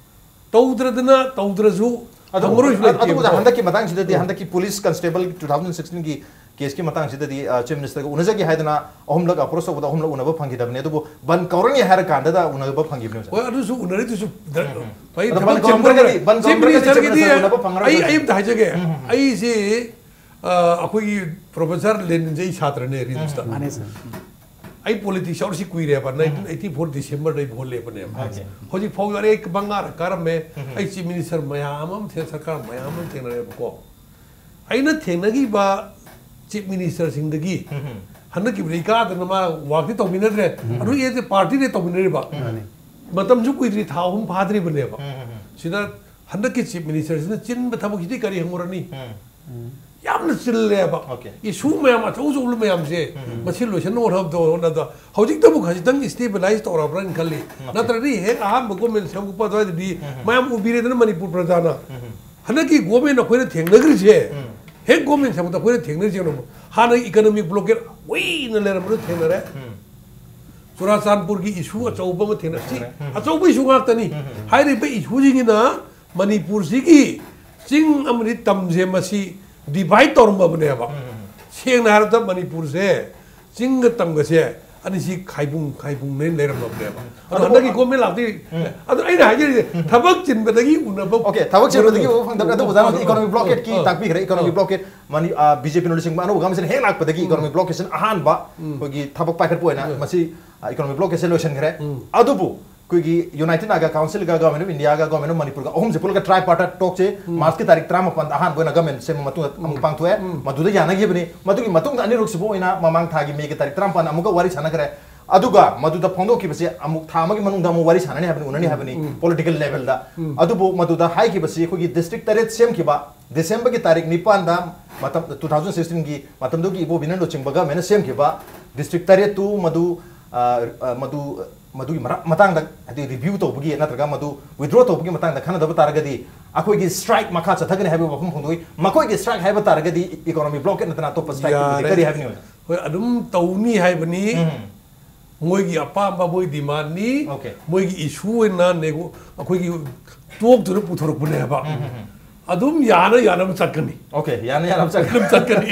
ꯇꯧꯗ꯭ꯔꯗꯅ ꯇꯧꯗ꯭ꯔꯁꯨ ꯑꯗꯨ ꯐꯪꯉꯔꯣꯏꯁꯨ ꯑꯗꯨ ꯂꯩꯇꯦꯕꯀꯣ꯫ ꯍꯟꯗꯛꯀꯤ ꯃꯇꯥꯡꯁꯤꯗꯗꯤ, ꯎꯝ꯫ ꯍꯟꯗꯛꯀꯤ ꯄꯨꯂꯤꯁ ꯀꯟꯁꯇꯦꯕꯜ ꯇꯨ ꯊꯥꯎꯖꯟ ꯁꯤꯛꯁꯇꯤꯟꯒꯤ ꯀꯦꯁꯀꯤ ꯃꯇꯥꯡꯁꯤꯗꯗꯤ, ꯑ, ꯆꯤꯐ ꯃꯤꯅꯤꯁꯇꯔꯒ ꯎꯅꯖꯒꯦ ꯍꯥꯏꯗꯅ ꯑꯍꯨꯝꯂꯛ ꯑꯦꯄ꯭ꯔꯣꯁ ꯇꯧꯕꯗ ꯑꯍꯨꯝꯂꯛ ꯎꯅꯕ ꯐꯪꯈꯤꯗꯕꯅꯦ, ꯑꯗꯨꯕꯨ ꯕꯟ ꯀꯧꯔꯅꯤ ꯍꯥꯏꯔ ꯀꯥꯟꯗꯗ ꯎꯅꯕ ꯐꯪꯈꯤꯕꯅꯦ, ꯁꯥꯔ꯫ ꯍꯣꯏ, ꯑꯗꯨꯁꯨ ꯎꯅꯔꯤꯗꯨꯁꯨ ꯗ-, ꯎꯝ꯫ ꯐꯩ, ꯑꯗꯣ ꯊꯕꯛ ꯕꯟ ꯆꯤꯟꯕ ꯀꯧꯔꯝꯗ꯭ꯔꯒꯗꯤ, ꯑꯣꯏꯔꯦ꯫ ꯕꯟ ꯆꯤꯐ ꯀꯧꯔꯝꯗ꯭ꯔꯒꯗꯤ ꯆꯤꯐ ꯃꯤꯅꯤꯁꯇꯔꯒꯤꯗꯤ ꯃꯤꯅꯤꯁꯇꯔꯒ ꯎꯅꯕ ꯐꯪꯉꯔꯣꯏ, ꯑꯩ, ꯁꯥꯔ꯫ ꯑꯩ ꯑꯝꯇ ꯍꯥꯏꯖꯒꯦ꯫ ꯎꯝ꯫ ꯑꯩꯁꯦ, ꯑ, ꯑꯩꯈꯣꯏꯒꯤ ꯄ꯭ꯔꯣꯐꯦꯁꯔ ꯂꯦꯅꯤꯟꯁꯦ ꯑꯩ ꯁꯥꯇ꯭ꯔꯅꯦ, ꯔꯤꯝꯁꯇ꯫ ꯎꯝ꯫ ꯃꯥꯅꯦ, ꯁꯥꯔ꯫ ꯎꯝ꯫ ꯑꯩ ꯄꯣꯂꯤꯇꯤꯛꯁ ꯌꯥꯎꯔꯤꯁꯤ ꯀꯨꯏꯔꯦꯕ, ꯎꯝ꯫ ꯅꯥꯏꯟꯇꯤꯟ ꯑꯩꯠꯇꯤ ꯐꯣꯔ ꯗꯤꯁꯦꯝꯕꯔꯗ ꯑꯩ ꯚꯣꯠ ꯂꯦꯞꯄꯅꯦꯕ꯫ ꯑꯣꯀꯦ꯫ ꯍꯧꯖꯤꯛ ꯐꯥꯎ ꯑꯩ ꯃꯉꯥꯔꯛ ꯀꯥꯔꯝꯃꯦ꯫ ꯎꯝ꯫ ꯑꯩ ꯆꯤꯐ ꯃꯤꯅꯤꯁꯇꯔ ꯃꯌꯥꯝ ꯑꯃ ꯊꯦꯡ-, ꯁꯔꯀꯥꯔ ꯃꯌꯥꯝ ꯑꯃ ꯊꯦꯡꯅꯔꯦꯕꯀꯣ꯫ ꯑꯩꯅ ꯊꯦꯡꯅꯈꯤꯕ ꯆꯤꯐ ꯃꯤꯅꯤꯁꯇꯔꯁꯤꯡꯗꯒꯤ ꯎꯝ꯫ ꯍꯟꯗꯛꯀꯤꯕꯨꯗꯤ ꯑꯩ ꯀꯥꯗꯅ ꯃꯥ ꯋꯥꯛꯇꯤ ꯇꯧꯃꯤꯟꯅꯗ꯭ꯔꯦ꯫ ꯎꯝ꯫ ꯑꯗꯨ ꯑꯦꯁ ꯑꯦ ꯄꯥꯔꯇꯤꯗꯤ ꯇꯧꯃꯤꯟꯅꯔꯤꯕ꯫ ꯃꯥꯅꯤ꯫ ꯃꯇꯝꯁꯨ ꯀꯨꯏꯗ꯭ꯔꯤ, ꯊꯥ ꯑꯍꯨꯝ ꯐꯥꯗ꯭ꯔꯤꯕꯅꯦꯕ꯫ ꯎꯝ, ꯎꯝ, ꯎꯝ꯫ ꯁꯤꯗ ꯍꯟꯗꯛꯀꯤ ꯆꯤꯐ ꯃꯤꯅꯤꯁꯇꯔꯁꯤꯅ ꯆꯤꯟꯕ ꯊꯕꯛꯁꯤꯗꯤ ꯀꯔꯤ ꯍꯪꯉꯨꯔꯅꯤ? ꯎꯝ꯫ ꯎꯝ꯫ ꯌꯥꯝꯅ ꯆꯤꯜꯂꯦꯕ꯫ ꯑꯣꯀꯦ꯫ ꯏꯁꯨ ꯃꯌꯥꯝ ꯑꯆꯧ ꯑꯆꯧꯕ ꯃꯌꯥꯝꯁꯦ ꯎꯝ꯫ ꯃꯁꯤ ꯂꯣꯏꯁꯤꯟꯅꯕ ꯍꯣꯠꯅꯕꯗ, ꯍꯣꯠꯅꯕꯗ ꯍꯧꯖꯤꯛꯇꯕꯨ ꯈꯖꯤꯛꯇꯪ ꯁ꯭ꯇꯦꯕꯤꯂꯥꯏꯁ ꯇꯧꯔꯕ꯭ꯔꯥꯅ ꯈꯜꯂꯤ꯫ ꯑꯣꯀꯦ꯫ ꯅꯠꯇ꯭ꯔꯗꯤ ꯍꯦꯛ ꯑꯍꯥꯟꯕ ꯒꯣꯔꯃꯦꯟ ꯁꯦꯝꯒꯠꯄ ꯑꯗꯨꯋꯥꯏꯗꯗꯤ ꯎꯝ꯫ ꯃꯌꯥꯝ ꯎꯕꯤꯔꯦꯗꯅ ꯃꯅꯤꯄꯨꯔ ꯄ꯭ꯔꯖꯥꯅ꯫ ꯎꯝ꯫ ꯍꯟꯗꯛꯀꯤ ꯒꯣꯔꯃꯦꯟ ꯑꯩꯈꯣꯏꯅ ꯊꯦꯡꯅꯈ꯭ꯔꯤꯁꯦ, ꯎꯝ꯫ ꯍꯦꯛ ꯒꯣꯔꯃꯦꯟ ꯁꯦꯝꯒꯠꯄꯗ ꯑꯩꯈꯣꯏꯅ ꯊꯦꯡꯅꯔꯤꯁꯦ ꯀꯩꯅꯣ? ꯍꯥꯟꯅ ꯏꯀꯅꯣꯃꯤꯛ ꯕ꯭ꯂꯣꯀꯦꯠ ꯀꯨꯏꯅ ꯂꯩꯔꯝꯕꯗꯨ ꯊꯦꯡꯅꯔꯦ꯫ ꯎꯝ꯫ ꯆꯨꯔꯥꯆꯥꯟꯄꯨꯔꯒꯤ ꯏꯁꯨ ꯑꯆꯧꯕ ꯑꯃ ꯊꯦꯡꯅꯔꯦ꯫ ꯁꯤ ꯊꯦꯡꯅꯔꯦ꯫ ꯎꯝ꯫ ꯑꯆꯧꯕ ꯏꯁꯨ ꯉꯥꯛꯇꯅꯤ꯫ ꯎꯝ, ꯎꯝ, ꯎꯝ꯫ ꯍꯥꯏꯔꯤꯕ ꯏꯁꯨꯁꯤꯡꯁꯤꯅ ꯃꯅꯤꯄꯨꯔꯁꯤꯒꯤ ꯆꯤꯡ ꯑꯃꯗꯤ ꯇꯝꯁꯦ ꯃꯁꯤ ꯗꯤꯚꯥꯏꯠ ꯇꯧꯔꯝꯃꯕꯅꯦꯕ꯫ ꯎꯝ, ꯎꯝ, ꯎꯝ꯫ ꯁꯦꯡꯅ ꯍꯥꯏꯔꯕꯗ ꯃꯅꯤꯄꯨꯔꯁꯦ ꯆꯤꯡꯒ ꯇꯝꯒꯁꯦ ꯑꯅꯤꯁꯤ ꯈꯥꯏꯕꯨꯡ ꯈꯥꯏꯕꯨꯡꯅꯦ ꯂꯩꯔꯝꯃꯕꯅꯦꯕ꯫ ꯑꯗꯣ ꯑꯗꯨ ꯍꯟꯗꯛꯀꯤ ꯒꯣꯔꯃꯦꯟ ꯂꯥꯛꯇꯤ, ꯎꯝ꯫ ꯑꯗꯣ ꯑꯩꯅ ꯍꯥꯏꯖꯔꯤꯁꯦ, ꯎꯝ꯫ ꯊꯕꯛ ꯆꯤꯟꯕꯗꯒꯤ ꯎꯅꯕ ꯑꯣꯀꯦ, ꯊꯕꯛ ꯆꯤꯟꯕꯗꯒꯤ ꯎꯅꯕ ꯐꯪꯗꯕꯅꯦ꯫ ꯑꯗꯨ ꯑꯣꯖꯥꯅ ꯍꯧꯖꯤꯛ ꯏꯀꯣꯅꯣꯃꯤꯛ ꯕ꯭ꯂꯣꯀꯦꯠꯀꯤ ꯑꯥ, ꯇꯥꯛꯄꯤꯈ꯭ꯔꯦ꯫ ꯏꯀꯣꯅꯣꯃꯤꯛ ꯑꯥ꯫ ꯕ꯭ꯂꯣꯀꯦꯠ ꯃꯅꯤ-, ꯑꯥ, ꯕꯤ ꯖꯦ ꯄꯤꯅ ꯂꯨꯆꯤꯡꯕ ꯑꯅꯧꯕ ꯒꯃꯦꯟꯁꯤꯅ ꯍꯦꯛ ꯂꯥꯛꯄꯗꯒꯤ ꯎꯝ꯫ ꯏꯀꯣꯅꯣꯃꯤꯛ ꯕ꯭ꯂꯣꯀꯦꯠꯁꯤꯅ ꯑꯍꯥꯟꯕ ꯎꯝ꯫ ꯑꯩꯈꯣꯏꯒꯤ ꯊꯕꯛ ꯄꯥꯏꯈꯠꯄ ꯑꯣꯏꯅ ꯎꯝ꯫ ꯃꯁꯤ, ꯑꯥ, ꯏꯀꯣꯅꯣꯃꯤꯛ ꯕ꯭ꯂꯣꯀꯦꯠꯁꯦ ꯂꯣꯏꯁꯤꯟꯈ꯭ꯔꯦ꯫ ꯎꯝ꯫ ꯑꯗꯨꯕꯨ ꯑꯩꯈꯣꯏꯒꯤ United Naga Council ꯒ Government of India ꯒ Government of Manipur ꯒ ꯑꯍꯨꯝꯁꯦ ꯄꯨꯜꯂꯒ tripartite talk ꯁꯦ March ꯀꯤ ꯇꯥꯔꯤꯛ ꯇꯔꯥꯃꯥꯄꯟꯗ ꯑꯍꯥꯟꯕ ꯑꯣꯏꯅ government ꯁꯦꯝꯕ ꯃꯇꯨꯡꯗ ꯑꯃꯨꯛ ꯄꯥꯡꯊꯣꯛꯑꯦ꯫ ꯃꯗꯨꯗ ꯌꯥꯅꯈꯤꯕꯅꯤ꯫ ꯃꯗꯨꯒꯤ ꯃꯇꯨꯡꯗ ꯑꯅꯤꯔꯛꯁꯨꯕ ꯑꯣꯏꯅ ꯃꯃꯥꯡ ꯊꯥꯒꯤ May ꯒꯤ ꯇꯥꯔꯤꯛ ꯇꯔꯥꯃꯥꯄꯟ ꯑꯃꯨꯛꯀ ꯋꯥꯔꯤ ꯁꯥꯟꯅꯈ꯭ꯔꯦ꯫ ꯑꯗꯨꯒ ꯃꯗꯨꯗ ꯐꯣꯡꯗꯣꯛꯈꯤꯕꯁꯦ ꯑꯃꯨꯛ ꯊꯥ ꯑꯃꯒꯤ ꯃꯅꯨꯡꯗ ꯑꯃꯨꯛ ꯋꯥꯔꯤ ꯁꯥꯟꯅꯅꯤ ꯍꯥꯏꯕꯅꯤ, ꯎꯅꯅꯤ ꯍꯥꯏꯕꯅꯤ, political level ꯗ꯫ ꯑꯗꯨꯕꯨ ꯃꯗꯨꯗ ꯍꯥꯏꯈꯤꯕꯁꯤ ꯑꯩꯈꯣꯏꯒꯤ district ꯇꯔꯦꯠ ꯁꯦꯝꯈꯤꯕ December ꯒꯤ ꯇꯥꯔꯤꯛ ꯅꯤꯄꯥꯟꯗ ꯃꯇꯝ, two thousand sixteen ꯒꯤ ꯃꯇꯝꯗꯨꯒꯤ ꯏꯕꯣꯕꯤꯅ ꯂꯨꯆꯤꯡꯕ government ꯅ ꯁꯦꯝꯈꯤꯕ district ꯇꯔꯦꯠꯇꯨ ꯃꯗꯨ, ꯑ, ꯑ, ꯃꯗꯨ, ꯃꯗꯨꯒꯤ ꯃꯔ-, ꯃꯇꯥꯡꯗ, ꯍꯥꯏꯗꯤ review ꯇꯧꯕꯒꯤ ꯅꯠꯇ꯭ꯔꯒ ꯃꯗꯨ withdraw ꯇꯧꯕꯒꯤ ꯃꯇꯥꯡꯗ ꯈꯟꯅꯗꯕ ꯇꯥꯔꯒꯗꯤ ꯑꯩꯈꯣꯏꯒꯤ strike ꯃꯈꯥ ꯆꯠꯊꯒꯅꯤ ꯍꯥꯏꯕ ꯋꯥꯐꯝ ꯐꯣꯡꯗꯣꯛꯏ꯫ ꯃꯈꯣꯏꯒꯤ strike ꯍꯥꯏꯕ ꯇꯥꯔꯒꯗꯤ economic blockade ꯅꯠꯇꯅ ꯑꯇꯣꯞꯄ strike ꯇꯨꯗꯤ ꯌꯥꯔꯦ꯫ ꯀꯔꯤ ꯍꯥꯏꯕꯅꯤ? ꯍꯣꯏ, ꯑꯗꯨꯝ ꯇꯧꯅꯤ ꯍꯥꯏꯕꯅꯤ꯫ ꯎꯝ꯫ ꯃꯣꯏꯒꯤ ꯑꯄꯥꯝꯕ, ꯃꯣꯏ demand ꯅꯤ꯫ Okay꯫ ꯃꯣꯏꯒꯤ issue ꯑꯣꯏꯅ nego-, ꯑꯩꯈꯣꯏꯒꯤ talk ꯇꯨꯗ ꯄꯨꯊꯣꯔꯛꯄꯅꯦꯕ꯫ ꯎꯝ, ꯎꯝ, ꯎꯝ꯫ ꯑꯗꯨꯝ ꯌꯥꯅ ꯌꯥꯅꯕ ꯆꯠꯀꯅꯤ꯫ Okay, ꯌꯥꯅ ꯌꯥꯅꯕ ꯆꯠꯀꯅꯤ꯫ ꯑꯗꯨꯝ ꯆꯠꯀꯅꯤ꯫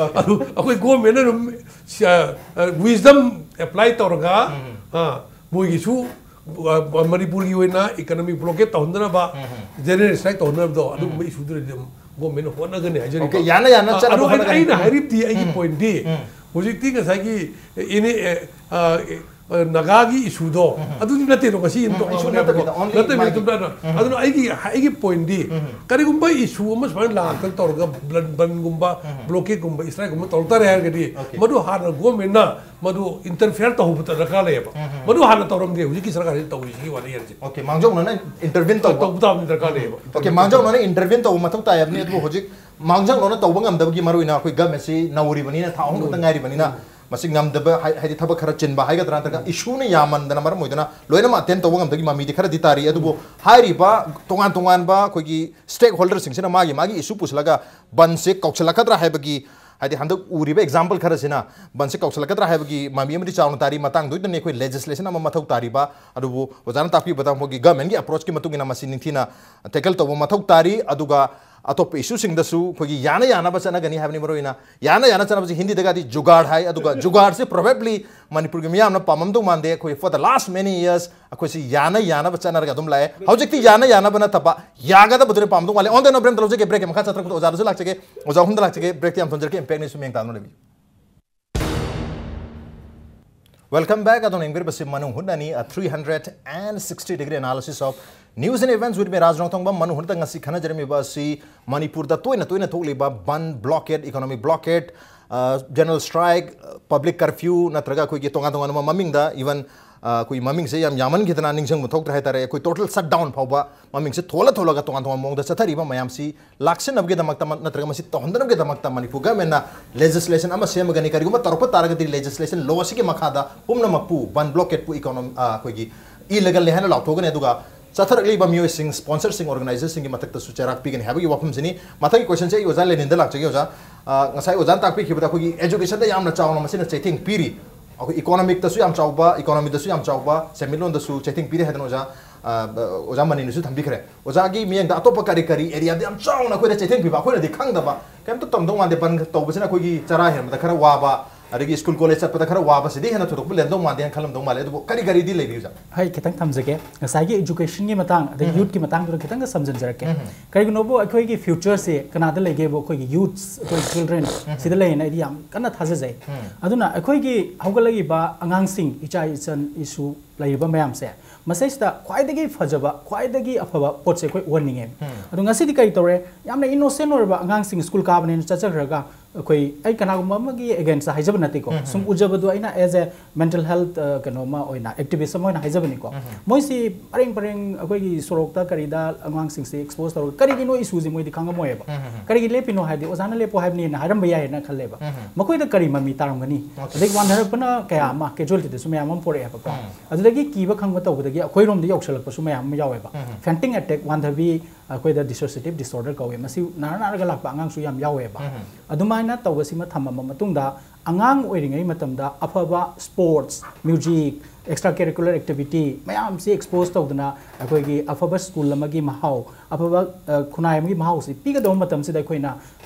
Okay꯫ ꯑꯗꯨ ꯑꯩꯈꯣꯏ government ꯅ ꯑꯗꯨꯝ ꯁ-, ꯑ, wisdom apply ꯇꯧꯔꯒ, ꯎꯝ꯫ ꯑ, ꯃꯣꯏꯒꯤꯁꯨ, ꯑ, ꯃꯅꯤꯄꯨꯔꯒꯤ ꯑꯣꯏꯅ economic blockade ꯇꯧꯍꯟꯗꯅꯕ, ꯎꯝ꯫ General strike ꯇꯧꯍꯟꯅꯕꯗꯣ, ꯑꯗꯨꯒꯨꯝꯕ ꯎꯝ꯫ Issue ꯗꯨꯗꯤ ꯑꯗꯨꯝ government ꯅ ꯍꯣꯠꯅꯒꯅꯤ ꯍꯥꯏꯖꯔꯤꯀꯣ꯫ Okay, ꯌꯥꯅ ꯌꯥꯅ ꯑ, ꯆꯠꯅꯕ ꯑꯗꯨ ꯑꯩꯅ, ꯍꯣꯠꯅꯒꯅꯤ꯫ ꯑꯩꯅ ꯍꯥꯏꯔꯤꯕꯗꯤ ꯑꯩꯒꯤ ꯎꯝ꯫ Point ꯗꯤ, ꯎꯝ꯫ ꯍꯧꯖꯤꯛꯇꯤ ꯉꯁꯥꯏꯒꯤ ꯑꯦꯅꯤ, ꯑꯦ, ꯑ, ꯑꯦ, ꯑ, ꯅꯥꯒꯥꯒꯤ issue ꯗꯣ, ꯎꯝ꯫ ꯑꯗꯨꯗꯤ ꯅꯠꯇꯦꯗꯣ, ꯉꯁꯤ ꯎꯝ, ꯇꯣꯛꯅꯕꯅꯦꯕꯀꯣ꯫ Issue ꯅꯠꯇꯕꯤꯗ, only ꯅꯠꯇꯕꯤꯗ ꯃꯥꯒꯤ ꯆꯨꯝꯅ ꯑꯗꯣ, ꯎꯝ꯫ ꯑꯗꯨꯅ ꯑꯩꯒꯤ, ꯑꯩꯒꯤ point ꯗꯤ, ꯎꯝ꯫ ꯀꯔꯤꯒꯨꯝꯕ issue ꯑꯃ ꯁꯨꯃꯥꯏꯅ ꯂꯥꯛꯇꯅ ꯇꯧꯔꯒ ꯕ꯭ꯂꯟ-, ꯕꯟꯒꯨꯝꯕ, ꯎꯝ꯫ Blockade ꯀꯨꯝꯕ, strike ꯀꯨꯝꯕ ꯇꯧꯔꯛ ꯇꯥꯔꯦ ꯍꯥꯏꯔꯒꯗꯤ, Okay꯫ ꯃꯗꯨ ꯍꯥꯟꯅ government ꯅ ꯃꯗꯨ interfere ꯇꯧꯍꯧꯕ ꯗꯔꯀꯥꯔ ꯂꯩꯌꯦꯕ꯫ ꯎꯝ꯫ ꯃꯗꯨ ꯍꯥꯟꯅ ꯇꯧꯔꯝꯗꯦ, ꯍꯧꯖꯤꯛꯀꯤ ꯁꯔꯀꯥꯔꯁꯤꯅ ꯇꯧꯔꯤꯁꯤꯒꯤ ꯋꯥꯔꯤ ꯍꯥꯏꯔꯤꯁꯦ꯫ Okay, ꯃꯥꯡꯖꯧꯅꯅ intervene ꯇꯧꯕ꯫ ꯇꯧꯕ ꯇꯥꯕꯅꯤ, ꯗꯔꯀꯥꯔ ꯂꯩꯌꯦꯕ꯫ Okay, ꯃꯥꯡꯖꯧꯅꯅ intervene ꯇꯧꯕ ꯃꯊꯧ ꯇꯥꯏ ꯍꯥꯏꯕꯅꯤ꯫ ꯑꯗꯨꯕꯨ ꯍꯧꯖꯤꯛ ꯃꯥꯡꯖꯧꯅꯅ ꯇꯧꯕ ꯉꯝꯗꯕꯒꯤ ꯃꯔꯨ ꯑꯣꯏꯅ ꯑꯩꯈꯣꯏ government ꯁꯤ ꯅꯧꯔꯤꯕꯅꯤꯅ, ꯊꯥ ꯑꯍꯨꯝ ꯈꯛꯇ ꯎꯝ꯫ ꯉꯥꯏꯔꯤꯕꯅꯤꯅ, ꯎꯝ꯫ ꯃꯁꯤ ꯉꯝꯗꯕ, ꯍꯥꯏ-, ꯍꯥꯏꯗꯤ ꯊꯕꯛ ꯈꯔ ꯆꯤꯟꯕ ꯍꯥꯏꯒꯗ꯭ꯔꯥ, ꯅꯠꯇ꯭ꯔꯒ ꯎꯝ꯫ Issue ꯅ ꯌꯥꯝꯃꯟꯗꯅ ꯃꯔꯝ ꯑꯣꯏꯗꯅ ꯂꯣꯏꯅꯃꯛ attend ꯇꯧꯕ ꯉꯝꯗꯕꯒꯤ ꯃꯃꯤꯗꯤ ꯈꯔꯗꯤ ꯇꯥꯔꯤ꯫ ꯑꯗꯨꯕꯨ ꯎꯝ꯫ ꯍꯥꯏꯔꯤꯕ ꯇꯣꯉꯥꯟ ꯇꯣꯉꯥꯟꯕ ꯑꯩꯈꯣꯏꯒꯤ stakeholder ꯁꯤꯡꯁꯤꯅ ꯃꯥꯒꯤ ꯃꯥꯒꯤ issue ꯄꯨꯁꯤꯜꯂꯒ ꯕꯟꯁꯦ ꯀꯧꯁꯤꯜꯂꯛꯀꯗ꯭ꯔꯥ ꯍꯥꯏꯕꯒꯤ, ꯍꯥꯏꯗꯤ ꯍꯟꯗꯛ ꯎꯔꯤꯕ example ꯈꯔꯁꯤꯅ ꯕꯟꯁꯦ ꯀꯧꯁꯤꯜꯂꯛꯀꯗ꯭ꯔꯥ ꯍꯥꯏꯕꯒꯤ ꯃꯃꯤ ꯑꯃꯗꯤ ꯆꯥꯎꯅ ꯇꯥꯔꯤ꯫ ꯃꯇꯥꯡꯗꯨꯗꯅꯤ ꯑꯩꯈꯣꯏ legislation ꯑꯃ ꯃꯊꯧ ꯇꯥꯔꯤꯕ꯫ ꯑꯗꯨꯕꯨ ꯑꯣꯖꯥꯅ ꯇꯥꯛꯄꯤꯕꯗ ꯃꯈꯣꯏꯒꯤ government ꯒꯤ approach ꯀꯤ ꯃꯇꯨꯡ ꯏꯟꯅ ꯃꯁꯤ ꯅꯤꯡꯊꯤꯅ tackle ꯇꯧꯕ ꯃꯊꯧ ꯇꯥꯔꯤ꯫ ꯑꯗꯨꯒ ꯑꯇꯣꯞꯄ issue ꯁꯤꯡꯗꯁꯨ ꯑꯩꯈꯣꯏꯒꯤ ꯌꯥꯅ ꯌꯥꯅꯕ ꯆꯠꯅꯒꯅꯤ ꯍꯥꯏꯕꯅꯤ꯫ ꯃꯔꯨ ꯑꯣꯏꯅ ꯌꯥꯅ ꯌꯥꯅ ꯆꯠꯅꯕꯁꯤ ꯍꯤꯟꯗꯤꯗꯒꯗꯤ ꯖꯨꯒꯥꯗ ꯍꯥꯏ, ꯑꯗꯨꯒ ꯖꯨꯒꯥꯗꯁꯤ probably ꯃꯅꯤꯄꯨꯔꯒꯤ ꯃꯤꯌꯥꯝꯅ ꯄꯥꯝꯃꯝꯗꯧ ꯃꯥꯟꯗꯦ꯫ ꯑꯩꯈꯣꯏ for the last many years ꯑꯩꯈꯣꯏꯁꯤ ꯌꯥꯅ ꯌꯥꯅꯕ ꯆꯠꯅꯔꯒ ꯑꯗꯨꯝ ꯂꯥꯛꯑꯦ꯫ ꯍꯧꯖꯤꯛꯇꯤ ꯌꯥꯅ ꯌꯥꯅꯕ ꯅꯠꯇꯕ ꯌꯥꯒꯗꯕꯗꯨꯅ ꯄꯥꯝꯗꯧ ꯃꯥꯜꯂꯦ꯫ On the note, break ꯑꯃꯇ ꯂꯧꯖꯒꯦ꯫ Break ꯀꯤ ꯃꯈꯥ ꯆꯠꯊꯔꯛꯄꯗ ꯑꯣꯖꯥꯗꯁꯨ ꯂꯥꯛꯆꯒꯦ, ꯑꯣꯖꯥ ꯑꯍꯨꯝꯗ ꯂꯥꯛꯆꯒꯦ꯫ Break ꯇꯤ ꯌꯥꯝ ꯊꯣꯟꯖꯔꯛꯀꯦ꯫ Impact News ꯁꯨ ꯃꯤꯠꯌꯦꯡ ꯇꯥꯗꯨꯅ ꯂꯩꯕꯤꯌꯨ꯫ Welcome back. ꯑꯗꯣꯝꯅ ꯌꯦꯡꯕꯤꯔꯤꯕꯁꯤ ꯃꯅꯨꯡ ꯍꯨꯠꯅꯅꯤ, a three hundred and sixty degree analysis of news and events with me, ꯔꯥꯖ ꯔꯣꯡꯊꯣꯡꯕꯝ꯫ ꯃꯅꯨꯡ ꯍꯨꯠꯇ ꯉꯁꯤ ꯈꯟꯅꯖꯔꯝꯃꯤꯕ ꯑꯁꯤ ꯃꯅꯤꯄꯨꯔꯗ ꯇꯣꯏꯅ ꯇꯣꯏꯅ ꯊꯣꯛꯂꯤꯕ ban, blockade, economic blockade, general strike, public curfew, ꯅꯠꯇ꯭ꯔꯒ ꯑꯩꯈꯣꯏꯒꯤ ꯇꯣꯉꯥꯟ ꯇꯣꯉꯥꯟꯕ ꯃꯃꯤꯡꯗ, even ꯑꯩꯈꯣꯏ ꯃꯃꯤꯡꯁꯦ ꯌꯥꯝ ꯌꯥꯝꯃꯟꯈꯤꯗꯅ ꯅꯤꯡꯁꯤꯡꯕ ꯊꯣꯛꯇ꯭ꯔꯦ ꯍꯥꯏꯇꯥꯔꯦ꯫ ꯑꯩꯈꯣꯏ ꯇꯣꯇꯦꯜ ꯁꯠꯗꯥꯎꯟ ꯐꯥꯎꯕ ꯃꯃꯤꯡꯁꯦ ꯊꯣꯜꯂ ꯊꯣꯜꯂꯒ ꯇꯣꯉꯥꯟ ꯇꯣꯉꯥꯟꯕ ꯃꯑꯣꯡꯗ ꯆꯠꯊꯔꯤꯕ ꯃꯌꯥꯝꯁꯤ ꯂꯥꯛꯁꯤꯟꯅꯕꯒꯤꯗꯃꯛꯇ ꯅꯠꯇ꯭ꯔꯒ ꯃꯁꯤ ꯇꯧꯍꯟꯗꯅꯕꯒꯤꯗꯃꯛꯇ ꯃꯅꯤꯄꯨꯔ ꯒꯚꯔꯟꯃꯦꯟꯠꯅ ꯂꯦꯖꯤꯁꯂꯦꯁꯟ ꯑꯃ ꯁꯦꯝꯃꯒꯅꯤ꯫ ꯀꯔꯤꯒꯨꯝꯕ ꯇꯧꯔꯛꯄ ꯇꯥꯔꯒꯗꯤ ꯂꯦꯖꯤꯁꯂꯦꯁꯟ ꯂꯣ ꯑꯁꯤꯒꯤ ꯃꯈꯥꯗ ꯄꯨꯝꯅꯃꯛꯄꯨ ꯕꯟ, ꯕ꯭ꯂꯣꯀꯦꯠꯄꯨ ꯏꯀꯣꯅꯣꯃꯤ, ꯑꯩꯈꯣꯏꯒꯤ ꯏꯂꯤꯒꯦꯜꯅꯤ ꯍꯥꯏꯅ ꯂꯥꯎꯊꯣꯛꯀꯅꯤ꯫ ꯑꯗꯨꯒ ꯆꯠꯊꯔꯛꯂꯤꯕ ꯃꯤꯑꯣꯏꯁꯤꯡ, ꯁ꯭ꯄꯣꯟꯁꯔꯁꯤꯡ, ꯑꯣꯔꯒꯅꯥꯏꯖꯔꯁꯤꯡꯒꯤ ꯃꯊꯛꯇꯁꯨ ꯆꯩꯔꯥꯛ ꯄꯤꯒꯅꯤ ꯍꯥꯏꯕꯒꯤ ꯋꯥꯐꯝꯁꯤꯅꯤ꯫ ꯃꯊꯪꯒꯤ ꯀꯣꯏꯁꯟꯁꯦ ꯑꯩ ꯑꯣꯖꯥ ꯂꯦꯅꯤꯟꯗ ꯂꯥꯛꯆꯒꯦ꯫ ꯑꯣꯖꯥ, ꯑ, ꯉꯁꯥꯏ ꯑꯣꯖꯥꯅ ꯇꯥꯛꯄꯤꯈꯤꯕꯗ ꯑꯩꯈꯣꯏꯒꯤ ꯑꯦꯖꯨꯀꯦꯁꯟꯗ ꯌꯥꯝꯅ ꯆꯥꯎꯅ ꯃꯁꯤꯅ ꯆꯩꯊꯦꯡ ꯄꯤꯔꯤ, ꯑꯩꯈꯣꯏ ꯏꯀꯣꯅꯣꯃꯤꯛꯇꯁꯨ ꯌꯥꯝ ꯆꯥꯎꯕ, ꯏꯀꯣꯅꯣꯃꯤꯗꯁꯨ ꯌꯥꯝ ꯆꯥꯎꯕ, ꯁꯦꯟꯃꯤꯠꯂꯣꯟꯗꯁꯨ ꯆꯩꯊꯦꯡ ꯄꯤꯔꯤ ꯍꯥꯏꯗꯅ ꯑꯣꯖꯥ, ꯑ, ꯑꯣꯖꯥ ꯃꯅꯤꯅꯁꯨ ꯊꯝꯕꯤꯈ꯭ꯔꯦ꯫ ꯑꯣꯖꯥꯒꯤ ꯃꯤꯠꯌꯦꯡꯗ ꯑꯇꯣꯞꯄ ꯀꯔꯤ ꯀꯔꯤ ꯑꯦꯔꯤꯌꯥꯗ ꯌꯥꯝ ꯆꯥꯎꯅ ꯑꯩꯈꯣꯏꯗ ꯆꯩꯊꯦꯡ ꯄꯤꯕ, ꯑꯩꯈꯣꯏꯅꯗꯤ ꯈꯪꯗꯕ, ꯀꯩꯝꯇ ꯇꯝꯗꯧ ꯃꯥꯟꯗꯦ, ꯕꯟ ꯇꯧꯕꯁꯤꯅ ꯑꯩꯈꯣꯏꯒꯤ ꯆꯔꯥ ꯍꯦꯟꯕꯗ ꯈꯔ ꯋꯥꯕ, ꯑꯗꯒꯤ ꯁ꯭ꯀꯨꯜ ꯀꯣꯂꯦꯖ ꯆꯠꯄꯗ ꯈꯔ ꯋꯥꯕꯁꯤꯗꯤ ꯍꯦꯟꯅ ꯊꯣꯏꯗꯣꯛꯄ ꯂꯦꯝꯗꯧ ꯃꯥꯟꯗꯦ ꯍꯥꯏꯅ ꯈꯜꯂꯝꯗꯧ ꯃꯥꯜꯂꯦ꯫ ꯑꯗꯨꯕꯨ ꯀꯔꯤ ꯀꯔꯤꯗꯤ ꯂꯩꯔꯤ ꯑꯣꯖꯥ? ꯍꯣꯏ, ꯈꯤꯇꯪ ꯊꯝꯖꯒꯦ꯫ ꯉꯁꯥꯏꯒꯤ ꯑꯦꯖꯨꯀꯦꯁꯟꯒꯤ ꯃꯇꯥꯡ, ꯑꯗꯒꯤ ꯎꯝ꯫ ꯌꯨꯠꯀꯤ ꯃꯇꯥꯡꯗꯨꯗ ꯈꯤꯇꯪꯒ ꯁꯝꯖꯤꯟꯖꯔꯛꯀꯦ꯫ ꯎꯝ꯫ ꯀꯔꯤꯒꯤꯅꯣꯕꯨ ꯑꯩꯈꯣꯏꯒꯤ ꯐ꯭ꯌꯨꯆꯔꯁꯦ ꯀꯅꯥꯗ ꯂꯩꯒꯦꯕꯨ ꯑꯩꯈꯣꯏꯒꯤ ꯌꯨꯠꯁ, ꯑꯩꯈꯣꯏ ꯆꯤꯜꯗ꯭ꯔꯦꯟ ꯎꯝ꯫ ꯁꯤꯗ ꯂꯩꯌꯦꯅ ꯑꯩꯗꯤ ꯌꯥꯝ ꯀꯟꯅ ꯊꯥꯖꯖꯩ꯫ ꯎꯝ꯫ ꯑꯗꯨꯅ ꯑꯩꯈꯣꯏꯒꯤ ꯍꯧꯒꯠꯂꯛꯏꯕ ꯑꯉꯥꯡꯁꯤꯡ, ꯏꯆꯥ ꯏꯆꯟ ꯏꯁꯨ ꯂꯩꯔꯤꯕ ꯃꯌꯥꯝꯁꯦ, ꯃꯁꯤꯁꯤꯗ ꯈ꯭ꯋꯥꯏꯗꯒꯤ ꯐꯖꯕ, ꯈ꯭ꯋꯥꯏꯗꯒꯤ ꯑꯐꯕ ꯄꯣꯠꯁꯦ ꯑꯩꯈꯣꯏ ꯎꯍꯟꯅꯤꯡꯉꯦ꯫ ꯎꯝ꯫ ꯑꯗꯣ ꯉꯁꯤꯗꯤ ꯀꯔꯤ ꯇꯧꯔꯦ? ꯌꯥꯝꯅ ꯏꯅꯣꯁꯦꯟ ꯑꯣꯏꯔꯕ ꯑꯉꯥꯡꯁꯤꯡ ꯁ꯭ꯀꯨꯜ ꯀꯥꯕꯅꯦꯅ ꯆꯠꯆꯈ꯭ꯔꯒ ꯑꯩꯈꯣꯏ, ꯑꯩ ꯀꯅꯥꯒꯨꯝꯕ ꯑꯃꯒꯤ ꯑꯦꯒꯦꯟꯁꯇ ꯍꯥꯏꯖꯕ ꯅꯠꯇꯦꯀꯣ, ꯎꯝ, ꯎꯝ꯫ ꯁꯨꯝ ꯎꯖꯕꯗꯣ ꯑꯩꯅ as a mental health, ꯑ, ꯀꯩꯅꯣ ꯑꯃ ꯑꯣꯏꯅ, ꯑꯦꯛꯇꯤꯚꯤꯁ ꯑꯃ ꯑꯣꯏꯅ ꯍꯥꯏꯖꯕꯅꯤꯀꯣ꯫ ꯎꯝ, ꯎꯝ꯫ ꯃꯣꯏꯁꯤ ꯄꯔꯦꯡ ꯄꯔꯦꯡ ꯑꯩꯈꯣꯏꯒꯤ ꯁꯣꯔꯣꯛꯇ ꯀꯔꯤꯗ ꯑꯉꯥꯡꯁꯤꯡꯁꯤ ꯑꯦꯛꯁꯄꯣꯖ ꯇꯧꯔꯒ ꯀꯔꯤꯒꯤꯅꯣ ꯏꯁꯨꯁꯤ ꯃꯣꯏꯗꯤ ꯈꯪꯉꯝꯃꯣꯏꯕ꯫ ꯎꯝ, ꯎꯝ, ꯎꯝ꯫ ꯀꯔꯤꯒꯤ ꯂꯦꯞꯄꯤꯅꯣ ꯍꯥꯏꯗꯤ ꯑꯣꯖꯥꯅ ꯂꯦꯞꯄꯣ ꯍꯥꯏꯕꯅꯤꯅ ꯍꯥꯏꯔꯝꯕ ꯌꯥꯏꯌꯦꯅ ꯈꯜꯂꯦꯕ꯫ ꯎꯝ, ꯎꯝ꯫ ꯃꯈꯣꯏꯗ ꯀꯔꯤ ꯃꯃꯤ ꯇꯥꯔꯝꯒꯅꯤ? ꯑꯣꯀꯦ꯫ ꯑꯗꯒꯤ ꯋꯥꯟꯊꯔꯛꯄꯅ ꯀꯌꯥ ꯑꯃ, ꯀꯦꯖꯨꯋꯦꯂꯤꯇꯤꯗꯁꯨ ꯃꯌꯥꯝ ꯑꯃ ꯄꯣꯔꯛꯑꯦꯕꯀꯣ꯫ ꯎꯝ꯫ ꯑꯗꯨꯗꯒꯤ ꯀꯤꯕ ꯈꯪꯕ ꯇꯧꯕꯗꯒꯤ ꯑꯩꯈꯣꯏꯔꯣꯝꯗ ꯌꯧꯁꯜꯂꯛꯄꯁꯨ ꯃꯌꯥꯝ ꯑꯃ ꯌꯥꯎꯋꯦꯕ꯫ ꯎꯝ, ꯎꯝ꯫ ꯐꯦꯟꯇꯤꯡ ꯑꯦꯇꯦꯛ, ꯋꯥꯟꯊꯕꯤ, ꯑꯩꯈꯣꯏꯗ dissociative disorder ꯀꯧꯋꯦ꯫ ꯃꯁꯤ ꯅꯥꯔ ꯅꯥꯔꯒ ꯂꯥꯛꯄ ꯑꯉꯥꯡꯁꯨ ꯌꯥꯝ ꯌꯥꯎꯋꯦꯕ꯫ ꯎꯝ꯫ ꯑꯗꯨꯃꯥꯏꯅ ꯇꯧꯕꯁꯤꯃ ꯊꯝꯃꯕ ꯃꯇꯨꯡꯗ ꯑꯉꯥꯡ ꯑꯣꯏꯔꯤꯉꯩ ꯃꯇꯝꯗ ꯑꯐꯕ sports, music, extra curricular activity ꯃꯌꯥꯝꯁꯤ ꯑꯦꯛꯁꯄꯣꯖ ꯇꯧꯗꯅ ꯑꯩꯈꯣꯏꯒꯤ ꯑꯐꯕ ꯁ꯭ꯀꯨꯜ ꯑꯃꯒꯤ ꯃꯍꯥꯎ, ꯑꯐꯕ, ꯑ, ꯈꯨꯟꯅꯥꯏ ꯑꯃꯒꯤ ꯃꯍꯥꯎꯁꯤ ꯄꯤꯒꯗꯕ ꯃꯇꯝꯁꯤꯗ ꯑꯩꯈꯣꯏꯅ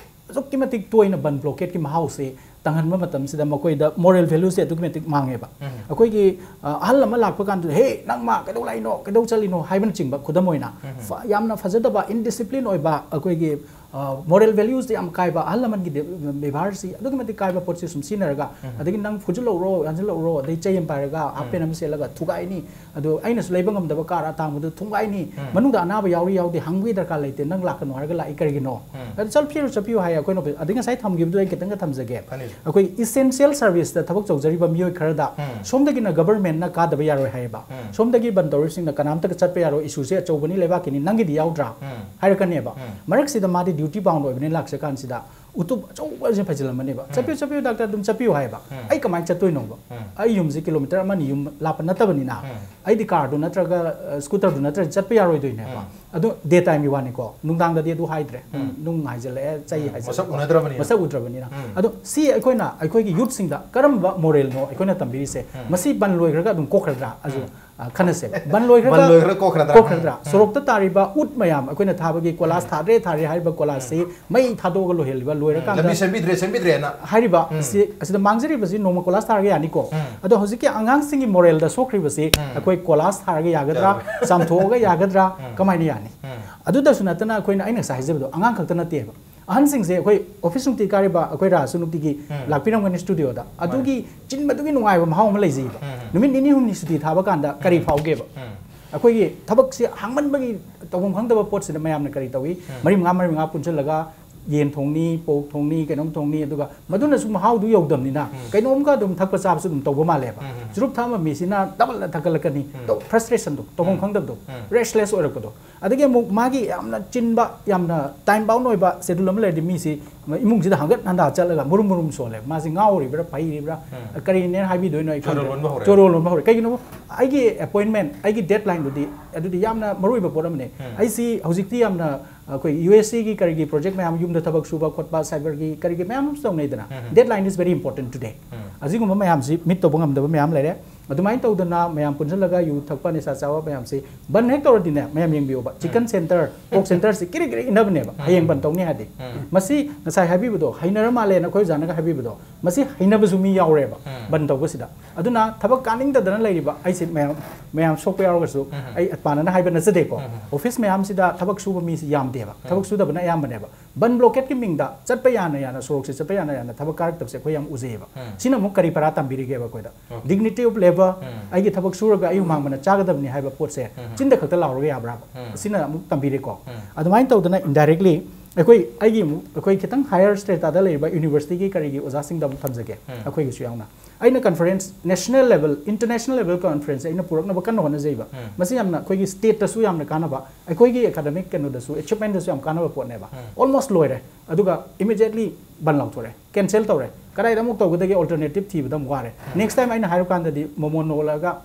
ꯑꯁꯨꯛꯀꯤ ꯃꯇꯤꯛ ꯇꯣꯏꯅ ꯕꯟ ꯕ꯭ꯂꯣꯀꯦꯠꯀꯤ ꯃꯍꯥꯎꯁꯤ ꯇꯪꯍꯟꯕ ꯃꯇꯝꯁꯤꯗ ꯃꯈꯣꯏꯗ ꯃꯣꯔꯦꯜ ꯚꯦꯂ꯭ꯌꯨꯁꯦ ꯑꯗꯨꯛꯀꯤ ꯃꯇꯤꯛ ꯃꯥꯡꯉꯦꯕ꯫ ꯎꯝ꯫ ꯑꯩꯈꯣꯏꯒꯤ, ꯑ, ꯑꯍꯜ ꯑꯃ ꯂꯥꯛꯄ ꯀꯥꯟꯗ, "ꯍꯦ, ꯅꯪ ꯃꯥ ꯀꯩꯗꯧ ꯂꯥꯛꯏꯅꯣ? ꯀꯩꯗꯧ ꯆꯠꯂꯤꯅꯣ?" ꯍꯥꯏꯕꯅꯆꯤꯡꯕ, ꯈꯨꯗꯝ ꯑꯣꯏꯅ, ꯎꯝ꯫ ꯐ-, ꯌꯥꯝꯅ ꯐꯖꯗꯕ, ꯏꯟꯗꯤꯁꯤꯄ꯭ꯂꯤꯟ ꯑꯣꯏꯕ, ꯑꯩꯈꯣꯏꯒꯤ, ꯃꯣꯔꯦꯜ ꯚꯦꯂ꯭ꯌꯨꯁꯇ ꯌꯥꯝ ꯀꯥꯏꯕ, ꯑꯍꯜ ꯂꯃꯟꯒꯤ ꯕꯦꯕꯥꯔꯁꯤ ꯑꯗꯨꯛꯀꯤ ꯃꯇꯤꯛ ꯀꯥꯏꯕ ꯄꯣꯠꯁꯤ ꯁꯨꯝ ꯁꯤꯖꯤꯟꯅꯔꯒ, ꯑꯗꯒꯤ ꯅꯪ ꯐꯨꯖꯤꯜꯂꯛꯎꯔꯣ, ꯌꯥꯟꯁꯤꯜꯂꯛꯎꯔꯣ, ꯑꯗꯩ ꯆꯩ ꯑꯃ ꯄꯥꯏꯔꯒ ꯍꯥꯞ ꯄꯦꯟ ꯑꯃ ꯁꯦꯠꯂꯒ ꯊꯨꯒꯥꯏꯅꯤ, ꯑꯗꯨ ꯑꯩꯅꯁꯨ ꯂꯩꯕ ꯉꯝꯗꯕ ꯀꯥꯔ ꯑꯇꯥꯡꯕꯗꯨ ꯊꯨꯒꯥꯏꯅꯤ, ꯃꯅꯨꯡꯗ ꯑꯅꯥꯕ ꯌꯥꯎꯔꯤ ꯌꯥꯎꯗꯦ ꯍꯪꯕꯒꯤ ꯗꯔꯀꯥꯔ ꯂꯩꯇꯦ, ꯅꯪ ꯂꯥꯛꯀꯅꯨ ꯍꯥꯏꯔꯒ ꯂꯥꯛꯏ ꯀꯔꯤꯒꯤꯅꯣ? ꯑꯗꯨ ꯆꯠꯄꯤꯔꯨ ꯆꯠꯄꯤꯌꯨ ꯍꯥꯏ ꯑꯩꯈꯣꯏꯅ ꯑꯣꯐꯤꯁ꯫ ꯑꯗꯩ ꯉꯁꯥꯏ ꯊꯝꯈꯤꯕꯗꯨ ꯑꯩ ꯈꯤꯇꯪꯒ ꯊꯝꯖꯒꯦ꯫ ꯑꯩꯈꯣꯏ ꯏꯁꯦꯟꯁꯤꯌꯦꯜ ꯁꯥꯔꯚꯤꯁꯇ ꯊꯕꯛ ꯇꯧꯖꯔꯤꯕ ꯃꯤꯑꯣꯏ ꯈꯔꯗ ꯁꯣꯝꯗꯒꯤꯅ ꯒꯕꯔꯃꯦꯟꯠꯅ ꯀꯥꯗꯕ ꯌꯥꯔꯣꯏ ꯍꯥꯏꯌꯦꯕ꯫ ꯁꯣꯝꯗꯒꯤ ꯕꯟ ꯇꯧꯔꯤꯕꯁꯤꯡꯅ ꯀꯅꯥꯝꯇꯒ ꯆꯠꯄ ꯌꯥꯔꯣꯏ, ꯏꯁꯨꯁꯦ ꯑꯆꯧꯕꯅꯤ ꯂꯩꯕꯥꯛꯀꯤꯅꯤ, ꯅꯪꯒꯤꯗꯤ ꯌꯥꯎꯗ꯭ꯔꯥ? ꯃꯔꯛꯁꯤꯗ ꯃꯥꯗꯤ ꯗ꯭ꯌꯨꯇꯤ ꯕꯥꯎꯟ ꯑꯣꯏꯕꯅꯤ ꯂꯥꯛꯆ ꯀꯥꯟꯁꯤꯗ ꯎꯇꯨꯞ ꯑꯆꯧꯕꯁꯦ ꯐꯩꯖꯤꯜꯂꯝꯃꯅꯦꯕ꯫ "ꯆꯠꯄꯤꯌꯨ, ꯆꯠꯄꯤꯌꯨ ꯗꯥꯛꯇꯔ, ꯑꯗꯨꯝ ꯆꯠꯄꯤꯌꯨ" ꯍꯥꯏꯕ꯫ ꯑꯩ ꯀꯃꯥꯏꯅ ꯆꯠꯇꯣꯏꯅꯣꯕ? ꯑꯩ ꯌꯨꯝꯁꯦ ꯀꯤꯂꯣꯃꯤꯇꯔ ꯑꯃ ꯑꯅꯤ ꯌꯨꯝ ꯂꯥꯞꯄ ꯅꯠꯇꯕꯅꯤꯅ꯫ ꯑꯩꯗꯤ ꯀꯥꯔꯗꯨ ꯅꯠꯇ꯭ꯔꯒ, ꯑ, ꯁ꯭ꯀꯨꯇꯔꯗꯨ ꯅꯠꯇ꯭ꯔꯗꯤ ꯆꯠꯄ ꯌꯥꯔꯣꯏꯗꯣꯏꯅꯦꯕ꯫ ꯑꯗꯣ ꯗꯦ ꯇꯥꯏꯝꯒꯤ ꯋꯥꯅꯤꯀꯣ, ꯅꯨꯡꯗꯥꯡꯗꯗꯤ ꯑꯗꯨ ꯍꯥꯏꯗ꯭ꯔꯦ꯫ ꯅꯨꯡ ꯍꯥꯏꯖꯤꯜꯂꯛꯑꯦ, ꯆꯩ ꯍꯥꯏꯖꯤꯜꯂꯛꯑꯦ꯫ ꯃꯁꯛ ꯎꯅꯗ꯭ꯔꯕꯅꯤꯅ꯫ ꯃꯁꯛ ꯎꯗ꯭ꯔꯕꯅꯤꯅ꯫ ꯑꯗꯣ ꯁꯤ ꯑꯩꯈꯣꯏꯅ ꯑꯩꯈꯣꯏꯒꯤ ꯌꯨꯠꯁꯤꯡꯗ ꯀꯔꯝꯕ ꯃꯣꯔꯦꯜꯅꯣ ꯑꯩꯈꯣꯏꯅ ꯇꯝꯕꯤꯔꯤꯁꯦ? ꯃꯁꯤ ꯕꯟ ꯂꯣꯏꯈ꯭ꯔꯒ ꯑꯗꯨꯝ ꯀꯣꯛꯈ꯭ꯔꯗ꯭ꯔꯥ? ꯑꯗꯨ ꯑ, ꯈꯟꯅꯁꯦꯕ꯫ ꯕꯟ ꯂꯣꯏꯈ꯭ꯔꯒ ꯕꯟ ꯂꯣꯏꯈ꯭ꯔꯒ ꯀꯣꯛꯈ꯭ꯔꯗ꯭ꯔꯥ? ꯀꯣꯛꯈ꯭ꯔꯗ꯭ꯔꯥ? ꯁꯣꯔꯣꯛꯇ ꯇꯥꯔꯤꯕ ꯎꯠ ꯃꯌꯥꯝ, ꯑꯩꯈꯣꯏꯅ ꯊꯥꯕꯒꯤ ꯀꯣꯂꯥꯁ ꯊꯥꯗ꯭ꯔꯦ, ꯊꯥꯔꯦ ꯍꯥꯏꯔꯤꯕ ꯀꯣꯂꯥꯁꯁꯤ ꯃꯩ ꯊꯥꯗꯣꯛꯑꯒ ꯂꯣꯏꯍꯜꯂꯤꯕ, ꯂꯣꯏꯔꯀꯥꯟꯗ ꯂꯝꯕꯤ ꯁꯦꯝꯕꯤꯗ꯭ꯔꯦ, ꯁꯦꯝꯕꯤꯗ꯭ꯔꯦꯅ꯫ ꯍꯥꯏꯔꯤꯕ ꯑꯁꯤ, ꯑꯁꯤꯗ ꯃꯥꯡꯖꯔꯤꯕꯁꯤ ꯅꯣꯡꯃ ꯀꯣꯂꯥꯁ ꯊꯥꯔꯒ ꯌꯥꯅꯤꯀꯣ꯫ ꯑꯗꯣ ꯍꯧꯖꯤꯛꯀꯤ ꯑꯉꯥꯡꯁꯤꯡꯒꯤ ꯃꯣꯔꯦꯜꯗ ꯁꯣꯛꯈ꯭ꯔꯤꯕꯁꯤ ꯑꯩꯈꯣꯏ ꯀꯣꯂꯥꯁ ꯊꯥꯔꯒ ꯌꯥꯒꯗ꯭ꯔꯥ? ꯆꯥꯝꯊꯣꯛꯑꯒ ꯌꯥꯒꯗ꯭ꯔꯥ? ꯀꯃꯥꯏꯅ ꯌꯥꯅꯤ? ꯑꯗꯨꯗꯁꯨ ꯅꯠꯇꯅ ꯑꯩꯈꯣꯏꯅ, ꯑꯩꯅ ꯉꯁꯥꯏ ꯍꯥꯏꯖꯕꯗꯣ, ꯑꯉꯥꯡ ꯈꯛꯇ ꯅꯠꯇꯦꯕ꯫ ꯑꯍꯟꯁꯤꯡꯁꯦ ꯑꯩꯈꯣꯏ ꯑꯣꯐꯤꯁ ꯅꯨꯡꯇꯤ ꯀꯥꯔꯤꯕ ꯑꯩꯈꯣꯏ ꯔꯥꯁꯨ ꯅꯨꯡꯇꯤꯒꯤ ꯂꯥꯛꯄꯤꯔꯝꯒꯅꯤ ꯁ꯭ꯇꯨꯗꯤꯑꯣꯗ꯫ ꯑꯗꯨꯒꯤ ꯆꯤꯟꯕꯗꯨꯒꯤ ꯅꯨꯡꯉꯥꯏꯕ ꯃꯍꯥꯎ ꯑꯃ ꯂꯩꯖꯩꯕ꯫ ꯅꯨꯃꯤꯠ ꯅꯤꯅꯤ ꯍꯨꯝꯅꯤ ꯁꯨꯇꯤ ꯊꯥꯕ ꯀꯥꯟꯗ ꯀꯔꯤ ꯐꯥꯎꯒꯦꯕ? ꯑꯩꯈꯣꯏꯒꯤ ꯊꯕꯛꯁꯤ ꯍꯥꯡꯃꯟꯕꯒꯤ ꯇꯧꯐꯝ ꯈꯪꯗꯕ ꯄꯣꯠꯁꯤꯗ ꯃꯌꯥꯝꯅ ꯀꯔꯤ ꯇꯧꯏ? ꯃꯔꯤ ꯃꯉꯥ, ꯃꯔꯤ ꯃꯉꯥ ꯄꯨꯟꯁꯤꯜꯂꯒ ꯌꯦꯟ ꯊꯣꯡꯅꯤ, ꯄꯣꯛ ꯊꯣꯡꯅꯤ, ꯀꯩꯅꯣꯝ ꯊꯣꯡꯅꯤ, ꯑꯗꯨꯒ ꯃꯗꯨꯅꯁꯨ ꯃꯍꯥꯎꯗꯨ ꯌꯧꯗꯕꯅꯤꯅ ꯀꯩꯅꯣꯝꯒ ꯑꯗꯨꯝ ꯊꯛꯄ ꯆꯥꯕꯁꯨ ꯑꯗꯨꯝ ꯇꯧꯕ ꯃꯥꯜꯂꯦꯕ꯫ ꯆꯨꯔꯨꯞ ꯊꯛꯑꯝꯕ ꯃꯤꯁꯤꯅ ꯗꯕꯜꯗ ꯊꯛꯀꯠꯂꯛꯀꯅꯤ꯫ ꯇꯧ-, ꯐ꯭ꯔꯁꯇ꯭ꯔꯦꯁꯟꯗꯣ, ꯇꯧꯐꯝ ꯈꯪꯗꯕꯗꯣ, ꯔꯦꯁꯂꯦꯁ ꯑꯣꯏꯔꯛꯄꯗꯣ꯫ ꯑꯗꯒꯤ ꯑꯃꯨꯛ ꯃꯥꯒꯤ ꯌꯥꯝꯅ ꯆꯤꯟꯕ, ꯌꯥꯝꯅ ꯇꯥꯏꯝ ꯕꯥꯎꯟ ꯑꯣꯏꯕ ꯁꯦꯗꯨꯜ ꯑꯃ ꯂꯩꯔꯗꯤ ꯃꯤꯁꯤ ꯏꯃꯨꯡꯁꯤꯗ ꯍꯪꯒꯠ ꯍꯟꯗꯥ ꯆꯠꯂꯒ ꯃꯔꯨꯝ ꯃꯔꯨꯝ ꯁꯣꯜꯂꯦ꯫ ꯃꯥꯁꯤ ꯉꯥꯎꯔꯤꯕ꯭ꯔꯥ, ꯐꯩꯔꯤꯕ꯭ꯔꯥ, ꯀꯔꯤꯅꯦꯅ ꯍꯥꯏꯕꯤꯗꯣꯏꯅꯣ ꯑꯩ ꯈꯪꯗ꯭ꯔꯦ꯫ ꯆꯣꯔꯣ ꯂꯣꯟꯕ ꯍꯧꯔꯦ꯫ ꯆꯣꯔꯣ ꯂꯣꯟꯕ ꯍꯧꯔꯦ꯫ ꯀꯩꯒꯤꯅꯣ? ꯑꯩꯒꯤ ꯑꯦꯄꯣꯏꯟꯃꯦꯟ, ꯑꯩꯒꯤ ꯗꯦꯠꯂꯥꯏꯟꯗꯨꯗꯤ, ꯑꯗꯨꯗꯤ ꯌꯥꯝꯅ ꯃꯔꯨ ꯑꯣꯏꯕ ꯄꯣꯠ ꯑꯃꯅꯦ꯫ ꯑꯩꯁꯤ ꯍꯧꯖꯤꯛꯇꯤ ꯌꯥꯝꯅ ꯑꯩꯈꯣꯏ ꯌꯨ ꯑꯦꯁ ꯁꯤꯒꯤ ꯀꯔꯤꯒꯤ ꯄ꯭ꯔꯣꯖꯦꯛ ꯃꯌꯥꯝ, ꯌꯨꯝꯗ ꯊꯕꯛ ꯁꯨꯕ ꯈꯣꯠꯄ, ꯁꯥꯏꯕꯔꯒꯤ ꯀꯔꯤꯒꯤ ꯃꯌꯥꯝ ꯑꯃꯁꯨ ꯇꯧꯅꯩꯗꯅ꯫ Deadline is very important today꯫ ꯑꯁꯤꯒꯨꯝꯕ ꯃꯌꯥꯝꯁꯤ ꯃꯤꯠ ꯇꯧꯕ ꯉꯝꯗꯕ ꯃꯌꯥꯝ ꯂꯩꯔꯦ꯫ ꯑꯗꯨꯃꯥꯏꯅ ꯇꯧꯗꯅ ꯃꯌꯥꯝ ꯄꯨꯟꯁꯤꯜꯂꯒ ꯌꯨ ꯊꯛꯄ, ꯅꯤꯁꯥ ꯆꯥꯕ ꯃꯌꯥꯝꯁꯤ ꯕꯟ ꯍꯦꯛ ꯇꯧꯔꯗꯤꯅꯦ, ꯃꯌꯥꯝ ꯌꯦꯡꯕꯤꯌꯣꯕ, ꯆꯤꯀꯟ ꯁꯦꯟꯇꯔ, ꯄꯣꯛ ꯁꯦꯟꯇꯔꯁꯤ ꯀꯤꯔꯤ ꯀꯤꯔꯤ ꯏꯟꯅꯕꯅꯦꯕ, ꯍꯌꯦꯡ ꯕꯟ ꯇꯧꯅꯤ ꯍꯥꯏꯔꯗꯤ꯫ ꯃꯁꯤ ꯉꯁꯥꯏ ꯍꯥꯏꯕꯤꯕꯗꯣ ꯍꯩꯅꯔ ꯃꯥꯜꯂꯦꯅ ꯑꯩꯈꯣꯏ ꯑꯣꯖꯥꯅꯒ ꯍꯥꯏꯕꯤꯕꯗꯣ, ꯃꯁꯤ ꯍꯩꯅꯕꯁꯨ ꯃꯤ ꯌꯥꯎꯔꯦꯕ ꯕꯟ ꯇꯧꯕꯁꯤꯗ꯫ ꯑꯗꯨꯅ ꯊꯕꯛ ꯀꯥꯅꯤꯡꯗꯗꯅ ꯂꯩꯔꯤꯕ ꯑꯩꯁꯦ ꯃꯌꯥꯝ ꯃꯌꯥꯝ ꯁꯣꯛꯄ ꯌꯥꯎꯔꯒꯁꯨ ꯑꯩ ꯄꯥꯟꯅꯅ ꯍꯥꯏꯕ ꯅꯠꯆꯗꯦꯀꯣ꯫ ꯑꯣꯐꯤꯁ ꯃꯌꯥꯝꯁꯤꯗ ꯊꯕꯛ ꯁꯨꯕ ꯃꯤꯁꯤ ꯌꯥꯝꯗꯦꯕ, ꯊꯕꯛ ꯁꯨꯗꯕꯅ ꯑꯌꯥꯝꯕꯅꯦꯕ꯫ ꯕꯟ ꯕ꯭ꯂꯣꯀꯦꯠꯀꯤ ꯃꯤꯡꯗ ꯆꯠꯄ ꯌꯥꯅ ꯌꯥꯅ, ꯁꯣꯔꯣꯛꯁꯦ ꯆꯠꯄ ꯌꯥꯅ ꯌꯥꯅ ꯊꯕꯛ ꯀꯥꯔꯛꯇꯕꯁꯦ ꯑꯩꯈꯣꯏ ꯌꯥꯝ ꯎꯖꯩꯌꯦꯕ꯫ ꯁꯤꯅ ꯑꯃꯨꯛ ꯀꯔꯤ ꯄꯔꯥ ꯇꯝꯕꯤꯔꯤꯒꯦꯕ ꯑꯩꯈꯣꯏꯗ? Dignity of labour, ꯑꯩꯒꯤ ꯊꯕꯛ ꯁꯨꯔꯒ ꯑꯩ ꯍꯨꯃꯥꯡ ꯃꯟꯅ ꯆꯥꯒꯗꯕꯅꯤ ꯍꯥꯏꯕ ꯄꯣꯠꯁꯦ ꯆꯤꯟꯗ ꯈꯛꯇ ꯂꯥꯎꯔꯒ ꯌꯥꯕ꯭ꯔꯥꯕ? ꯁꯤꯅ ꯑꯃꯨꯛ ꯇꯝꯕꯤꯔꯦꯀꯣ꯫ ꯑꯗꯨꯃꯥꯏꯅ ꯇꯧꯗꯅ indirectly ꯑꯩꯈꯣꯏ, ꯑꯩꯒꯤ ꯑꯃꯨꯛ, ꯑꯩꯈꯣꯏ ꯈꯤꯇꯪ higher strata ꯂꯩꯔꯤꯕ universityꯒꯤ ꯀꯔꯤꯒꯤ ꯑꯣꯖꯥꯁꯤꯡꯗ ꯑꯃꯨꯛ ꯊꯝꯖꯒꯦ, ꯑꯩꯈꯣꯏꯒꯤꯁꯨ ꯌꯥꯎꯅ꯫ ꯑꯩꯅ conference, national level, international level conference ꯑꯩꯅ ꯄꯨꯔꯛꯅꯕ ꯀꯟꯅ ꯍꯣꯠꯅꯖꯩꯕ꯫ ꯃꯁꯤ ꯌꯥꯝꯅ ꯑꯩꯈꯣꯏꯒꯤ stateꯇꯁꯨ ꯌꯥꯝꯅ ꯀꯥꯟꯅꯕ, ꯑꯩꯈꯣꯏꯒꯤ academic ꯀꯩꯅꯣꯗꯁꯨ, achievementꯗꯁꯨ ꯌꯥꯝ ꯀꯥꯟꯅꯕ ꯄꯣꯠꯅꯦꯕ꯫ Almost ꯂꯣꯏꯔꯦ, ꯑꯗꯨꯒ immediately ꯕꯟ ꯂꯥꯎꯊꯣꯔꯛꯑꯦ, cancel ꯇꯧꯔꯦ꯫ ꯀꯗꯥꯏꯗ ꯑꯃꯨꯛ ꯇꯧꯒꯗꯒꯦ? Alternative ꯊꯤꯕꯗ ꯑꯃꯨꯛ ꯋꯥꯔꯦ꯫ Next time ꯑꯩꯅ ꯍꯥꯏꯔꯨꯀꯥꯟꯗꯗꯤ ꯃꯣꯃꯣ ꯅꯣꯛꯂꯒ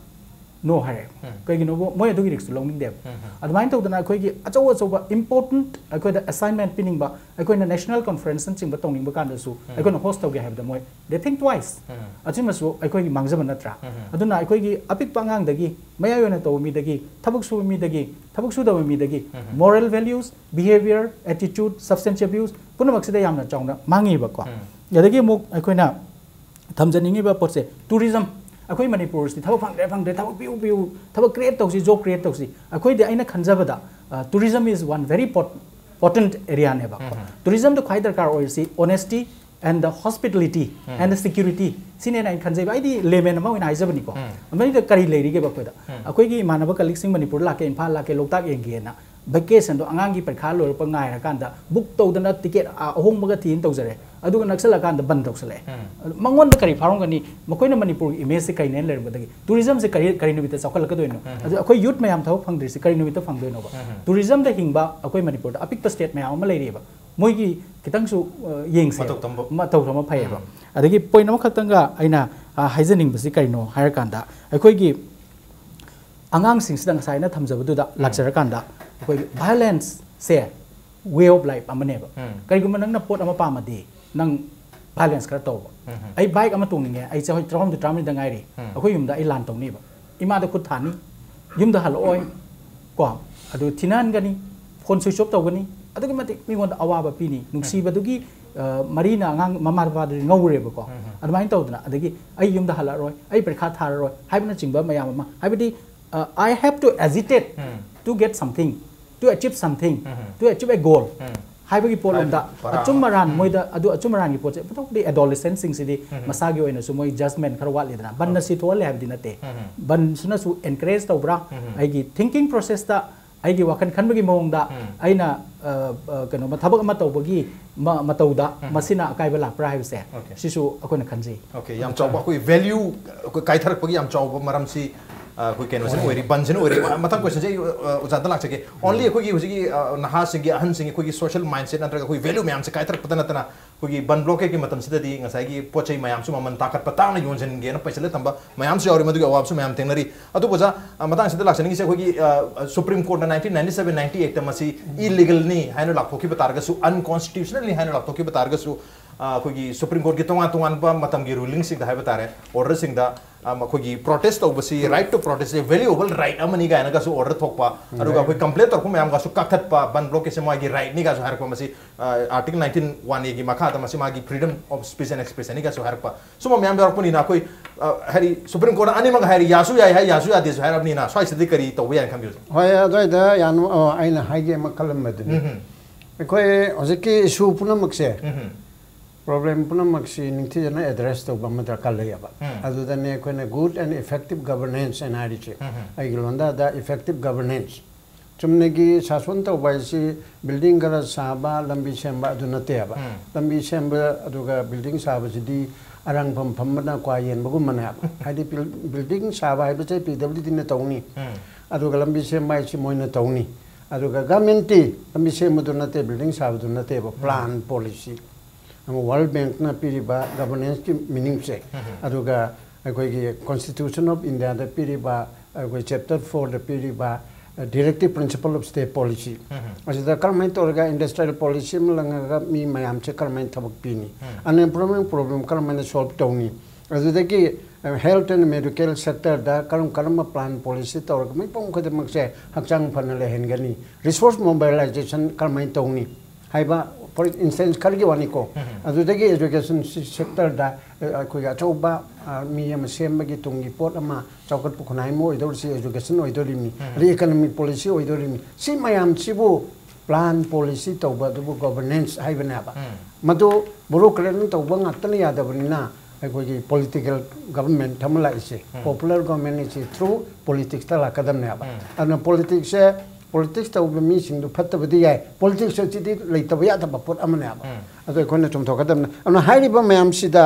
no ꯍꯥꯏꯔꯦ꯫ ꯀꯩꯒꯤꯅꯣꯕꯨ ꯃꯣꯏ ꯑꯗꯨꯒꯤ riskꯇꯨ ꯂꯧꯅꯤꯡꯗꯦꯕ꯫ ꯑꯗꯨꯃꯥꯏꯅ ꯇꯧꯗꯅ ꯑꯩꯈꯣꯏꯒꯤ ꯑꯆꯧ ꯑꯆꯧꯕ important ꯑꯩꯈꯣꯏꯗ assignment ꯄꯤꯅꯤꯡꯕ, ꯑꯩꯈꯣꯏꯅ national conferenceꯅꯆꯤꯡꯕ ꯇꯧꯅꯤꯡꯕ ꯀꯥꯟꯗꯁꯨ ꯑꯩꯈꯣꯏꯅ host ꯇꯧꯒꯦ ꯍꯥꯏꯕꯗ ꯃꯣꯏ they think twice꯫ ꯑꯁꯤꯃꯁꯨ ꯑꯩꯈꯣꯏꯒꯤ ꯃꯥꯡꯖꯕ ꯅꯠꯇ꯭ꯔꯥ? ꯑꯗꯨꯅ ꯑꯩꯈꯣꯏꯒꯤ ꯑꯄꯤꯛꯄ ꯑꯉꯥꯡꯗꯒꯤ, ꯃꯌꯥꯏ ꯑꯣꯏꯅ ꯇꯧꯕ ꯃꯤꯗꯒꯤ, ꯊꯕꯛ ꯁꯨꯕ ꯃꯤꯗꯒꯤ, ꯊꯕꯛ ꯁꯨꯗꯕ ꯃꯤꯗꯒꯤ moral values, behaviour, attitude, substance abuse ꯄꯨꯝꯅꯃꯛꯁꯤꯗ ꯌꯥꯝꯅ ꯆꯥꯎꯅ ꯃꯥꯡꯉꯤꯕꯀꯣ꯫ ꯑꯗꯒꯤ ꯑꯃꯨꯛ ꯑꯩꯈꯣꯏꯅ ꯊꯝꯖꯅꯤꯡꯉꯤꯕ ꯄꯣꯠꯁꯦ tourism꯫ ꯑꯩꯈꯣꯏ ꯃꯅꯤꯄꯨꯔꯁꯤꯗꯤ ꯊꯕꯛ ꯐꯪꯗ꯭ꯔꯦ, ꯐꯪꯗ꯭ꯔꯦ, ꯊꯕꯛ ꯄꯤꯌꯨ, ꯄꯤꯌꯨ, ꯊꯕꯛ create ꯇꯧꯁꯤ, job create ꯇꯧꯁꯤ꯫ ꯑꯩꯈꯣꯏꯗꯤ, ꯑꯩꯅ ꯈꯟꯖꯕꯗ, ꯑ, tourism is one very pot-, potent areaꯅꯦꯕ꯫ Tourismꯗ ꯈ꯭ꯋꯥꯏ ꯗꯔꯀꯥꯔ ꯑꯣꯏꯔꯤꯁꯤ honesty and the hospitality and the security꯫ ꯁꯤꯅꯦꯅ ꯑꯩꯅ ꯈꯟꯖꯩꯕ꯫ ꯑꯩꯗꯤ layman ꯑꯃ ꯑꯣꯏꯅ ꯍꯥꯏꯖꯕꯅꯤꯀꯣ꯫ ꯃꯅꯤꯄꯨꯔꯗ ꯀꯔꯤ ꯂꯩꯔꯤꯒꯦꯕ ꯑꯩꯈꯣꯏꯗ? ꯑꯩꯈꯣꯏꯒꯤ ꯏꯃꯥꯟꯅꯕ colleagueꯁꯤꯡ ꯃꯅꯤꯄꯨꯔꯗ ꯂꯥꯛꯀꯦ, ꯏꯝꯐꯥꯜ ꯂꯥꯛꯀꯦ, ꯂꯣꯛꯇꯥꯛ ꯌꯦꯡꯒꯦꯅ vacationꯗꯣ ꯑꯉꯥꯡꯒꯤ ꯄꯔꯤꯈꯥ ꯂꯣꯏꯔꯛꯄ ꯉꯥꯏꯔꯀꯥꯟꯗ book ꯇꯧꯗꯅ ticket, ꯑ, ꯑꯍꯣꯡꯕꯒ ꯊꯤꯅ ꯇꯧꯖꯔꯦ꯫ ꯑꯗꯨꯒ ꯅꯛꯁꯜꯂꯀꯥꯟꯗ ꯕꯟ ꯇꯧꯁꯜꯂꯛꯑꯦ꯫ ꯑꯗꯨ ꯃꯉꯣꯟꯗ ꯀꯔꯤ ꯐꯥꯎꯔꯝꯒꯅꯤ? ꯃꯈꯣꯏꯅ ꯃꯅꯤꯄꯨꯔꯒꯤ imageꯁꯦ ꯀꯩꯅꯦꯅ ꯂꯩꯔꯝꯕꯗꯒꯤ tourismꯁꯦ ꯀꯔꯤ, ꯀꯔꯤ ꯅꯨꯃꯤꯠꯇ ꯆꯥꯎꯈꯠꯂꯛꯀꯗꯣꯏꯅꯣ? ꯑꯗꯨ ꯑꯩꯈꯣꯏ youth ꯃꯌꯥꯝ ꯊꯕꯛ ꯐꯪꯗ꯭ꯔꯤꯁꯦ ꯀꯔꯤ ꯅꯨꯃꯤꯠꯇ ꯐꯪꯗꯣꯏꯅꯣꯕ? Tourismꯗ ꯍꯤꯡꯕ ꯑꯩꯈꯣꯏ ꯃꯅꯤꯄꯨꯔꯗ ꯑꯄꯤꯛꯄ state ꯃꯌꯥꯝ ꯑꯃ ꯂꯩꯔꯤꯑꯕ꯫ ꯃꯣꯏꯒꯤ ꯈꯤꯇꯪꯁꯨ, ꯑ, ꯌꯦꯡꯁꯦ꯫ ꯃꯇꯧ ꯇꯝꯕ꯫ ꯃꯇꯧ ꯇꯝꯕ ꯐꯩꯌꯦꯕ꯫ ꯑꯗꯒꯤ point ꯑꯃꯈꯛꯇꯪꯒ ꯑꯩꯅ, ꯑ, ꯍꯥꯏꯖꯅꯤꯡꯕꯁꯤ ꯀꯔꯤꯅꯣ ꯍꯥꯏꯔꯀꯥꯟꯗ, ꯑꯩꯈꯣꯏꯒꯤ ꯑꯉꯥꯡꯁꯤꯡꯁꯤꯗ ꯉꯁꯥꯏ ꯑꯩꯅ ꯊꯝꯖꯕꯗꯨꯗ ꯂꯥꯛꯆꯔꯀꯥꯟꯗ, ꯑꯩꯈꯣꯏꯒꯤ violenceꯁꯦ way of life ꯑꯃꯅꯦꯕ꯫ ꯀꯔꯤꯒꯨꯝꯕ ꯅꯪꯅ ꯄꯣꯠ ꯑꯃ ꯄꯥꯝꯃꯗꯤ ꯅꯪ violence ꯈꯔ ꯇꯧꯕ꯫ ꯑꯩ bike ꯑꯃ ꯇꯣꯡꯅꯤꯡꯉꯦ, ꯑꯩ ꯆꯍꯤ ꯇꯔꯥꯍꯨꯝꯗꯣꯏ, ꯇꯔꯥꯃꯔꯤꯗ ꯉꯥꯏꯔꯤ, ꯑꯩꯈꯣꯏ ꯌꯨꯝꯗ ꯑꯩ ꯂꯥꯟ ꯇꯧꯅꯤꯕ꯫ ꯏꯃꯥꯗ ꯈꯨꯠ ꯊꯥꯅꯤ, ꯌꯨꯝꯗ ꯍꯜꯂꯛꯑꯣꯏ, ꯀꯣ, ꯑꯗꯨ ꯊꯤꯅꯍꯟꯒꯅꯤ, phone switch off ꯇꯧꯒꯅꯤ, ꯑꯗꯨꯛꯀꯤ ꯃꯇꯤꯛ ꯃꯤꯉꯣꯟꯗ ꯑꯋꯥꯕ ꯄꯤꯅꯤ꯫ ꯅꯨꯡꯁꯤꯕꯗꯨꯒꯤ, ꯑ, ꯃꯔꯤꯅ ꯑꯉꯥꯡ ꯃꯃꯥ ꯃꯄꯥꯗꯨꯗꯤ ꯉꯧꯔꯦꯕꯀꯣ꯫ ꯑꯗꯨꯃꯥꯏꯅ ꯇꯧꯗꯅ, ꯑꯗꯒꯤ ꯑꯩ ꯌꯨꯝꯗ ꯍꯜꯂꯛꯑꯔꯣꯏ, ꯑꯩ ꯄꯔꯤꯈꯥ ꯊꯥꯔꯔꯣꯏ ꯍꯥꯏꯕꯅꯆꯤꯡꯕ ꯃꯌꯥꯝ ꯑꯃ, ꯍꯥꯏꯕꯗꯤ I have to agitate to get something, to achieve something, to achieve a goal ꯍꯥꯏꯕꯒꯤ ꯄꯣꯠꯂꯣꯝꯗ, ꯑꯆꯨꯝ ꯑꯔꯥꯟ ꯃꯣꯏꯗ ꯑꯗꯨ ꯑꯆꯨꯝ ꯑꯔꯥꯟꯒꯤ ꯄꯣꯠꯁꯦ ꯄꯨꯊꯣꯛꯄꯗꯤ adolescentꯁꯤꯡꯁꯤꯗꯤ ꯃꯁꯥꯒꯤ ꯑꯣꯏꯅꯁꯨ ꯃꯣꯏ judgment ꯈꯔ ꯋꯥꯠꯂꯤꯗꯅ, ꯕꯟꯅ ꯁꯤ ꯊꯣꯛꯍꯜꯂꯦ ꯍꯥꯏꯕꯗꯤ ꯅꯠꯇꯦ꯫ ꯕꯟꯁꯤꯅꯁꯨ encourage ꯇꯧꯕ꯭ꯔꯥ? ꯑꯩꯒꯤ thinking processꯇ, ꯑꯩꯒꯤ ꯋꯥꯈꯜ ꯈꯟꯕꯒꯤ ꯃꯑꯣꯡꯗ ꯑꯩꯅ ꯑ, ꯑ, ꯀꯩꯅꯣꯃ ꯊꯕꯛ ꯑꯃ ꯇꯧꯕꯒꯤ ꯃ- ꯃꯇꯧꯗ ꯃꯁꯤꯅ ꯑꯀꯥꯏꯕ ꯂꯥꯛꯄ꯭ꯔꯥ ꯍꯥꯏꯕꯁꯦ, Okay. ꯁꯤꯁꯨ ꯑꯩꯈꯣꯏꯅ ꯈꯟꯖꯩ꯫ Okay, ꯌꯥꯝ ꯆꯥꯎꯕ ꯑꯩꯈꯣꯏ value, ꯑꯩꯈꯣꯏ ꯀꯥꯏꯊꯔꯛꯄꯒꯤ ꯌꯥꯝ ꯆꯥꯎꯕ ꯃꯔꯝꯁꯤ, ꯑ, ꯑꯩꯈꯣꯏ ꯀꯩꯅꯣꯁꯤꯅ ꯑꯣꯏꯔꯤ, ꯕꯟꯁꯤꯅ ꯑꯣꯏꯔꯤ꯫ ꯃꯊꯪ questionꯁꯦ ꯑꯩ, ꯑ, ꯑꯣꯖꯥꯗ ꯂꯥꯛꯆꯒꯦ꯫ Only ꯑꯩꯈꯣꯏꯒꯤ ꯍꯧꯖꯤꯛꯀꯤ, ꯑ, ꯅꯍꯥꯁꯤꯡꯒꯤ, ꯑꯍꯟꯁꯤꯡꯒꯤ ꯑꯩꯈꯣꯏꯒꯤ social mindset ꯅꯠꯇ꯭ꯔꯒ ꯑꯩꯈꯣꯏ value ꯃꯌꯥꯝꯁꯦ ꯀꯥꯏꯊꯔꯛꯄꯗ ꯅꯠꯇꯅ, ꯑꯩꯈꯣꯏꯒꯤ ꯕꯟ blockadeꯀꯤ ꯃꯇꯝꯁꯤꯗꯗꯤ ꯉꯁꯥꯏꯒꯤ ꯄꯣꯠ ꯆꯩ ꯃꯌꯥꯝꯁꯨ ꯃꯃꯜ ꯇꯥꯈꯠꯄ, ꯇꯥꯡꯅ ꯌꯣꯟꯁꯤꯟꯒꯦꯅ ꯄꯩꯁꯤꯜꯂ ꯊꯝꯕ ꯃꯌꯥꯝꯁꯨ ꯌꯥꯎꯔꯤ, ꯃꯗꯨꯒꯤ ꯑꯋꯥꯕꯁꯨ ꯃꯌꯥꯝ ꯊꯦꯡꯅꯔꯤ꯫ ꯑꯗꯨꯕꯨ ꯑꯣꯖꯥ, ꯑ, ꯃꯇꯥꯡꯁꯤꯗ ꯂꯥꯛꯆꯅꯤꯡꯉꯤꯁꯦ, ꯑꯩꯈꯣꯏꯒꯤ, ꯑ, Supreme Courtꯅ nineteen ninety seven ninety eightꯇ ꯃꯁꯤ illegalꯅꯤ ꯍꯥꯏꯅ ꯂꯥꯎꯊꯣꯛꯈꯤꯕ ꯇꯥꯔꯒꯁꯨ, unconstitutionalꯅꯤ ꯍꯥꯏꯅ ꯂꯥꯎꯊꯣꯛꯈꯤꯕ ꯇꯥꯔꯒꯁꯨ, ꯑ, ꯑꯩꯈꯣꯏꯒꯤ Supreme Courtꯀꯤ ꯇꯣꯉꯥꯟ ꯇꯣꯉꯥꯟꯕ ꯃꯇꯝꯒꯤ rulingꯁꯤꯡꯗ ꯍꯥꯏꯕ ꯇꯥꯔꯦ, orderꯁꯤꯡꯗ, ꯑ, ꯑꯩꯈꯣꯏꯒꯤ protest ꯇꯧꯕꯁꯤ, right to protestꯁꯦ valuable right ꯑꯃꯅꯤ ꯀꯥꯏꯅꯒꯁꯨ order ꯊꯣꯛꯄ, ꯑꯗꯨꯒ ꯑꯩꯈꯣꯏ complain ꯇꯧꯔꯛꯄ ꯃꯌꯥꯝꯒꯁꯨ ꯀꯛꯊꯠꯄ, ꯕꯟ blockade ꯁꯦ ꯃꯥꯒꯤ rightꯅꯤ ꯀꯥꯏꯁꯨ ꯍꯥꯏꯔꯛꯄ, ꯃꯁꯤ, ꯑ, Article nineteen one Aꯒꯤ ꯃꯈꯥꯗ ꯃꯁꯤ ꯃꯥꯒꯤ freedom of speech and expressionꯅꯤ ꯀꯥꯏꯁꯨ ꯍꯥꯏꯔꯛꯄ, ꯁꯨꯝꯕ ꯃꯌꯥꯝ ꯌꯥꯎꯔꯛꯄꯅꯤꯅ ꯑꯩꯈꯣꯏ, ꯑ, ꯍꯥꯏꯗꯤ Supreme Courtꯅ ꯑꯅꯤꯃꯛ ꯍꯥꯏꯔꯤ, ꯌꯥꯁꯨ ꯌꯥꯏ ꯍꯥꯏ, ꯌꯥꯁꯨ ꯌꯥꯗꯦꯁꯨ ꯍꯥꯏꯔꯕꯅꯤꯅ ꯁ꯭ꯋꯥꯏꯁꯤꯗꯤ ꯀꯔꯤ ꯇꯧꯕ ꯌꯥꯏꯅ ꯈꯟꯕꯤꯕꯁꯦ? ꯍꯣꯏ, ꯑꯗꯨꯋꯥꯏꯗ ꯌꯥꯅꯨ-, ꯑ, ꯑꯩꯅ ꯍꯥꯏꯒꯦ ꯑꯃ ꯈꯜꯂꯝꯕꯗꯨꯅꯤ꯫ ꯑꯩꯈꯣꯏ ꯍꯧꯖꯤꯛꯀꯤ issue ꯄꯨꯝꯅꯃꯛꯁꯦ, problem ꯄꯨꯝꯅꯃꯛꯁꯤ ꯅꯤꯡꯊꯤꯖꯅ address ꯇꯧꯕ ꯑꯃ ꯗꯔꯀꯥꯔ ꯂꯩꯌꯦꯕ꯫ ꯑꯗꯨꯗꯅꯦ ꯑꯩꯈꯣꯏꯅ good and effective governance ꯍꯥꯏꯅ ꯍꯥꯏꯔꯤꯁꯦ꯫ ꯑꯩꯒꯤ ꯂꯣꯟꯗꯥꯗ effective governance꯫ ꯆꯨꯝꯅꯒꯤ ꯁꯥꯁꯣꯟ ꯇꯧꯕ ꯍꯥꯏꯁꯤ building ꯈꯔ ꯁꯥꯕ, ꯂꯝꯕꯤ ꯁꯦꯝꯕ ꯑꯗꯨ ꯅꯠꯇꯦꯕ꯫ ꯂꯝꯕꯤ ꯁꯦꯝꯕ ꯑꯗꯨꯒ building ꯁꯥꯕꯁꯤꯗꯤ ꯑꯔꯥꯡꯐꯝ ꯐꯝꯕꯅ ꯀ꯭ꯋꯥ ꯌꯦꯟꯕꯒꯨꯝꯕꯅꯦꯕ꯫ ꯍꯥꯏꯗꯤ ꯄꯤꯜ-, building ꯁꯥꯕ ꯍꯥꯏꯕꯁꯦ P W Dꯅ ꯇꯧꯅꯤ, ꯑꯗꯨꯒ ꯂꯝꯕꯤ ꯁꯦꯝꯕ ꯍꯥꯏꯁꯤ ꯃꯣꯏꯅ ꯇꯧꯅꯤ꯫ ꯑꯗꯨꯒ governmentꯇꯤ ꯂꯝꯕꯤ ꯁꯦꯝꯕꯗꯨ ꯅꯠꯇꯦ, building ꯁꯥꯕꯗꯨ ꯅꯠꯇꯦꯕ, plan policy꯫ ꯑꯃ World Bankꯅ ꯄꯤꯔꯤꯕ governancegꯤ meaningꯁꯦ, ꯑꯗꯨꯒ ꯑꯩꯈꯣꯏꯒꯤ Constitution of Indiaꯗ ꯄꯤꯔꯤꯕ ꯑꯩꯈꯣꯏ chapter fourꯗ ꯄꯤꯔꯤꯕ, ꯑ, directive principle of state policy꯫ ꯑꯁꯤꯗ ꯀꯔꯝꯍꯥꯏꯅ ꯇꯧꯔꯒ industrial policy ꯑꯃ ꯂꯪꯉꯒ ꯃꯤ ꯃꯌꯥꯝꯁꯦ ꯀꯔꯝꯍꯥꯏꯅ ꯊꯕꯛ ꯄꯤꯅꯤ? Unemployment problem ꯀꯔꯝꯍꯥꯏꯅ solve ꯇꯧꯅꯤ? ꯑꯗꯨꯗꯒꯤ, ꯑ, health and medical sectorꯗ ꯀꯔꯝ ꯀꯔꯝꯕ plan policy ꯇꯧꯔꯒ ꯃꯤꯄꯨꯝ ꯈꯨꯗꯤꯡꯃꯛꯁꯦ ꯍꯛꯆꯥꯡ ꯐꯅ ꯂꯩꯍꯟꯒꯅꯤ? Resource mobilization ꯀꯔꯝꯍꯥꯏꯅ ꯇꯧꯅꯤ? ꯍꯥꯏꯕ For instance, ꯈꯔꯒꯤ ꯋꯥꯅꯤꯀꯣ, ꯑꯗꯨꯗꯒꯤ education sectorꯗ ꯑꯩꯈꯣꯏꯒꯤ ꯑꯆꯧꯕ ꯃꯤ ꯑꯃ ꯁꯦꯝꯕꯒꯤ ꯇꯨꯡꯒꯤ ꯄꯣꯠ ꯑꯃ, ꯆꯥꯎꯈꯠꯄ ꯈꯨꯟꯅꯥꯏ ꯑꯃ ꯑꯣꯏꯗꯧꯔꯤꯁꯤ education ꯑꯣꯏꯗꯧꯔꯤꯕꯅꯤ, ꯑꯗꯩ economic policy ꯑꯣꯏꯗꯧꯔꯤꯕꯅꯤ꯫ ꯁꯤ ꯃꯌꯥꯝꯁꯤꯕꯨ plan, policy ꯇꯧꯕ ꯑꯗꯨꯕꯨ governance ꯍꯥꯏꯕꯅꯦꯕ꯫ ꯃꯗꯨ bureaucratꯅ ꯇꯧꯕ ꯉꯥꯛꯇꯅ ꯌꯥꯗꯕꯅꯤꯅ, ꯑꯩꯈꯣꯏꯒꯤ political government ꯑꯃ ꯂꯥꯛꯏꯁꯦ, popular government ꯑꯁꯤ through politicsꯇ ꯂꯥꯛꯀꯗꯕꯅꯦꯕ꯫ ꯑꯗꯨꯅ politicsꯁꯦ, politics ꯇꯧꯕ ꯃꯤꯁꯤꯡꯗꯨ ꯐꯠꯇꯕꯗꯤ ꯌꯥꯏ, politics ꯑꯁꯤꯗꯤ ꯂꯩꯇꯕ ꯌꯥꯗꯕ ꯄꯣꯠ ꯑꯃꯅꯦꯕ꯫ ꯑꯗꯣ ꯑꯩꯈꯣꯏꯅ ꯆꯨꯝꯊꯣꯛꯀꯗꯕꯅꯤ꯫ ꯑꯗꯨꯅ ꯍꯥꯏꯔꯤꯕ ꯃꯌꯥꯝꯁꯤꯗ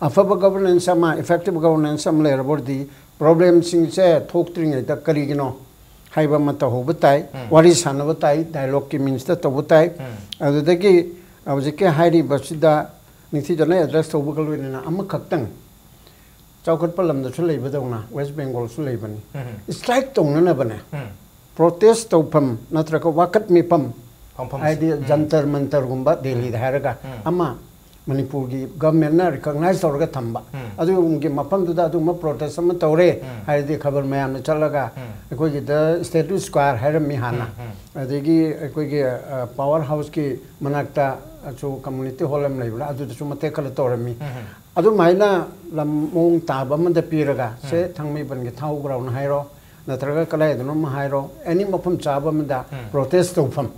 ꯑꯐꯕ governance ꯑꯃ, effective governance ꯑꯃ ꯂꯩꯔꯕ ꯑꯣꯏꯔꯗꯤ problemꯁꯤꯡꯁꯦ ꯊꯣꯛꯇ꯭ꯔꯤꯉꯩꯗ ꯀꯔꯤꯒꯤꯅꯣ ꯍꯥꯏꯕ ꯑꯃ ꯇꯧꯍꯧꯕ ꯇꯥꯏ, ꯋꯥꯔꯤ ꯁꯥꯟꯅꯕ ꯇꯥꯏ, dialogueꯀꯤ meansꯇ ꯇꯧꯕ ꯇꯥꯏ꯫ ꯑꯗꯨꯗꯒꯤ ꯍꯧꯖꯤꯛꯀꯤ ꯍꯥꯏꯔꯤꯕꯁꯤꯗ ꯅꯤꯡꯊꯤꯖꯅ address ꯇꯧꯕꯒ ꯂꯣꯏꯅꯅ ꯑꯃꯈꯛꯇꯪ ꯆꯥꯎꯈꯠꯄ ꯂꯝꯗꯁꯨ ꯂꯩꯕꯗꯧꯅ West Bengalꯁꯨ ꯂꯩꯕꯅꯤ꯫ Strike ꯇꯧꯅꯅꯕꯅꯦ꯫ Protest ꯇꯧꯐꯝ ꯅꯠꯇ꯭ꯔꯒ ꯋꯥꯀꯠ ꯃꯤꯐꯝ, ꯐꯝꯐꯝꯁꯦ꯫ ꯍꯥꯏꯗꯤ ꯖꯟꯇꯔ ꯃꯟꯇꯔꯒꯨꯝꯕ ꯗꯦꯜꯂꯤꯗ ꯍꯥꯏꯔꯒ ꯑꯃ ꯃꯅꯤꯄꯨꯔꯒꯤ governmentꯅ recognize ꯇꯧꯔꯒ ꯊꯝꯕ꯫ ꯑꯗꯨꯒꯤ ꯃꯐꯝꯗꯨꯗ ꯑꯗꯨꯒꯨꯝꯕ protest ꯑꯃ ꯇꯧꯔꯦ ꯍꯥꯏꯔꯗꯤ ꯈꯕꯔ ꯃꯌꯥꯝꯅ ꯆꯠꯂꯒ ꯑꯩꯈꯣꯏꯒꯤꯗ Statue Square ꯍꯥꯏꯔꯝꯃꯤ ꯍꯥꯟꯅ꯫ ꯑꯗꯒꯤ ꯑꯩꯈꯣꯏꯒꯤ power houseꯀꯤ ꯃꯅꯥꯛꯇꯁꯨ community hall ꯑꯃ ꯂꯩꯕꯅ ꯑꯗꯨꯗꯁꯨ ꯃꯇꯦꯛ ꯈꯔ ꯇꯧꯔꯝꯃꯤ꯫ ꯑꯗꯨꯃꯥꯏꯅ ꯂꯝ ꯃꯑꯣꯡ ꯇꯥꯕ ꯑꯃꯗ ꯄꯤꯔꯒ, ꯁꯦ ꯊꯥꯡꯃꯩꯕꯟꯒꯤ ꯊꯥꯎ ground ꯍꯥꯏꯔꯣ, ꯅꯠꯇ꯭ꯔꯒ ꯀꯗꯥꯏꯗꯅꯣ ꯑꯃ ꯍꯥꯏꯔꯣ, any ꯃꯐꯝ ꯆꯥꯕ ꯑꯃꯗ protest ꯇꯧꯐꯝ,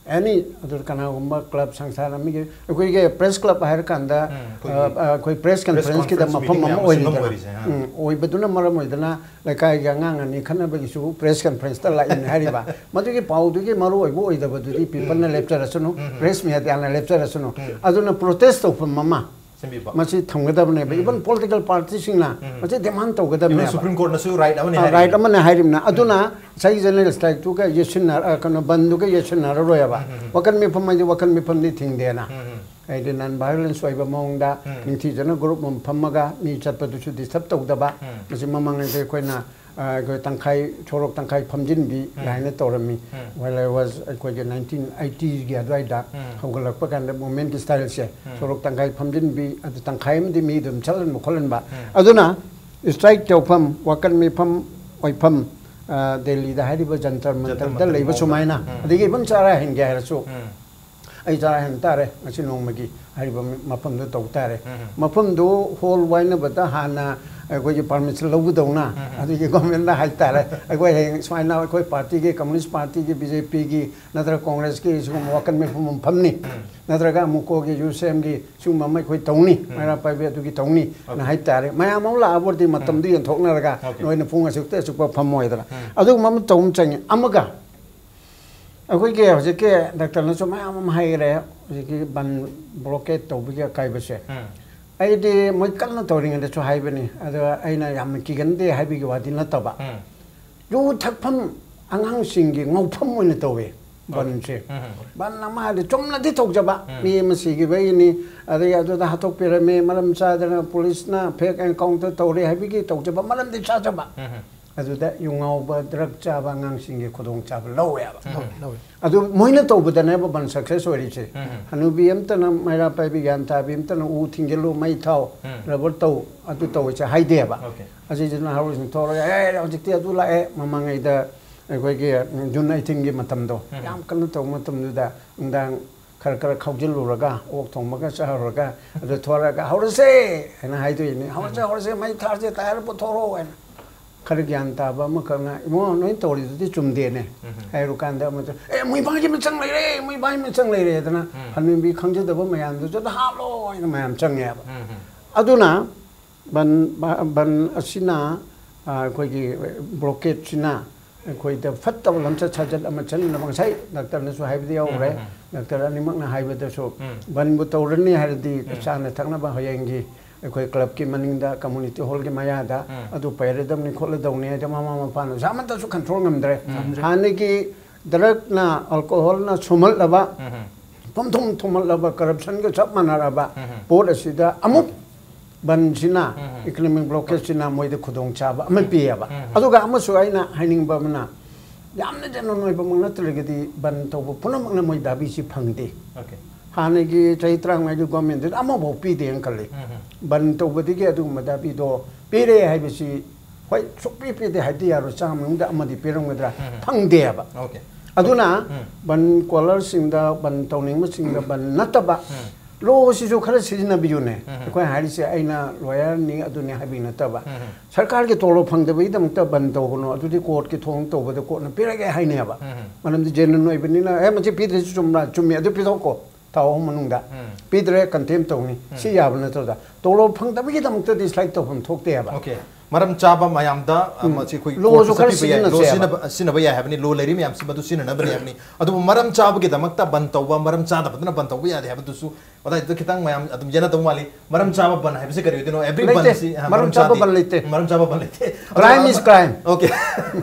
any ꯑꯗꯨ ꯀꯅꯥꯒꯨꯝꯕ club ꯁꯪꯁꯊꯥꯟ ꯑꯃꯒꯤ, ꯑꯩꯈꯣꯏꯒꯤ press club ꯍꯥꯏꯔꯀꯥꯟꯗ, ꯑꯩꯈꯣꯏꯒꯤ ꯑ, ꯑ, ꯑꯩꯈꯣꯏ press conferenceꯀꯤꯗ conference ꯃꯐꯝ meeting ꯑꯃ ꯃꯌꯥꯝ ꯑꯣꯏꯔꯤꯗꯅ꯫ ꯑꯣꯏꯔꯤꯁꯦ, ꯑ꯫ ꯎꯝ, ꯑꯣꯏꯕꯗꯨꯅ ꯃꯔꯝ ꯑꯣꯏꯗꯅ ꯂꯩꯀꯥꯏꯒꯤ ꯑꯉꯥꯡ ꯑꯅꯤ ꯈꯠꯅꯕꯒꯤꯁꯨ press conferenceꯇ ꯂꯥꯛꯏꯅꯤ ꯍꯥꯏꯔꯤꯕ꯫ ꯃꯗꯨꯒꯤ ꯄꯥꯎꯗꯨꯒꯤ ꯃꯔꯨ ꯑꯣꯏꯕ ꯑꯣꯏꯗꯕꯗꯨꯗꯤ paperꯅ ꯂꯦꯞꯆꯔꯁꯅꯨ, press mediaꯅ ꯂꯦꯞꯆꯔꯁꯅꯨ꯫ ꯑꯗꯨꯅ protest ꯇꯧꯐꯝ ꯑꯃ ꯁꯦꯝꯕꯤꯕ꯫ ꯃꯁꯤ ꯊꯝꯒꯗꯕꯅꯦꯕ꯫ Even political partyꯁꯤꯡꯅ ꯃꯁꯤ demand ꯇꯧꯒꯗꯕꯅꯦꯕ꯫ Even Supreme Courtꯅꯁꯨ right ꯑꯃꯅꯤ ꯑ, ꯍꯥꯏꯔꯤ꯫ Right ꯑꯃꯅ ꯍꯥꯏꯔꯤꯕꯅ꯫ ꯑꯗꯨꯅ ꯉꯁꯥꯏꯒꯤ general strikeꯇꯨꯒ ꯌꯦꯠꯁꯤꯟꯅ-, ꯑ, ꯀꯩꯅꯣ, ꯕꯟꯗꯨꯒ ꯌꯦꯠꯁꯤꯟꯅꯔꯔꯣꯏꯕ꯫ ꯋꯥꯀꯠ ꯃꯤꯐꯝ ꯍꯥꯏꯗꯤ ꯋꯥꯀꯠ ꯃꯤꯐꯝꯗꯤ ꯊꯤꯡꯗꯦꯅ꯫ ꯍꯥꯏꯗꯤ non violence ꯑꯣꯏꯕ ꯃꯑꯣꯡꯗ ꯅꯤꯡꯊꯤꯖꯅ group ꯑꯃ ꯐꯝꯃꯒ ꯃꯤ ꯆꯠꯄꯗꯨꯁꯨ disturb ꯇꯧꯗꯕ꯫ ꯃꯁꯤ ꯃꯃꯥꯡꯉꯩꯗ ꯑꯩꯈꯣꯏꯅ ꯑ, ꯑꯩꯈꯣꯏ ꯇꯪꯈꯥꯏ, ꯁꯣꯔꯣꯛ ꯇꯪꯈꯥꯏ ꯐꯝꯖꯤꯟꯕꯤ ꯀꯥꯏꯅ ꯇꯧꯔꯝꯃꯤ꯫ While I was ꯑꯩꯈꯣꯏꯒꯤ nineteen eightyꯒꯤ ꯑꯗꯨꯋꯥꯏꯗ ꯍꯧꯒꯠꯂꯛꯄ ꯀꯥꯟꯗ movementꯀꯤ styleꯁꯦ, ꯁꯣꯔꯣꯛ ꯇꯪꯈꯥꯏ ꯐꯝꯖꯤꯟꯕꯤ, ꯑꯗꯨ ꯇꯪꯈꯥꯏ ꯑꯃꯗꯤ ꯃꯤ ꯑꯗꯨꯝ ꯆꯠꯍꯟꯕ ꯈꯣꯠꯍꯟꯕ꯫ ꯑꯗꯨꯅ strike ꯇꯧꯐꯝ, ꯋꯥꯀꯠ ꯃꯤꯐꯝ ꯑꯣꯏꯐꯝ, ꯑ, ꯗꯦꯜꯂꯤꯗ ꯍꯥꯏꯔꯤꯕ ꯖꯟꯇꯔ ꯖꯟꯇꯔ ꯃꯟꯇꯔꯗ ꯃꯟꯇꯔ ꯂꯩꯕ ꯃꯐꯝ꯫ ꯁꯨꯃꯥꯏꯅ, ꯑꯗꯒꯤ even ꯆꯥꯔꯥ ꯍꯦꯟꯒꯦ ꯍꯥꯏꯔꯁꯨ, ꯑꯩ ꯆꯔꯥ ꯍꯦꯟ ꯇꯥꯔꯦ ꯉꯁꯤ ꯅꯣꯡꯃꯒꯤ ꯍꯥꯏꯔꯤꯕ ꯃꯐꯝꯗꯨ ꯇꯧ ꯇꯥꯔꯦ꯫ ꯃꯐꯝꯗꯨ ꯍꯣꯜ ꯋꯥꯏꯅꯕꯗ ꯍꯥꯟꯅ ꯑꯩꯈꯣꯏꯒꯤ ꯄꯥꯔꯃꯤꯁꯟ ꯂꯧꯒꯗꯧꯅ ꯑꯗꯨꯒꯤ ꯒꯣꯔꯃꯦꯟꯗ ꯍꯥꯏꯇꯥꯔꯦ꯫ ꯑꯩꯈꯣꯏ ꯍꯌꯦꯡ ꯁꯨꯃꯥꯏꯅ ꯑꯩꯈꯣꯏ ꯄꯥꯔꯇꯤꯒꯤ, ꯀꯝꯃꯨꯅꯤꯁ ꯄꯥꯔꯇꯤꯒꯤ, ꯕꯤ ꯖꯦ ꯄꯤꯒꯤ ꯅꯠꯇ꯭ꯔꯒ ꯀꯣꯡꯒ꯭ꯔꯦꯁꯀꯤ ꯁꯤꯒꯨꯝꯕ ꯋꯥꯀꯠ ꯃꯤꯐꯝ ꯑꯃ ꯐꯝꯅꯤ, ꯅꯠꯇ꯭ꯔꯒ ꯑꯃꯨꯛꯀꯣꯒꯤ ꯌꯨ ꯁꯤ ꯑꯦꯝꯒꯤ ꯁꯤꯒꯨꯝꯕ ꯑꯃ ꯑꯩꯈꯣꯏ ꯇꯧꯅꯤ, ꯃꯩꯔꯥ ꯄꯥꯏꯕꯤ ꯑꯗꯨꯒꯤ ꯇꯧꯅꯤ ꯅ ꯍꯥꯏꯇꯥꯔꯦ꯫ ꯃꯌꯥꯝ ꯑꯃ ꯂꯥꯛꯑꯕꯗꯤ ꯃꯇꯝꯗꯨ ꯌꯦꯟꯊꯣꯛꯅꯔꯒ ꯅꯣꯏꯅ ꯄꯨꯡ ꯑꯁꯨꯛꯇ ꯑꯁꯨꯛꯄ ꯐꯝꯃꯣꯏꯗꯅ ꯑꯗꯨꯒꯨꯝꯕ ꯑꯃ ꯇꯧꯕ ꯑꯃ ꯆꯪꯉꯤ꯫ ꯑꯃꯒ ꯑꯩꯈꯣꯏꯒꯤ ꯍꯧꯖꯤꯛꯀꯤ ꯗꯥꯛꯇꯔꯅꯁꯨ ꯃꯌꯥꯝ ꯑꯃ ꯍꯥꯏꯈ꯭ꯔꯦ, ꯍꯧꯖꯤꯛꯀꯤ ꯕꯟ ꯕ꯭ꯂꯣꯀꯦꯠ ꯇꯧꯕꯒꯤ ꯑꯀꯥꯏꯕꯁꯦ꯫ ꯑꯩꯗꯤ ꯃꯣꯏ ꯀꯟꯅ ꯇꯧꯔꯤꯉꯩꯗꯁꯨ ꯍꯥꯏꯕꯅꯤ, ꯑꯗꯣ ꯑꯩꯅ ꯌꯥꯝꯅ ꯀꯤꯒꯟꯗꯦ ꯍꯥꯏꯕꯒꯤ ꯋꯥꯗꯤ ꯅꯠꯇꯕ, ꯌꯨ ꯊꯛꯐꯝ, ꯑꯉꯥꯡꯁꯤꯡꯒꯤ ꯉꯥꯎꯐꯝ ꯑꯣꯏꯅ ꯇꯧꯋꯦ ꯕꯟꯁꯦ꯫ ꯕꯟ ꯑꯃ ꯍꯥꯏꯗꯤ ꯆꯨꯝꯅꯗꯤ ꯇꯧꯖꯕ, ꯃꯤ ꯑꯃ ꯁꯤꯈꯤꯕꯒꯤꯅꯤ, ꯑꯗꯒꯤ ꯑꯗꯨꯗ ꯍꯥꯠꯇꯣꯛꯄꯤꯔꯝꯃꯤ, ꯃꯔꯝ ꯆꯥꯗꯅ ꯄꯨꯂꯤꯁꯅ ꯐꯦꯛ ꯑꯦꯟꯀꯥꯎꯟꯇꯔ ꯇꯧꯔꯦ ꯍꯥꯏꯕꯒꯤ ꯇꯧꯖꯕ, ꯃꯔꯝꯗꯤ ꯆꯥꯖꯕ꯫ ꯑꯗꯨꯗ ꯌꯨ ꯉꯥꯎꯕ, ꯗ꯭ꯔꯒ ꯆꯥꯕ ꯑꯉꯥꯡꯁꯤꯡꯒꯤ ꯈꯨꯗꯣꯡꯆꯥꯕ ꯂꯧꯋꯦꯕ꯫ ꯂꯧꯋꯦ꯫ ꯑꯗꯨ ꯃꯣꯏꯅ ꯇꯧꯕꯗꯅꯦꯕ ꯕꯟ ꯁꯛꯁꯦꯁ ꯑꯣꯏꯔꯤꯁꯦ꯫ ꯍꯅꯨꯕꯤ ꯑꯝꯇꯅ, ꯃꯩꯔꯥ ꯄꯥꯏꯕꯤ, ꯒ꯭ꯌꯥꯟ ꯇꯥꯕꯤ ꯑꯝꯇꯅ ꯎ ꯊꯤꯡꯖꯤꯜꯂꯨ, ꯃꯩ ꯊꯥꯎ, ꯔꯕꯔ ꯇꯧ, ꯑꯗꯨ ꯇꯧꯋꯤꯁꯦ ꯍꯥꯏꯗꯦꯕ꯫ ꯑꯁꯤꯁꯤꯅ ꯍꯧꯔꯤꯁꯤꯡ ꯊꯣꯛꯂꯒ, "ꯑꯦ, ꯍꯧꯖꯤꯛꯇꯤ ꯑꯗꯨ ꯂꯥꯛꯑꯦ, ꯃꯃꯥꯡꯉꯩꯗ ꯑꯩꯈꯣꯏꯒꯤ ꯖꯨꯟ ꯑꯩꯠꯇꯤꯟꯒꯤ ꯃꯇꯝꯗꯣ, ꯌꯥꯝ ꯀꯟꯅ ꯇꯧꯕ ꯃꯇꯝꯗꯨꯗ ꯅꯨꯡꯗꯥꯡ ꯈꯔ ꯈꯔ ꯈꯥꯎꯖꯤꯜꯂꯨꯔꯒ, ꯑꯣꯛ ꯊꯣꯡꯕꯒ ꯆꯥꯔꯨꯔꯒ, ꯑꯗꯨ ꯊꯣꯔꯛꯑꯒ, 'ꯍꯧꯔꯁꯦ!' ꯍꯥꯏꯅ ꯍꯥꯏꯗꯣꯏꯅꯤ꯫ "ꯍꯧꯔꯁꯦ, ꯍꯧꯔꯁꯦ, ꯃꯩ ꯊꯥꯔꯁꯦ, ꯇꯥꯌꯔ ꯄꯨꯊꯣꯔꯛꯑꯣ!" ꯍꯥꯏꯅ꯫ ꯈꯔ ꯒ꯭ꯌꯥꯟ ꯇꯥꯕ ꯑꯃꯈꯛꯅ, "ꯏꯕꯨꯡꯉꯣ, ꯅꯣꯏ ꯇꯧꯔꯤꯗꯨꯗꯤ ꯆꯨꯝꯗꯦꯅꯦ" ꯍꯥꯏꯔꯨꯀꯥꯟꯗ ꯑꯃꯗ, "ꯑꯦ, ꯃꯣꯏꯕꯥꯏꯒꯤ ꯃꯤꯆꯪ ꯂꯩꯔꯦ, ꯃꯣꯏꯕꯥꯏꯒꯤ ꯃꯤꯆꯪ ꯂꯩꯔꯦ" ꯍꯥꯏꯗꯅ ꯍꯅꯨꯕꯤ ꯈꯪꯖꯗꯕ ꯃꯌꯥꯝꯗꯨꯁꯨ ꯑꯗꯨ ꯍꯥꯠꯂꯣ ꯍꯥꯏꯅ ꯃꯌꯥꯝ ꯆꯪꯉꯦꯕ꯫ ꯑꯗꯨꯅ ꯕꯟ, ꯕꯟ ꯑꯁꯤꯅ, ꯑ, ꯑꯩꯈꯣꯏꯒꯤ ꯕ꯭ꯂꯣꯀꯦꯠꯁꯤꯅ ꯑꯩꯈꯣꯏꯗ ꯐꯠꯇꯕ ꯂꯝꯆꯠ ꯁꯥꯖꯠ ꯑꯃ ꯆꯪꯅꯕ, ꯉꯁꯥꯏ ꯗꯥꯛꯇꯔꯅꯁꯨ ꯍꯥꯏꯕꯗꯤ ꯌꯥꯎꯈ꯭ꯔꯦ, ꯗꯥꯛꯇꯔ ꯑꯅꯤꯃꯛꯅ ꯍꯥꯏꯕꯗꯁꯨ, ꯕꯟꯕꯨ ꯇꯧꯔꯅꯤ ꯍꯥꯏꯔꯗꯤ ꯆꯥꯅ ꯊꯛꯅꯕ ꯍꯌꯦꯡꯒꯤ ꯑꯩꯈꯣꯏ ꯀ꯭ꯂꯕꯀꯤ ꯃꯅꯤꯡꯗ ꯀꯝꯃꯨꯅꯤꯇꯤ ꯍꯣꯜꯒꯤ ꯃꯌꯥꯗ ꯑꯗꯨ ꯄꯩꯔꯗꯕꯅꯤ ꯈꯣꯠꯂꯗꯧꯅꯤ ꯍꯥꯏꯗꯤ ꯃꯃꯥ ꯃꯄꯥꯅꯁꯨ ꯑꯃꯠꯇꯁꯨ ꯀꯟꯇ꯭ꯔꯣꯜ ꯉꯝꯗ꯭ꯔꯦ꯫ ꯍꯥꯟꯅꯒꯤ ꯗ꯭ꯔꯒꯅ, ꯑꯜꯀꯣꯍꯣꯜꯅ ꯁꯨꯝꯍꯠꯂꯕ, ꯊꯨꯝ ꯊꯨꯝ ꯊꯨꯝꯍꯠꯂꯕ, ꯀꯔꯞꯁꯟꯒ ꯆꯞ ꯃꯥꯟꯅꯔꯕ ꯄꯣꯠ ꯑꯁꯤꯗ ꯑꯃꯨꯛ ꯕꯟꯁꯤꯅ, ꯏꯀꯣꯅꯣꯃꯤꯛ ꯕ꯭ꯂꯣꯀꯦꯖꯁꯤꯅ ꯃꯣꯏꯗ ꯈꯨꯗꯣꯡꯆꯥꯕ ꯑꯃ ꯄꯤꯌꯦꯕ꯫ ꯑꯗꯨꯒ ꯑꯃꯁꯨ ꯑꯩꯅ ꯍꯥꯏꯅꯤꯡꯕ ꯑꯃꯅ, ꯌꯥꯝꯅ ꯖꯦꯅꯨꯏꯟ ꯑꯣꯏꯕꯃꯛ ꯅꯠꯇ꯭ꯔꯒꯗꯤ ꯕꯟ ꯇꯧꯕ ꯄꯨꯝꯅꯃꯛꯅ ꯃꯣꯏ ꯗꯥꯕꯤꯁꯤ ꯐꯪꯗꯦ꯫ ꯍꯥꯟꯅꯒꯤ ꯆꯍꯤ ꯇꯔꯥꯃꯉꯥꯒꯤ ꯒꯣꯔꯃꯦꯟꯗꯨꯗ ꯑꯃꯐꯥꯎ ꯄꯤꯗꯦꯅ ꯈꯜꯂꯤ꯫ ꯕꯟ ꯇꯧꯕꯗꯒꯤ ꯑꯗꯨꯒꯨꯝꯕ ꯗꯥꯕꯤꯗꯣ ꯄꯤꯔꯦ ꯍꯥꯏꯕꯁꯤ, ꯍꯣꯏ, ꯁꯨꯛꯄꯤ ꯄꯤꯗꯦ ꯍꯥꯏꯕꯗꯤ ꯌꯥꯔꯣꯏ, ꯆꯥꯝꯃ ꯃꯅꯨꯡꯗ ꯑꯃꯗꯤ ꯄꯤꯔꯝꯒꯗ꯭ꯔꯥ? ꯐꯪꯗꯦꯕ꯫ ꯑꯗꯨꯅ ꯎꯝ. ꯕꯟ ꯀꯣꯂꯔꯁꯤꯡꯗ, ꯕꯟ ꯇꯧꯅꯤꯡꯕꯁꯤꯡꯗ ꯕꯟ ꯅꯠꯇꯕ, ꯎꯝ. ꯂꯣꯁꯤꯁꯨ ꯈꯔ ꯁꯤꯖꯤꯟꯅꯕꯤꯌꯨꯅꯦ꯫ ꯎꯝ. ꯑꯩꯈꯣꯏꯅ ꯍꯥꯏꯔꯤꯁꯦ ꯑꯩꯅ ꯂꯣꯌꯔꯅꯤ ꯑꯗꯨꯅꯤ ꯍꯥꯏꯕꯒꯤ ꯅꯠꯇꯕ, ꯎꯝ. ꯁꯔꯀꯥꯔꯒꯤ ꯇꯣꯂꯣꯞ ꯐꯪꯗꯕꯒꯤꯗꯃꯛꯇ ꯕꯟ ꯇꯧꯒꯅꯨ, ꯑꯗꯨꯗꯤ ꯀꯣꯔꯠꯀꯤ ꯊꯣꯡ ꯇꯧꯕꯗ ꯀꯣꯔꯠꯅ ꯄꯤꯔꯒꯦ ꯍꯥꯏꯅꯦꯕ꯫ ꯎꯝ. ꯃꯔꯝꯗꯤ ꯖꯦꯅꯨꯏꯟ ꯑꯣꯏꯕꯅꯤꯅ, "ꯑꯦ, ꯃꯁꯤ ꯄꯤꯗ꯭ꯔꯁꯨ ꯆꯨꯝꯕ꯭ꯔꯥ? ꯆꯨꯝꯃꯤ, ꯑꯗꯨ ꯄꯤꯊꯣꯛꯀꯣ, ꯊꯥ ꯑꯍꯨꯝ ꯃꯅꯨꯡꯗ꯫ ꯎꯝ. ꯄꯤꯗ꯭ꯔꯦ, ꯀꯟꯇꯦꯝ ꯇꯧꯅꯤ"꯫ ꯎꯝ. ꯁꯤ ꯌꯥꯕ ꯅꯠꯇ꯭ꯔꯣ? ꯇꯣꯂꯣꯞ ꯐꯪꯗꯕꯒꯤꯗꯃꯛꯇ ꯗꯤꯁꯂꯥꯏꯛ ꯇꯧꯐꯝ ꯊꯣꯛꯇꯦ ꯍꯥꯏꯕ꯫ ꯑꯣꯀꯦ꯫ ꯃꯔꯝ ꯆꯥꯕ ꯃꯌꯥꯝꯗ, ꯑ, ꯎꯝ. ꯃꯁꯤ ꯑꯩꯈꯣꯏ ꯂꯣꯁꯨ ꯀꯣꯔꯠꯇ ꯈꯔ ꯆꯠꯄꯤꯕ ꯌꯥꯏ꯫ ꯂꯣ ꯁꯤꯖꯤꯟꯅꯁꯦꯕ꯫ ꯁꯤꯖꯤꯟꯅꯕ, ꯁꯤꯖꯤꯟꯅꯕ ꯌꯥꯏ ꯍꯥꯏꯕꯅꯤ꯫ ꯂꯣ ꯂꯩꯔꯤ ꯃꯌꯥꯝꯁꯤ ꯃꯗꯨ ꯁꯤꯖꯤꯟꯅꯅꯕꯅꯤ ꯍꯥꯏꯕꯅꯤ꯫ ꯑꯗꯨꯕꯨ ꯃꯔꯝ ꯆꯥꯕꯒꯤꯗꯃꯛꯇ ꯕꯟ ꯇꯧꯕ, ꯃꯔꯝ ꯆꯥꯗꯕꯗꯨꯅ ꯕꯟ ꯇꯧꯕ ꯌꯥꯗꯦ ꯍꯥꯏꯕꯗꯨꯁꯨ ꯑꯗꯥꯏꯗꯨꯗ ꯈꯤꯇꯪ ꯃꯌꯥꯝ ꯑꯗꯨꯝ ꯌꯦꯟꯅꯗꯧ ꯃꯥꯜꯂꯤ꯫ ꯃꯔꯝ ꯆꯥꯕ ꯕꯟ ꯍꯥꯏꯕꯁꯤ ꯀꯔꯤ ꯑꯣꯏꯗꯣꯏꯅꯣ? Every ꯂꯩꯇꯦ꯫ ꯕꯟꯁꯤ, ꯑ, ꯃꯔꯝ ꯃꯔꯝ ꯆꯥꯕ ꯆꯥꯗꯦ꯫ ꯕꯟ ꯂꯩꯇꯦ꯫ ꯃꯔꯝ ꯆꯥꯕ ꯕꯟ ꯂꯩꯇꯦ꯫ Crime is crime. ꯑꯣꯀꯦ꯫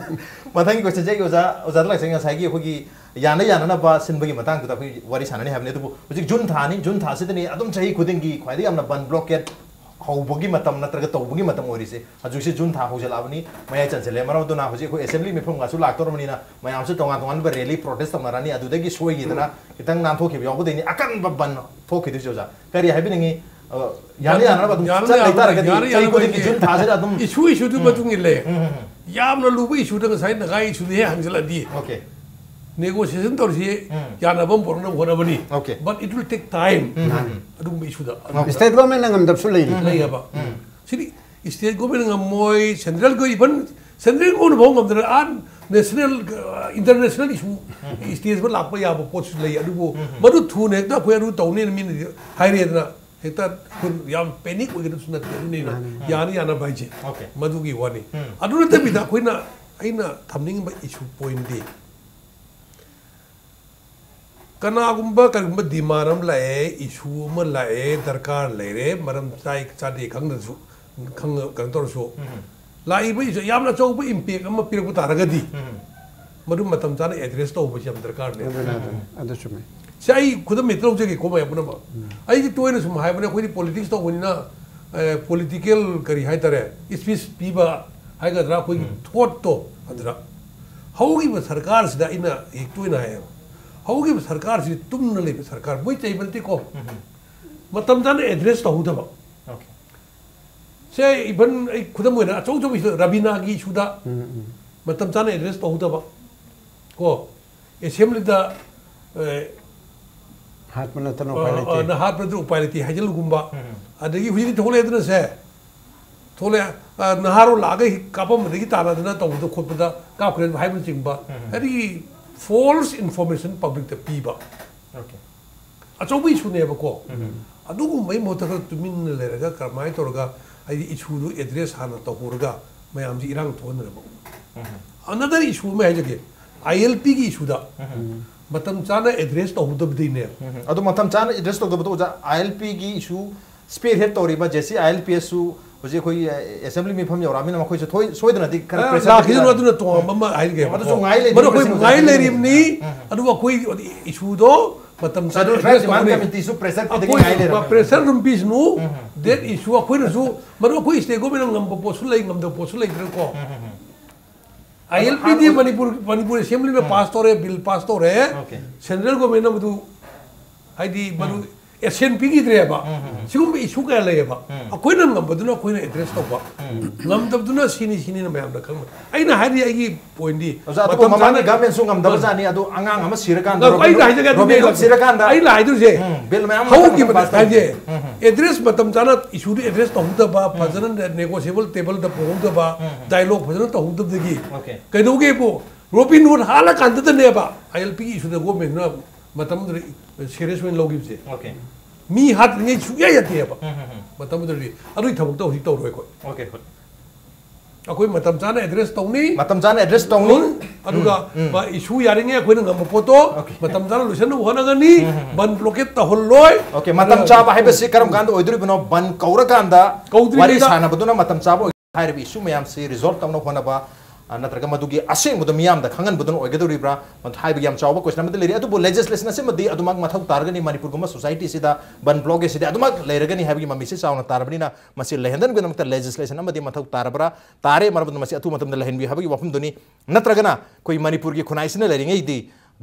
ꯃꯊꯪꯒꯤ ꯀꯣꯏꯁꯟꯁꯦ ꯑꯩ ꯑꯣꯖꯥ, ꯑꯣꯖꯥꯗ ꯂꯥꯛꯆꯒꯦ꯫ ꯉꯁꯥꯏꯒꯤ ꯑꯩꯈꯣꯏꯒꯤ ꯌꯥꯅ ꯌꯥꯅꯅꯕ ꯁꯤꯟꯕꯒꯤ ꯃꯇꯥꯡꯗꯨꯗ ꯑꯩꯈꯣꯏ ꯋꯥꯔꯤ ꯁꯥꯟꯅꯅꯤ ꯍꯥꯏꯕꯅꯤ꯫ ꯑꯗꯨꯕꯨ ꯍꯧꯖꯤꯛ ꯖꯨꯟ ꯊꯥꯅꯤ, ꯖꯨꯟ ꯊꯥꯁꯤꯗꯅꯤ ꯑꯗꯨꯝ ꯆꯍꯤ ꯈꯨꯗꯤꯡꯒꯤ ꯈ꯭ꯋꯥꯏꯗꯒꯤ ꯌꯥꯝꯅ ꯕꯟ ꯕ꯭ꯂꯣꯀꯦꯠ ꯍꯧꯕꯒꯤ ꯃꯇꯝ ꯅꯠꯇ꯭ꯔꯒ ꯇꯧꯕꯒꯤ ꯃꯇꯝ ꯑꯣꯏꯔꯤꯁꯦ꯫ ꯍꯧꯖꯤꯛꯁꯦ ꯖꯨꯟ ꯊꯥ ꯍꯧꯖꯤꯜꯂꯛꯑꯕꯅꯤ, ꯃꯌꯥꯏ ꯆꯟꯁꯤꯜꯂꯦ꯫ ꯃꯔꯝ ꯑꯗꯨꯅ ꯍꯧꯖꯤꯛ ꯑꯩꯈꯣꯏ ꯑꯦꯁꯦꯝꯕ꯭ꯂꯤ ꯃꯤꯐꯝꯒꯁꯨ ꯂꯥꯛꯇꯧꯔꯕꯅꯤꯅ ꯃꯌꯥꯝꯁꯨ ꯇꯣꯉꯥꯟ ꯇꯣꯉꯥꯟꯕ ꯔꯦꯂꯤ, ꯄ꯭ꯔꯣꯇꯦꯁ ꯇꯧꯅꯔꯅꯤ꯫ ꯑꯗꯨꯗꯒꯤ ꯁꯣꯏꯈꯤꯗꯅ ꯈꯤꯇꯪ ꯅꯥꯟꯊꯣꯛꯈꯤꯕ ꯌꯥꯎꯕꯗꯩꯅꯤ ꯑꯀꯟꯕ ꯕꯟ ꯊꯣꯛꯈꯤꯗꯣꯏꯁꯦ꯫ ꯑꯣꯖꯥ, ꯀꯔꯤ ꯍꯥꯏꯕꯤꯅꯤꯡꯉꯤ? ꯑ, ꯌꯥꯅ ꯌꯥꯅ ꯌꯥꯅꯕ ꯑꯗꯨꯝ ꯌꯥꯅ ꯆꯠ ꯌꯥꯅꯕ ꯂꯩꯇꯥꯔꯒꯗꯤ ꯌꯥꯅ ꯆꯍꯤ ꯌꯥꯅꯕ ꯈꯨꯗꯤꯡꯒꯤ ꯍꯥꯏꯁꯦ ꯖꯨꯟ ꯊꯥꯁꯤꯗ ꯑꯗꯨꯝ ꯏꯁꯨ ꯏꯁꯨꯗꯨ ꯎꯝ. ꯃꯇꯨꯡ ꯏꯜꯂꯦ꯫ ꯎꯝ, ꯎꯝ, ꯎꯝ. ꯌꯥꯝꯅ ꯂꯨꯕ ꯏꯁꯨꯗ ꯉꯁꯥꯏ ꯅꯒꯥꯏ ꯏꯁꯨꯗ ꯍꯦꯛ ꯍꯪꯖꯜꯂꯛꯑꯗꯤ ꯑꯣꯀꯦ꯫ ꯅꯦꯒꯣꯁꯤꯌꯦꯁꯟ ꯇꯧꯔꯁꯤ, ꯎꯝ. ꯌꯥꯅꯕ ꯑꯃ ꯄꯨꯔꯛꯅꯕ ꯍꯣꯠꯅꯕꯅꯤ꯫ Okay. But it will take time. Um, um, um. ꯑꯗꯨꯒꯨꯝꯕ ꯏꯁꯨꯗ ꯑꯣꯀꯦ꯫ ꯁ꯭ꯇꯦꯠ ꯒꯣꯔꯃꯦꯟꯅ ꯉꯝꯗꯕꯁꯨ ꯂꯩꯔꯤ꯫ ꯎꯝ. ꯂꯩꯌꯦꯕ꯫ ꯎꯝ. ꯁꯤꯗꯤ ꯁ꯭ꯇꯦꯠ ꯒꯣꯔꯃꯦꯟꯅ ꯉꯝꯃꯣꯏ, ꯁꯦꯟꯇ꯭ꯔꯦꯜꯒ ꯏꯚꯟ ꯁꯦꯟꯇ꯭ꯔꯦꯜ ꯒꯣꯔꯃꯦꯟ ꯐꯥꯎ ꯉꯝꯗꯅ ꯑꯥ ꯅꯦꯁꯅꯦꯜ, ꯑ, ꯏꯟꯇꯔꯅꯦꯁꯅꯦꯜ ꯏꯁꯨ, ꯎꯝ. ꯁ꯭ꯇꯦꯖ ꯐꯥꯎ ꯂꯥꯛꯄ ꯌꯥꯕ ꯄꯣꯠꯁꯨ ꯂꯩ꯫ ꯑꯗꯨꯕꯨ ꯎꯝ, ꯎꯝ. ꯃꯗꯨ ꯊꯨꯅ ꯍꯦꯛꯇ ꯑꯩꯈꯣꯏ ꯑꯗꯨ ꯇꯧꯅꯤꯅ ꯃꯤꯅ ꯍꯥꯏꯔꯦꯗꯅ ꯍꯦꯛꯇ ꯑꯩꯈꯣꯏ ꯌꯥꯝ ꯄꯦꯅꯤꯛ ꯑꯣꯏꯒꯗꯕꯁꯨ ꯅꯠꯇꯦ꯫ ꯑꯗꯨꯅꯤꯅ ꯃꯥꯅꯤ, ꯃꯥꯅꯤ. ꯌꯥꯅ ꯌꯥꯅꯕ ꯍꯥꯏꯁꯦ꯫ ꯑꯣꯀꯦ꯫ ꯃꯗꯨꯒꯤ ꯋꯥꯅꯤ꯫ ꯎꯝ. ꯑꯗꯨ ꯅꯠꯇꯕꯤꯗ ꯑꯩꯈꯣꯏꯅ, ꯑꯩꯅ ꯊꯝꯅꯤꯡꯕ ꯏꯁꯨ ꯄꯣꯏꯟꯗꯤ, ꯀꯅꯥꯒꯨꯝꯕ ꯀꯔꯤꯒꯨꯝꯕ ꯗꯤꯃꯥꯟ ꯑꯃ ꯂꯥꯛꯑꯦ, ꯏꯁꯨ ꯑꯃ ꯂꯥꯛꯑꯦ, ꯗꯔꯀꯥꯔ ꯂꯩꯔꯦ, ꯃꯔꯝ ꯆꯥꯏ ꯆꯥꯗꯦ ꯈꯪꯗ꯭ꯔꯁꯨ, ꯈꯪ-, ꯀꯩꯅꯣ ꯇꯧꯔꯁꯨ, ꯎꯝ. ꯂꯥꯛꯏꯕ ꯏꯁꯨ ꯌꯥꯝꯅ ꯑꯆꯧꯕ ꯏꯝꯄꯦꯛ ꯑꯃ ꯄꯤꯔꯛꯄ ꯇꯥꯔꯒꯗꯤ, ꯎꯝ. ꯃꯗꯨ ꯃꯇꯝ ꯆꯥꯅ ꯑꯦꯗ꯭ꯔꯦꯁ ꯇꯧꯕꯁꯤ ꯌꯥꯝ ꯗꯔꯀꯥꯔꯅꯦ꯫ ꯑꯗꯨꯅ, ꯑꯗꯨꯅ, ꯑꯗꯨ ꯆꯨꯝꯃꯦ꯫ ꯁꯤ ꯑꯩ ꯈꯨꯗꯝ ꯍꯦꯛꯇ ꯂꯧꯖꯒꯦꯀꯣ, ꯃꯌꯥꯝ ꯄꯨꯝꯅꯃꯛ꯫ ꯎꯝ. ꯑꯩꯗꯤ ꯇꯣꯏꯅ ꯁꯨꯝ ꯍꯥꯏꯕꯅꯦ, ꯑꯩꯈꯣꯏꯗꯤ ꯄꯣꯂꯤꯇꯤꯛꯁ ꯇꯧꯕꯅꯤꯅ, ꯑꯦ, ꯄꯣꯂꯤꯇꯤꯀꯦꯜ ꯀꯔꯤ ꯍꯥꯏꯇꯥꯔꯦ, ꯏꯁꯄꯤꯁ ꯄꯤꯕ ꯍꯥꯏꯒꯗ꯭ꯔꯥ, ꯑꯩꯈꯣꯏꯒꯤ ꯎꯝ. ꯊꯣꯠꯇꯣ ꯑꯗꯨꯗ, ꯍꯧꯈꯤꯕ ꯁꯔꯀꯥꯔꯁꯤꯗ ꯑꯩꯅ ꯍꯦꯛ ꯇꯣꯏꯅ ꯍꯥꯏꯌꯦꯕ, ꯍꯧꯈꯤꯕ ꯁꯔꯀꯥꯔꯁꯤ ꯇꯨꯝꯅ ꯂꯩꯕ ꯁꯔꯀꯥꯔ, ꯃꯣꯏ ꯆꯩꯕ ꯅꯠꯇꯦꯀꯣ, ꯎꯝ. ꯃꯇꯝ ꯆꯥꯅ ꯑꯦꯗ꯭ꯔꯦꯁ ꯇꯧꯍꯧꯗꯕ꯫ ꯑꯣꯀꯦ꯫ ꯁꯦ, ꯏꯚꯟ ꯑꯩ ꯈꯨꯗꯝ ꯑꯣꯏꯅ ꯑꯆꯧ ꯑꯆꯧꯕ ꯏꯁꯨ, ꯔꯕꯤꯅꯥꯒꯤ ꯏꯁꯨꯗ ꯎꯝ, ꯎꯝ. ꯃꯇꯝ ꯆꯥꯅ ꯑꯦꯗ꯭ꯔꯦꯁ ꯇꯧꯍꯧꯗꯕ ꯀꯣ, ꯑꯦꯁꯦꯝꯕ꯭ꯂꯤꯗ ꯍꯥꯠꯄ ꯅꯠꯇꯅ ꯎꯄꯥꯏ ꯂꯩꯇꯦ꯫ ꯅꯍꯥꯠꯄꯗꯨ ꯎꯄꯥꯏ ꯂꯩꯇꯦ ꯍꯥꯏꯖꯤꯜꯂꯨꯒꯨꯝꯕ꯫ ꯑꯗꯒꯤ ꯍꯧꯖꯤꯛꯇꯤ ꯊꯣꯛꯂꯛꯑꯦꯗꯅ ꯁꯦ, ꯊꯣꯛꯂꯛꯑꯦ꯫ ꯅꯍꯥꯔꯣꯜ ꯂꯥꯛꯑꯒ ꯀꯥꯞꯄꯝꯕꯗꯒꯤ ꯇꯥꯟꯅꯗꯅ ꯇꯧꯕꯗ ꯈꯣꯠꯄꯗ ꯀꯥꯞꯈ꯭ꯔꯦ ꯍꯥꯏꯕꯅꯆꯤꯡꯕ꯫ ꯑꯗꯒꯤ ꯐꯣꯜꯁ ꯏꯟꯐꯣꯔꯃꯦꯁꯟ ꯄꯕ꯭ꯂꯤꯛꯇ ꯄꯤꯕ꯫ ꯑꯆꯧꯕ ꯏꯁꯨꯅꯦꯕꯀꯣ꯫ ꯑꯗꯨꯒꯨꯝꯕꯒꯤ ꯃꯍꯨꯠꯇ ꯈꯔ ꯇꯨꯃꯤꯟꯅ ꯂꯩꯔꯒ ꯀꯔꯝꯍꯥꯏꯅ ꯇꯧꯔꯒ ꯍꯥꯏꯗꯤ ꯏꯁꯨꯗꯨ ꯑꯦꯗ꯭ꯔꯦꯁ ꯍꯥꯟꯅ ꯇꯧꯍꯧꯔꯒ ꯃꯌꯥꯝꯁꯤ ꯏꯔꯥꯡ ꯊꯣꯛꯍꯟꯗꯅꯕ꯫ ꯑꯅꯗꯔ ꯏꯁꯨ ꯑꯃ ꯍꯥꯏꯖꯒꯦ, ꯑꯥꯏ ꯑꯦꯜ ꯄꯤꯒꯤ ꯏꯁꯨꯗ ꯃꯇꯝ ꯆꯥꯅ ꯑꯦꯗ꯭ꯔꯦꯁ ꯇꯧꯍꯧꯗꯕꯗꯩꯅꯦ꯫ ꯑꯗꯣ ꯃꯇꯝ ꯆꯥꯅ ꯑꯦꯗ꯭ꯔꯦꯁ ꯇꯧꯗꯕꯗꯣ ꯑꯣꯖꯥ, ꯑꯥꯏ ꯑꯦꯜ ꯄꯤꯒꯤ ꯏꯁꯨ ꯁ꯭ꯄꯤꯌꯔ ꯍꯦꯗ ꯇꯧꯔꯤꯕ J C I L P ꯑꯦꯁꯁꯨ ꯍꯧꯖꯤꯛ ꯑꯩꯈꯣꯏꯒꯤ ꯑꯦꯁꯦꯝꯕ꯭ꯂꯤ ꯃꯤꯐꯝ ꯌꯧꯔꯛꯑꯃꯤꯅ ꯃꯈꯣꯏꯁꯨ ꯊꯣꯏ- ꯁꯣꯏꯗꯅꯗꯤ ꯈꯔ pressure ꯂꯥꯛꯈꯤꯗꯅ ꯄꯤꯒꯗꯕꯅꯤ꯫ ꯑꯗꯨꯅ ꯇꯣꯉꯥꯟꯕ ꯑꯃ ꯍꯥꯏꯔꯤꯒꯦ꯫ ꯃꯗꯨꯁꯨ ꯉꯥꯏ ꯂꯩꯔꯤꯕꯅꯤ ꯃꯗꯨ ꯑꯩꯈꯣꯏ ꯃꯁꯤ ꯉꯥꯏ ꯑꯣꯖꯥ꯫ ꯂꯩꯔꯤꯕꯅꯤ꯫ ꯑꯗꯨꯕꯨ ꯑꯩꯈꯣꯏ ꯏꯁꯨꯗꯣ ꯃꯇꯝ ꯆꯥꯅ Central address Demand ꯇꯧꯒꯅꯤ꯫ Committeeꯁꯨ pressure ꯄꯤꯗꯒꯤ ꯉꯥꯏ ꯂꯩꯔꯕꯅꯤ꯫ ꯑꯩꯈꯣꯏ pressure ꯑꯗꯨꯝ ꯄꯤꯁꯅꯨ꯫ That issue ꯑꯩꯈꯣꯏꯅꯁꯨ ꯃꯗꯨ ꯑꯩꯈꯣꯏ state governmentꯅ ꯉꯝꯕ ꯄꯣꯠꯁꯨ ꯂꯩ, ꯉꯝꯗꯕ ꯄꯣꯠꯁꯨ ꯂꯩꯗꯅꯀꯣ꯫ ꯑꯥꯏ ꯑꯦꯜ ꯄꯤꯗꯤ ꯃꯅꯤꯄꯨꯔ ꯃꯅꯤꯄꯨꯔ ꯑꯦꯁꯦꯝꯕ꯭ꯂꯤꯅ ꯄꯥꯁ ꯇꯧꯔꯦ, ꯕꯤꯜ ꯄꯥꯁ ꯇꯧꯔꯦ꯫ Okay. Central governmentꯅ ꯃꯗꯨ ꯍꯥꯏꯗꯤ ꯃꯗꯨ ꯑꯦꯁꯦꯟ ꯄꯤꯈꯤꯗ꯭ꯔꯦꯕ꯫ ꯁꯤꯒꯨꯝꯕ ꯏꯁꯨ ꯀꯌꯥ ꯂꯩꯌꯦꯕ꯫ ꯑꯩꯈꯣꯏꯅ ꯉꯝꯕꯗꯨꯅ ꯑꯩꯈꯣꯏꯅ ꯑꯦꯗ꯭ꯔꯦꯁ ꯇꯧꯕ, ꯉꯝꯗꯕꯗꯨꯅ ꯁꯤꯅꯤ ꯁꯤꯅꯤꯅ ꯃꯌꯥꯝꯗ ꯈꯪꯕ꯫ ꯑꯩꯅ ꯍꯥꯏꯔꯤ ꯑꯩꯒꯤ ꯄꯣꯏꯟꯗꯤ ꯑꯣꯖꯥ, ꯑꯗꯨꯕꯨ ꯃꯇꯝ ꯃꯃꯥꯡꯒꯤ ꯆꯥꯅ ꯒꯚꯔꯟꯃꯦꯟꯠꯁꯨ ꯉꯝꯗꯕ ꯖꯥꯠꯅꯤ꯫ ꯑꯗꯨ ꯑꯉꯥꯡ ꯑꯃ ꯁꯤꯔꯀꯥꯟꯗ ꯉꯝ-, ꯑꯩꯅ ꯔꯣꯕꯤꯟ- ꯍꯥꯏꯖꯒꯦ ꯑꯗꯨꯅꯦ ꯔꯣꯕꯤꯟ ꯍꯨꯗ ꯁꯤꯔꯀꯥꯟꯗ ꯑꯩꯅ ꯍꯥꯏꯗꯣꯏꯁꯦ ꯎꯝ, ꯕꯤꯜ ꯃꯌꯥꯝ ꯑꯃ ꯍꯧꯈꯤꯕ ꯄꯥꯁ ꯍꯥꯏꯁꯦ ꯎꯝ, ꯎꯝ꯫ ꯑꯦꯗ꯭ꯔꯦꯁ ꯃꯇꯝ ꯆꯥꯅ ꯏꯁꯨꯗꯨ ꯑꯦꯗ꯭ꯔꯦꯁ ꯇꯧꯍꯧꯗꯕ, ꯐꯖꯅ ꯅꯦꯒꯣꯁꯤꯌꯦꯕꯜ ꯇꯦꯕꯜꯗ ꯄꯨꯍꯧꯗꯕ, ꯎꯝ, ꯎꯝ꯫ ꯗꯥꯏꯂꯣꯒ ꯐꯖꯅ ꯇꯧꯍꯧꯗꯕꯗꯒꯤ Okay. ꯀꯩꯗꯧꯒꯦꯕꯨ ꯔꯣꯕꯤꯟ ꯍꯨꯗ ꯍꯥꯠꯂꯀꯥꯟꯗꯗꯅꯦꯕ ꯑꯥꯏ ꯑꯦꯜ ꯄꯤꯒꯤ ꯏꯁꯨꯗ ꯒꯣꯔꯃꯦꯟꯅ ꯃꯇꯝꯗꯨꯗ ꯁꯦꯔꯤꯌꯁ ꯑꯣꯏꯅ ꯂꯧꯈꯤꯕꯁꯦ꯫ Okay. ꯃꯤ ꯍꯥꯠꯇ꯭ꯔꯤꯉꯩ ꯁꯨꯡꯌꯥ ꯌꯥꯗꯦꯕ꯫ ꯎꯝ, ꯎꯝ, ꯎꯝ꯫ ꯃꯇꯝꯗꯨꯗꯗꯤ ꯑꯗꯨꯒꯤ ꯊꯕꯛꯇꯣ ꯍꯧꯖꯤꯛ ꯇꯧꯔꯣꯏ ꯑꯩꯈꯣꯏ꯫ Okay, good. ꯑꯩꯈꯣꯏ ꯃꯇꯝ ꯆꯥꯅ ꯑꯦꯗ꯭ꯔꯦꯁ ꯇꯧꯅꯤ꯫ ꯃꯇꯝ ꯆꯥꯅ ꯑꯦꯗ꯭ꯔꯦꯁ ꯇꯧꯅꯤ꯫ ꯑꯗꯨꯒ ꯎꯝ, ꯎꯝ꯫ ꯏꯁꯨ ꯌꯥꯔꯤꯉꯩ ꯑꯩꯈꯣꯏꯅ ꯉꯝꯕ ꯄꯣꯠꯇꯣ Okay. ꯃꯇꯝ ꯆꯥꯅ ꯂꯣꯏꯁꯤꯟꯅꯕ ꯍꯣꯠꯅꯒꯅꯤ꯫ ꯕꯟ ꯕ꯭ꯂꯣꯀꯦꯠ ꯇꯧꯍꯜꯂꯣꯏ꯫ Okay, ꯃꯇꯝ ꯆꯥꯕ ꯍꯥꯏꯕꯁꯤ ꯀꯔꯝ ꯀꯥꯟꯗ ꯑꯣꯏꯗꯣꯔꯤꯕꯅꯣ? ꯕꯟ ꯀꯧꯔꯀꯥꯟꯗ ꯀꯧꯗ꯭ꯔꯤꯉꯩꯗ꯫ ꯋꯥꯔꯤ ꯁꯥꯟꯅꯕꯗꯨꯅ ꯃꯇꯝ ꯆꯥꯕ ꯑꯣꯏ-, ꯍꯥꯏꯔꯤꯕ ꯏꯁꯨ ꯃꯌꯥꯝꯁꯤ ꯔꯤꯖꯣꯜꯕ ꯇꯧꯅꯕ ꯍꯣꯠꯅꯕ, ꯑ, ꯅꯠꯇ꯭ꯔꯒ ꯃꯗꯨꯒꯤ ꯑꯁꯦꯡꯕꯗꯣ ꯃꯤꯌꯥꯝꯗ ꯈꯪꯍꯟꯕꯗꯨꯅ ꯑꯣꯏꯒꯗꯧꯔꯤꯕ꯭ꯔꯥ? ꯃꯗꯨ ꯍꯥꯏꯕꯒꯤ ꯌꯥꯝ ꯆꯥꯎꯕ ꯀꯣꯏꯁꯟ ꯑꯃꯗꯤ ꯂꯩꯔꯤ꯫ ꯑꯗꯨꯕꯨ ꯂꯦꯖꯤꯁꯂꯦꯁꯟ ꯑꯁꯤꯃꯗꯤ ꯑꯗꯨꯃꯛ ꯃꯊꯧ ꯇꯥꯔꯒꯅꯤ꯫ ꯃꯅꯤꯄꯨꯔꯒꯨꯝꯕ ꯁꯣꯁꯥꯏꯇꯤꯁꯤꯗ ꯕꯟ ꯕ꯭ꯂꯣꯀꯦꯠꯁꯤꯗꯤ ꯑꯗꯨꯃꯛ ꯂꯩꯔꯒꯅꯤ ꯍꯥꯏꯕꯒꯤ ꯃꯃꯤꯁꯤ ꯆꯥꯎꯅ ꯇꯥꯔꯕꯅꯤꯅ ꯃꯁꯤ ꯂꯩꯍꯟꯗꯅꯕꯒꯤꯗꯃꯛꯇ ꯂꯦꯖꯤꯁꯂꯦꯁꯟ ꯑꯃꯗꯤ ꯃꯊꯧ ꯇꯥꯔꯕ꯭ꯔꯥ? ꯇꯥꯔꯦ꯫ ꯃꯔꯝ ꯑꯗꯨꯅ ꯃꯁꯤ ꯑꯊꯨꯕ ꯃꯇꯝꯗ ꯂꯩꯍꯟꯕꯤꯌꯨ ꯍꯥꯏꯕꯒꯤ ꯋꯥꯐꯝꯗꯨꯅꯤ꯫ ꯅꯠꯇ꯭ꯔꯒꯅ ꯑꯩꯈꯣꯏ ꯃꯅꯤꯄꯨꯔꯒꯤ ꯈꯨꯟꯅꯥꯏꯁꯤꯅ ꯂꯩꯔꯤꯉꯩꯗꯤ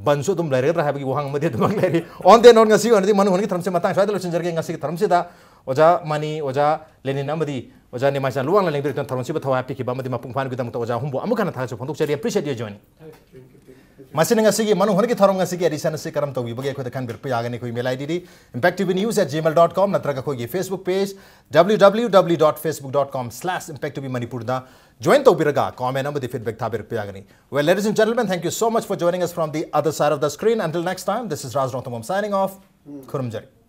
ꯕꯟꯁꯨ ꯑꯗꯨꯝ ꯂꯩꯔꯒꯗ꯭ꯔꯥ ꯍꯥꯏꯕꯒꯤ ꯋꯥꯍꯪ ꯑꯃꯗꯤ ꯑꯗꯨꯃꯛ ꯂꯩꯔꯤ꯫ On that note, ꯉꯁꯤꯒꯤ ꯑꯣꯏꯅꯗꯤ ꯃꯅꯨꯡ ꯍꯨꯠꯀꯤ ꯊꯧꯔꯝꯁꯤ ꯃꯇꯥꯡ ꯁ꯭ꯋꯥꯏꯗ ꯂꯣꯏꯁꯤꯟꯖꯔꯒꯦ꯫ ꯉꯁꯤꯒꯤ ꯊꯧꯔꯝꯁꯤꯗ ꯑꯣꯖꯥ ꯃꯅꯤ, ꯑꯣꯖꯥ ꯂꯦꯅꯤꯟ ꯑꯃꯗꯤ ꯑꯣꯖꯥ ꯅꯤꯃꯥꯏꯆꯥꯟ ꯂꯨꯋꯥꯡꯅ ꯂꯦꯡꯕꯤꯔꯛꯇꯨꯅ ꯊꯧꯔꯝꯁꯤꯕꯨ ꯊꯋꯥꯏ ꯍꯥꯞꯄꯤꯈꯤꯕ ꯑꯃꯗꯤ ꯃꯄꯨꯡ ꯐꯥꯍꯟꯕꯒꯤꯗꯃꯛꯇ ꯑꯣꯖꯥ ꯑꯍꯨꯝꯕꯨ ꯑꯃꯨꯛ ꯍꯟꯅ ꯊꯥꯒꯠꯆꯕ ꯐꯣꯡꯗꯣꯛꯆꯔꯤ꯫ Appreciate your joining. ꯃꯁꯤꯅ ꯉꯁꯤꯒꯤ ꯃꯅꯨꯡ ꯍꯨꯠꯀꯤ ꯊꯧꯔꯝ ꯉꯁꯤꯒꯤ edition ꯑꯁꯤ ꯀꯔꯝ ꯇꯧꯕꯤꯕꯒꯦ ꯑꯩꯈꯣꯏꯗ ꯈꯟꯕꯤꯔꯛꯄ ꯌꯥꯒꯅꯤ꯫ ꯑꯩꯈꯣꯏ email I D D impact T V news at gmail dot com ꯅꯠꯇ꯭ꯔꯒ ꯑꯩꯈꯣꯏꯒꯤ Facebook page W W W dot facebook dot com slash impact T V Manipur ꯗ join ꯇꯧꯕꯤꯔꯒ comment ꯑꯃꯗꯤ feedback ꯊꯥꯕꯤꯔꯛꯄ ꯌꯥꯒꯅꯤ꯫ Well, ladies and gentlemen, thank you so much for joining us from the other side of the screen. Until next time, this is Raj Rongthangam signing off. ꯈꯨꯔꯨꯝꯖꯔꯤ꯫